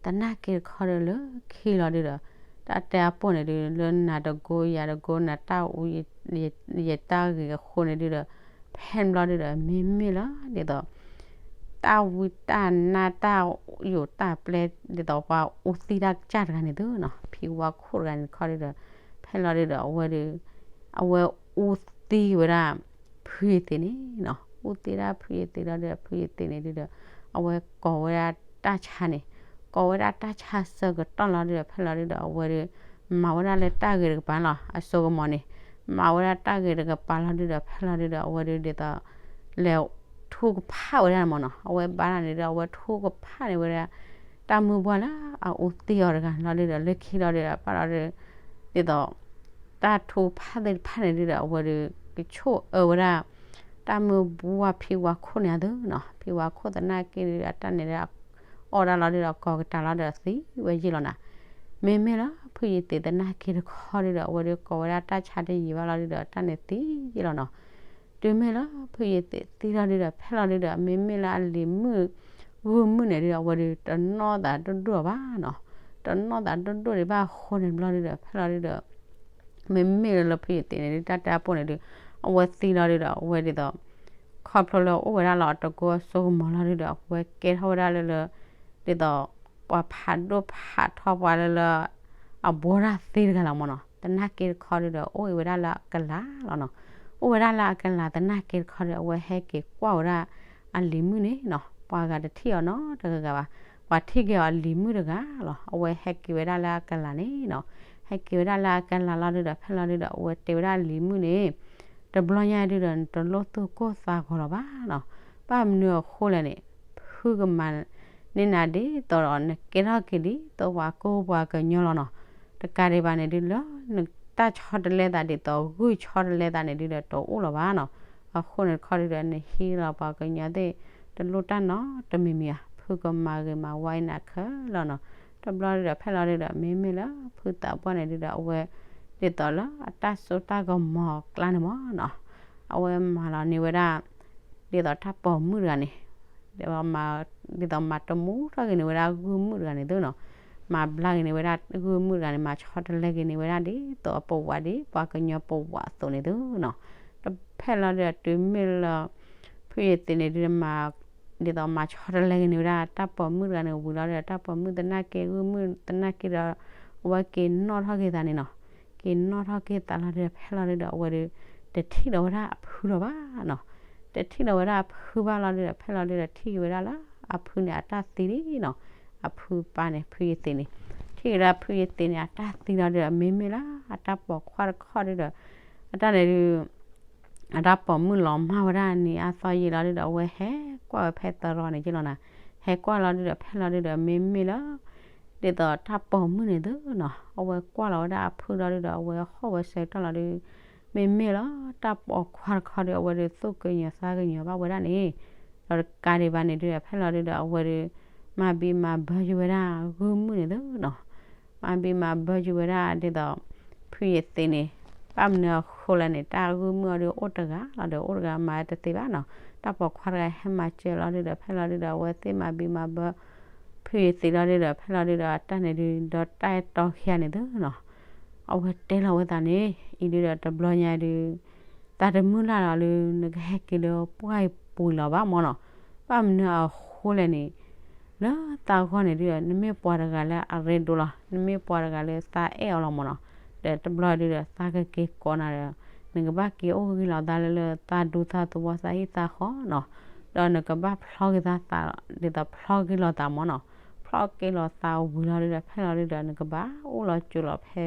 သနာ်က့တခီဒုလၢခံလီၤဒုဒီး တၢ်တဲအပိၢ်န့ၣ်ဒု လၢနၤတကိယၤတကိ နတၢ်အူ ယတၢ်ဂ့ၤအဃိန့ၣ်ဒုဒီး ဖဲန့ၣ်ဘျီဒုဒီး မ့မ့ၢ်လၢဒ်သိး တၢ်ဝံတၢ်နါတၢ်ယိာ်တၢ်ပျဲ ဒ်သိးပှၤအူသံတၢ်ကစၢ်တဂၤန့ၣ်သုနီၤ, ဖံဝါခိၣ်တဂၤန့ၣ်တခီဒုဒီး ဖဲလီၤဒုဒီး အဝဲဒု အဝဲအူသံဝဲဒၣ် ဖုယသံးန့ၣ်နီၤ, အူသံဒၣ်ဖုယသံးလီၤဒုဒီး ဖုယသံးန့ၣ်ဒုဒီး အဝဲကိးဝဲဒၣ်တၢ်ဆါန့ၣ်, ကိးဝဲဒၣ်တၢ်ဆါဆၢကတီၢ်လီၤဒုဒီး ဖဲလီၤဒုဒီး အဝဲဒု မၤဝဲဒၣ်လၢတၢ်ဂ့ၤတကပၤလီၤ, အစိကမီၤန့ၣ် မၤဝဲဒၣ်တၢ်ဂ့ၤတကပၤလီၤဒုဒီး ဖဲလီၤဒုဒီး အဝဲဒုဒ်သိး လဲၤထူကဖၣ်ဝဲဒၣ်မ့ၢ်နီၤ, အဝဲဘါတၢ်န့ၣ်ဒီး အဝဲထူကဖၣ်န့ၢ်ဝဲဒၣ် တၢ်မုၢ်ပှၢ်လၢအအူသံအီၤတဂၤလီၤဒုဒီး လၢခံလီၤဒုဒီး ဘၣ်လီၤဒု ဒ်သိး တၢ်ထူကဖၣ်သ့ၣ်တဖၣ်န့ၣ်ဒုဒီး အဝဲဒု ကဆိၣ်အၢဝဲဒၣ် တၢ်မုၢ်ပှၢ်ဖံဝါခိၣ်န့ၣ်သုနီၤ, ဖံဝါခိၣ်သနာ်က့ဒု အတၢ်န့ၣ်ဒု အီၣ်ဒၣ်လီၤဒုဒီး ကိးကတၢၢ်လီၤဒုဒီး သံဝဲယံာ်လီၤနၤ. မ့မ့ၢ်လၢဖုယသံးသနာ်က့တခီဒုဒီး အဝဲဒုကိးဝဲဒၣ်တၢ်ဆါတယံာ်ဘၣ်လီၤဒုဒီး တၢ်န့ၣ်သံယံာ်လီၤနီၤ. တုၤမ့ၢ်လၢဖုယသံးသံလီၤဒုဒီး ဖဲလီၤဒုဒီး မ့မ့ၢ်လၢအလံၤမုၣ် ဂုၢ်မုၣ်န့ၣ်ဒုဒီး အဝဲဒု တနီၣ်သးဒိၣ်ဒိၣ်ဘၣ်နီၤ, တနီၣ်သးဒိၣ်ဒိၣ်ဒံးဘၣ်အဃိန့ၣ်ဘျီဒုဒီး ဖဲလီၤဒုဒီး မ့မ့ၢ်လၢလၢဖုယသံးန့ၣ်ဒု တၢ်တဲအပိၢ်န့ၣ်ဒု အဝဲသံလီၤဒုဒီး အဝဲဒ်သိး ခီဖျိလၢအိၣ်ဝဲဒၣ်လၢအတကိအစိကမီၤလီၤဒုဒီး အဝဲကဲထီၣ်ဝဲဒၣ်လၢလၢ ဒ်သိး ပှၤဖးဒိၣ်ဖးထီပှၤလၢလၢ အဘှီတၢ်သ့တဂၤလီၤမ့ၢ်နီၤ. သနာ်က့တခီဒုဒီး အိၣ်ဝဲဒၣ်လၢအကလၤလီၤနီၤ. အိၣ်ဝဲဒၣ်လၢအကလၤသနာ်က့တခီဒီး အဝဲဟဲက့ၤကွၢ်ဝဲဒၣ်အလံၤမုၣ်န့ၣ်နီၤ. ပှၤဂၤတထံၣ်အီၤနီတဂၤဂၤဘၣ်. ပှၤထံၣ်က့ၤအီၤအလံၤမုၣ်တဂၤလီၤ. အဝဲဟဲက့ၤဝဲဒၣ်လၢအကလၤန့ၣ်နီၤ. ဟဲက့ၤဝဲဒၣ်လၢအကလၤလီၤဒုဒီး ဖဲလီၤဒုဒီး အဝဲတဲဝဲဒၣ်အလံၤမုၣ်န့ၣ် တဘျီညါဒုဒီး နတလိၣ်သူၣ်ကိၢ်သးဂီၤလီၤဘၣ်နီၤ. ဘၣ်မနုၤအဃိလဲၣ်န့ၣ် ဖုကမၤန့ၢ်နၤဒ်သိးဒီး နကဲထီၣ်က့ၤဒ်သိးပှၤကူပှၤကညီလီၤနီၤ. တကးဒံးဘၣ်န့ၣ်ဒုလၢ နတၢ်ဆီတလဲသးဒ်သိး ဂုၢ်ဆီတလဲသးန့ၣ်ဒုဒီး တအိၣ်လီၤဘၣ်နီၤ. အဃိန့ၣ်တခီဒုဒီး နဟံးလီၤပှၤကညီသ့ၣ် တလိၣ်တၢ်နီတမံၤမံၤဧါ. ဖုကမၤဂ့ၤမၤဝါအံၤနၤခဲလၢာ်နီၤ. တဘျီဒုဒီး ဖဲလီၤဒုဒီး မ့မ့ၢ်လၢဖုသးပှၢ်န့ၣ်ဒုဒီး အဝဲ ဒ်သိးလၢအတၢ်စိတၢ်ကမီၤအကျါန့ၣ်မ့ၢ်နီၤ. အဝဲမၤလီၤန့ၢ်ဝဲဒၣ် ဒ်သိးတၢ်ပိာ်မုၣ်တဂၤန့ၣ် ဒ်သိးမၤတမူထီၣ်က့ၤန့ၢ်ဝဲဒၣ်ဂုၢ်မုၣ်တဂၤန့ၣ်သုနီၤ. မၤဘျါက့ၤန့ၢ်ဝဲဒၣ်ဂုၢ်မုၣ်တဂၤန့ၣ် မၤဆီတလဲက့ၤန့ၢ်ဝဲဒၣ်ဒ်သိးအပဝးဒ်ပှၤကညီပဝးအသိးန့ၣ်သုနီၤ. တဖဲလီၤဒုဒီးတုၤမ့ၢ်လၢ ဖုယသံးန့ၣ်ဒု ဒ်သိးမၤဆီတလဲက့ၤန့ၢ်ဝဲဒၣ်တၢ်ပိာ်မုၣ်တဂၤန့ၣ်ဝံၤလီၤဒီး တၢ်ပိာ်မုၣ်သနာ်က့ ဂုၢ်မုၣ်သနာ်က့ဒီး အဝဲက့ၤနီၣ်ထီၣ်က့ၤသးန့ၣ်နီၤ. က့ၤနီၣ်ထီၣ်က့ၤသးလီၤဒုဒီး ဖဲလီၤဒုဒီး အဝဲဒု တထံၣ်လီၤဝဲဒၣ်အဖုလီၤဘၣ်နီၤ. တထံၣ်လီၤဝဲဒၣ်အဖုဘၣ်လီၤဒုဒီး ဖဲလီၤဒုဒီး ထံၣ်က့ၤဝဲဒၣ်လၢ အဖုန့ၣ်အတၢ်သံလံနီၤ. အဖုပၢ်န့ၣ် ဖုယသံးန့ၣ်, ထံၣ်ကဒါဖုယသံးန့ၣ် အတၢ်သံလီၤဒုဒီး မ့မ့ၢ်လၢအတၢ်ပိာ်ခွါတခီဒုဒီး အတၢ်န့ၣ်ဒု အတၢ်ပိာ်မုၣ်လီၤမၢ်ဝဲဒၣ်န့ၣ် အသီယံာ်လီၤဒုဒီး အဝဲဟဲကွၢ်ဝဲဖဲသရီန့ၣ်က့လီၤနၤ. ဟဲကွၢ်လီၤဒုဒီး ဖဲလီၤဒုဒီး မ့မ့ၢ်လၢ ဒ်သိးတၢ်ပိာ်မုၣ်န့ၣ်သုနီၤ, အဝဲကွၢ်လီၤဝဲဒၣ်အဖုလီၤဒုဒီး အဝဲဟီၣ်ဝဲဆၢကတီၢ်လီၤဒု မ့မ့ၢ်လၢတၢ်ပိာ်ခွါတခီဒီး အဝဲဒုးသူၣ်ကညီၤသးကညီၤဘၣ်ဝဲဒၣ်န့ၣ်, ဒီးတကးဒံးဘၣ်န့ၣ်ဒုဒီး ဖဲလီၤဒုဒီး အဝဲဒုး မၤဘံးမၤဘၢယုာ်ဝဲဒၣ်ဂုၢ်မုၣ်န့ၣ်သုနီၤ. မၤဘံးမၤဘၢယုာ်ဝဲဒၣ်ဒ်သိး ဖုယသံးန့ၣ်, ဘၣ်မနုၤအဃိလဲၣ်န့ၣ် တၢ်ဂုၢ်မုၣ်အီၤဒုးအိၣ်တဂၤလီၤဒီး အိၣ်တဂၤမၤတသ့ဘၣ်နီၤ. တၢ်ပိာ်ခွါတဂၤဟဲမၤစၢၤလီၤဒုဒီး ဖဲလီၤဒုဒီး အဝဲသ့ၣ်မၤဘံးမၤဘၢ ဖုယသံးလီၤဒုဒီး ဖဲလီၤဒုဒီး အတၢ်န့ၣ်ဒု ဒီးတၢ်အဲၣ်တီခံဂၤန့ၣ်သုနီၤ. အဝဲတဲလီၤဝဲသးန့ၣ် အံၤဒုဒီး တဘျီညါဒု သးတမုၢ်လၢ်လီၤလၢ နကဟဲက့ၤလၢပှၢ်ပူၤလီၤဘၣ်မၢ်နီၤ. ဘၣ်မနုၤအဃိလဲၣ်န့ၣ် လၢသးဂီၢ်န့ၣ်ဒုဒီး နမ့ၢ်ပှၤတဂၤလၢအရ့ဒိၣ်လီၤ, နမ့ၢ်ပှၤတဂၤလၢသးအဲၣ်အီၤလီၤမၢ်နီၤ. ဒီးတဘျီဒုဒီး သးကက့ၤကိးနၤဒီး နကဘၣ်က့ၤအိၣ်ဂံၢ်လီၤသးလၢလၢသးဒူသးသဝီသးဟံၣ်သးဃီနီၤ. ဒီးနကဘၣ်ဖျီက့ၤသးသး ဒ်သိးဖျီက့ၤလီၤသးမၢ်နီၤ. ဖျီက့ၤလီၤသးဝံၤလီၤဒုဒီး ဖဲလီၤဒုဒီး နကဘၣ်အိၣ်လီၤစိၤလီၤဖဲ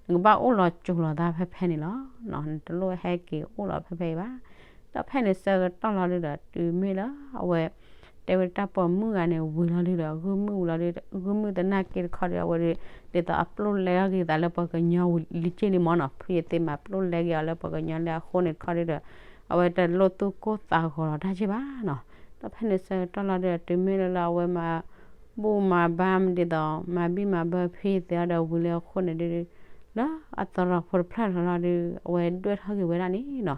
နကဘၣ်အိၣ်လီၤစိၤလီၤသးဖဲဖဲန့ၣ်လီၤ. နတလိၣ်ဟဲက့ၤအိၣ်လီၤဖဲဖဲအံၤဘၣ်. ဒီးဖဲန့ၣ်ဆၢကတီၢ်လီၤဒုဒီး တုၤမ့ၢ်လၢအဝဲ တဲဝဲတၢ်ပိာ်မုၣ်ဂၤန့ၣ် ဝံၤလီၤဒုဒီး ဂုၢ်မုၣ်ဝံၤလီၤဒု ဂုၢ်မုၣ်သနာ်က့တခီဒီး အဝဲဒု ဒ်သိးအပျိၢ်လဲအီၤက့ၤသးလၢပှၤကညီလံက့လံမၢ်နီၤ. ဖုယသံးမၤပျိၢ်လဲက့ၤအီၤလၢပှၤကညီလၢအဃိန့ၣ်တခီဒုဒီး အဝဲတလိၣ်သူၣ်ကိၢ်သးဂီၤလီၤတၢ်က့ဘၣ်နီၤ. ဒီးဖဲန့ၣ်ဆၢကတီၢ်လီၤဒုဒီး တုၤမ့ၢ်လၢလၢအဝဲမၤ ဘူၣ်မၤဘါဒ်သိး မၤဘံၣ်မၤဘၢဖုယသံးအီၤဒီးဝံၤလၢအဃိန့ၣ်ဒု လၢအသရိာ်ဖိတဖျၢၣ်လီၤဒု အဝဲဒွဲၣ်ထီၣ်က့ၤဝဲဒၣ်န့ၣ်နီၤ.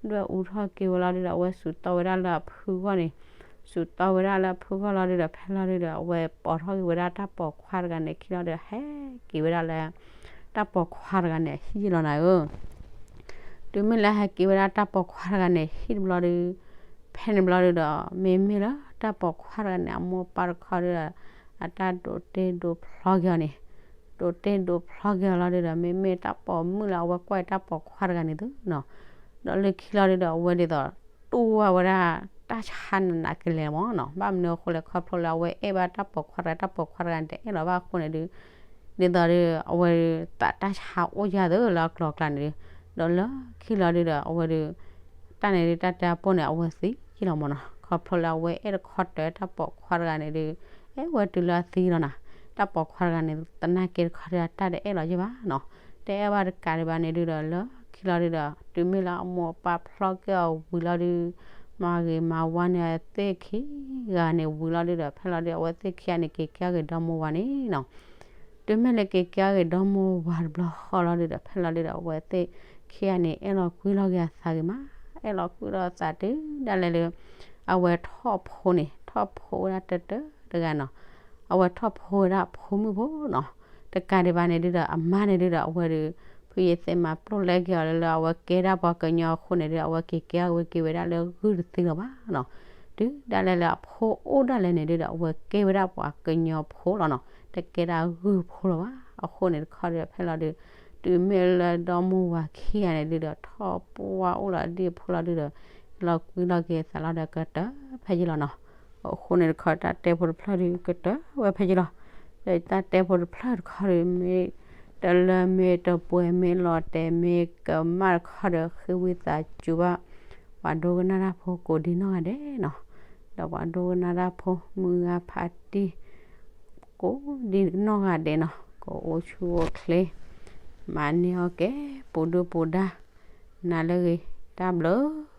ဒွဲၣ်အူထီၣ်က့ၤဝဲလီၤဒုဒီး အဝဲစူးတီဝဲဒၣ်လၢအဖုဂီၢ်န့ၣ်, စူးတီဝဲဒၣ်လၢအဖုဂီၢ်လီၤဒုဒီး ဖဲလီၤဒုဒီး အဝဲပိာ်ထီၣ်က့ၤဝဲဒၣ်တၢ်ပိာ်ခွါတဂၤန့ၣ် ခံလီၤဒီး ဟဲက့ၤဝဲဒၣ်လၢ တၢ်ပိာ်ခွါတဂၤန့ၣ် အဟံၣ်လီၤနၤဧၢ. တုၤမ့ၢ်လၢဟဲက့ၤဝဲဒၣ်တၢ်ပိာ်ခွါတဂၤန့ၣ် ဟံၣ်တဘျီဒု ဖဲန့ၣ်ဘျီဒုဒီး မ့မ့ၢ်လၢတၢ်ပိာ်ခွါတဂၤန့ၣ် အမိၢ်အပၢ်တခီဒုဒီး အတၢ်ဒိးတ့ဒိးဖျီက့ၤအီၤန့ၣ်, ဒိးတ့ဒိးဖျီက့ၤအီၤလီၤဒုဒီး မ့မ့ၢ်တၢ်ပိာ်မုၣ်လၢအဝဲကွၢ်တၢ်ပိာ်ခွါတဂၤန့ၣ်သုနီၤ. ဒီးလၢခံလီၤဒုဒီး အဝဲဒ်သိး တူၢ်ဝဲဒၣ်တၢ်ဆါနးနးကလဲာ်မၢ်နီၤ. ဘၣ်မနုၤအဃိလဲၣ် ခီဖျိလၢအဝဲအဲၣ်ဘၣ်တၢ်ပိာ်ခွါတဂၤ တၢ်ပိာ်ခွါတဂၤန့ၣ် တအဲၣ်လီၤဘၣ်အဃိန့ၣ်ဒု ဒ်သိးဒု အဝဲဒု သးတၢ်ဆါအိၣ်ယၢ်သၢလၢအကျိၤအကျဲန့ၣ်ဒု, ဒီးလၢခံလီၤဒုဒီး အဝဲဒု တၢ်န့ၣ်ဒု တၢ်တဲအပိၢ်န့ၣ် အဝဲသံလီၤမၢ်နီၤ. ခီဖျိလၢအဝဲအဲၣ်တခီတၢၢ်တၢ်ပိာ်ခွါတဂၤန့ၣ်ဒု အဲၣ်ဝဲတုၤလၢအသံလီၤနၤ. တၢ်ပိာ်ခွါတဂၤန့ၣ် သနာ်က့တခီဒု တၢ်တအဲၣ်လီၤယဲၢ်ဘၣ်နီၤ. တအဲၣ်ဘၣ်တကးဒံးဘၣ်န့ၣ်ဒုဒီး လၢခံလီၤဒုဒီး တုၤမ့ၢ်လၢအမိၢ်အပၢ်ဖျီက့ၤအီၤဝံၤလီၤဒု မၤဂ့ၤမၤဝါန့ၢ်အဝဲသ့ၣ်ခံဂၤန့ၣ်ဝံၤလီၤဒုဒီး ဖဲလီၤဒု အဝဲသ့ၣ်ခံဂၤန့ၣ် က့ၤက့ၤအဂ့ၤဒီမိၢ်ဝၤန့ၣ်နီၤ. တုၤမ့ၢ်လၢက့ၤက့ၤအဂ့ၤဒီမိၢ်ဝၤတဘျီဃီလီၤဒုဒီး ဖဲလီၤဒုဒီး အဝဲသ့ၣ်ခံဂၤန့ၣ် အဲၣ်လီၤကွံလီၤက့ၤအသးဂ့ၤမး, အဲၣ်လီၤကွံလီၤအသးတုၤဒၣ်လဲာ်လၢ အဝဲထီၣ်ဖိန့ၣ် ထီၣ်ဖိဝဲဒၣ်တၢတၢတဂၤနီၤ. အဝဲထီၣ်ဖိဝဲဒၣ်ဖိမုၣ်ဖိနီၤ. တကးဒံးဘၣ်န့ၣ်ဒုဒီး အမါန့ၣ်ဒုဒီး အဝဲဒု ဖုယသ့ၣ်မၤပျိၢ်လဲက့ၤအီၤလၢ လၢအဝဲကဲဒၣ်ပှၤကညီအဃိန့ၣ်ဒု အဝဲက့ၤက့ၤအဝဲက့ၤဝဲဒၣ်လၢဂုၢ်တသ့လၢၤဘၣ်နီၤ. တုၤဒၣ်လဲာ်လၢအဖိအိၣ်ဒၣ်လဲာ်န့ၣ်ဒုဒီး အဝဲကဲဝဲဒၣ်ပှၤကညီဖိလီၤနီၤ. တကဲဒၣ်ဂုၢ်ဖိလၢၤဘၣ်. အဃိန့ၣ်တခီဒုဒီး ဖဲလီၤဒု တုၤမ့ၢ်လၢဒီမိၢ်ဝၤခံဂၤန့ၣ်ဒုဒီး ထီၣ်ပှၢ်အိၣ်လီၤဒံၣ်ဖိလီၤဒုဒီး လီၤကွံလီၤက့ၤသးလီၤဒီးကတၢၢ်ဖဲယံၤလီၤနီၤ. အဃိန့ၣ်တခီ တၢ်တဲဖိတဖျၢၣ်ဒုကတၢၢ်ဝဲဖဲယံၤလီၤ. ဒီးတၢ်တဲဖိတဖျၢၣ်တခီဒု မ့ၢ်တလၢမ့ၢ်တပှဲၤမ့ၢ်လီၤတဲာ်မ့ၢ်ကမၣ်တခီဒီး ဃ့ဝံသးစူၤဘၣ် ပှၤဒိကနၣ်တၢ်ဖိကိးဒံနီၢ်ဂၤဒဲးနီၤ. ဒီးပှၤဒိကနၣ်တၢ်ဖိမုၢ်ဂၤဖးတံၢ် ကိးဒံနီၢ်ဂၤဒဲးနီၤ ကအိၣ်ဆူၣ်အိၣ်ချ့ မၤန့ၢ်အီၣ်ကဲ ပူၤဒုၣ်ပူၤဒါ နၤလၢအဂ့ၤ တၢ်ဘျုး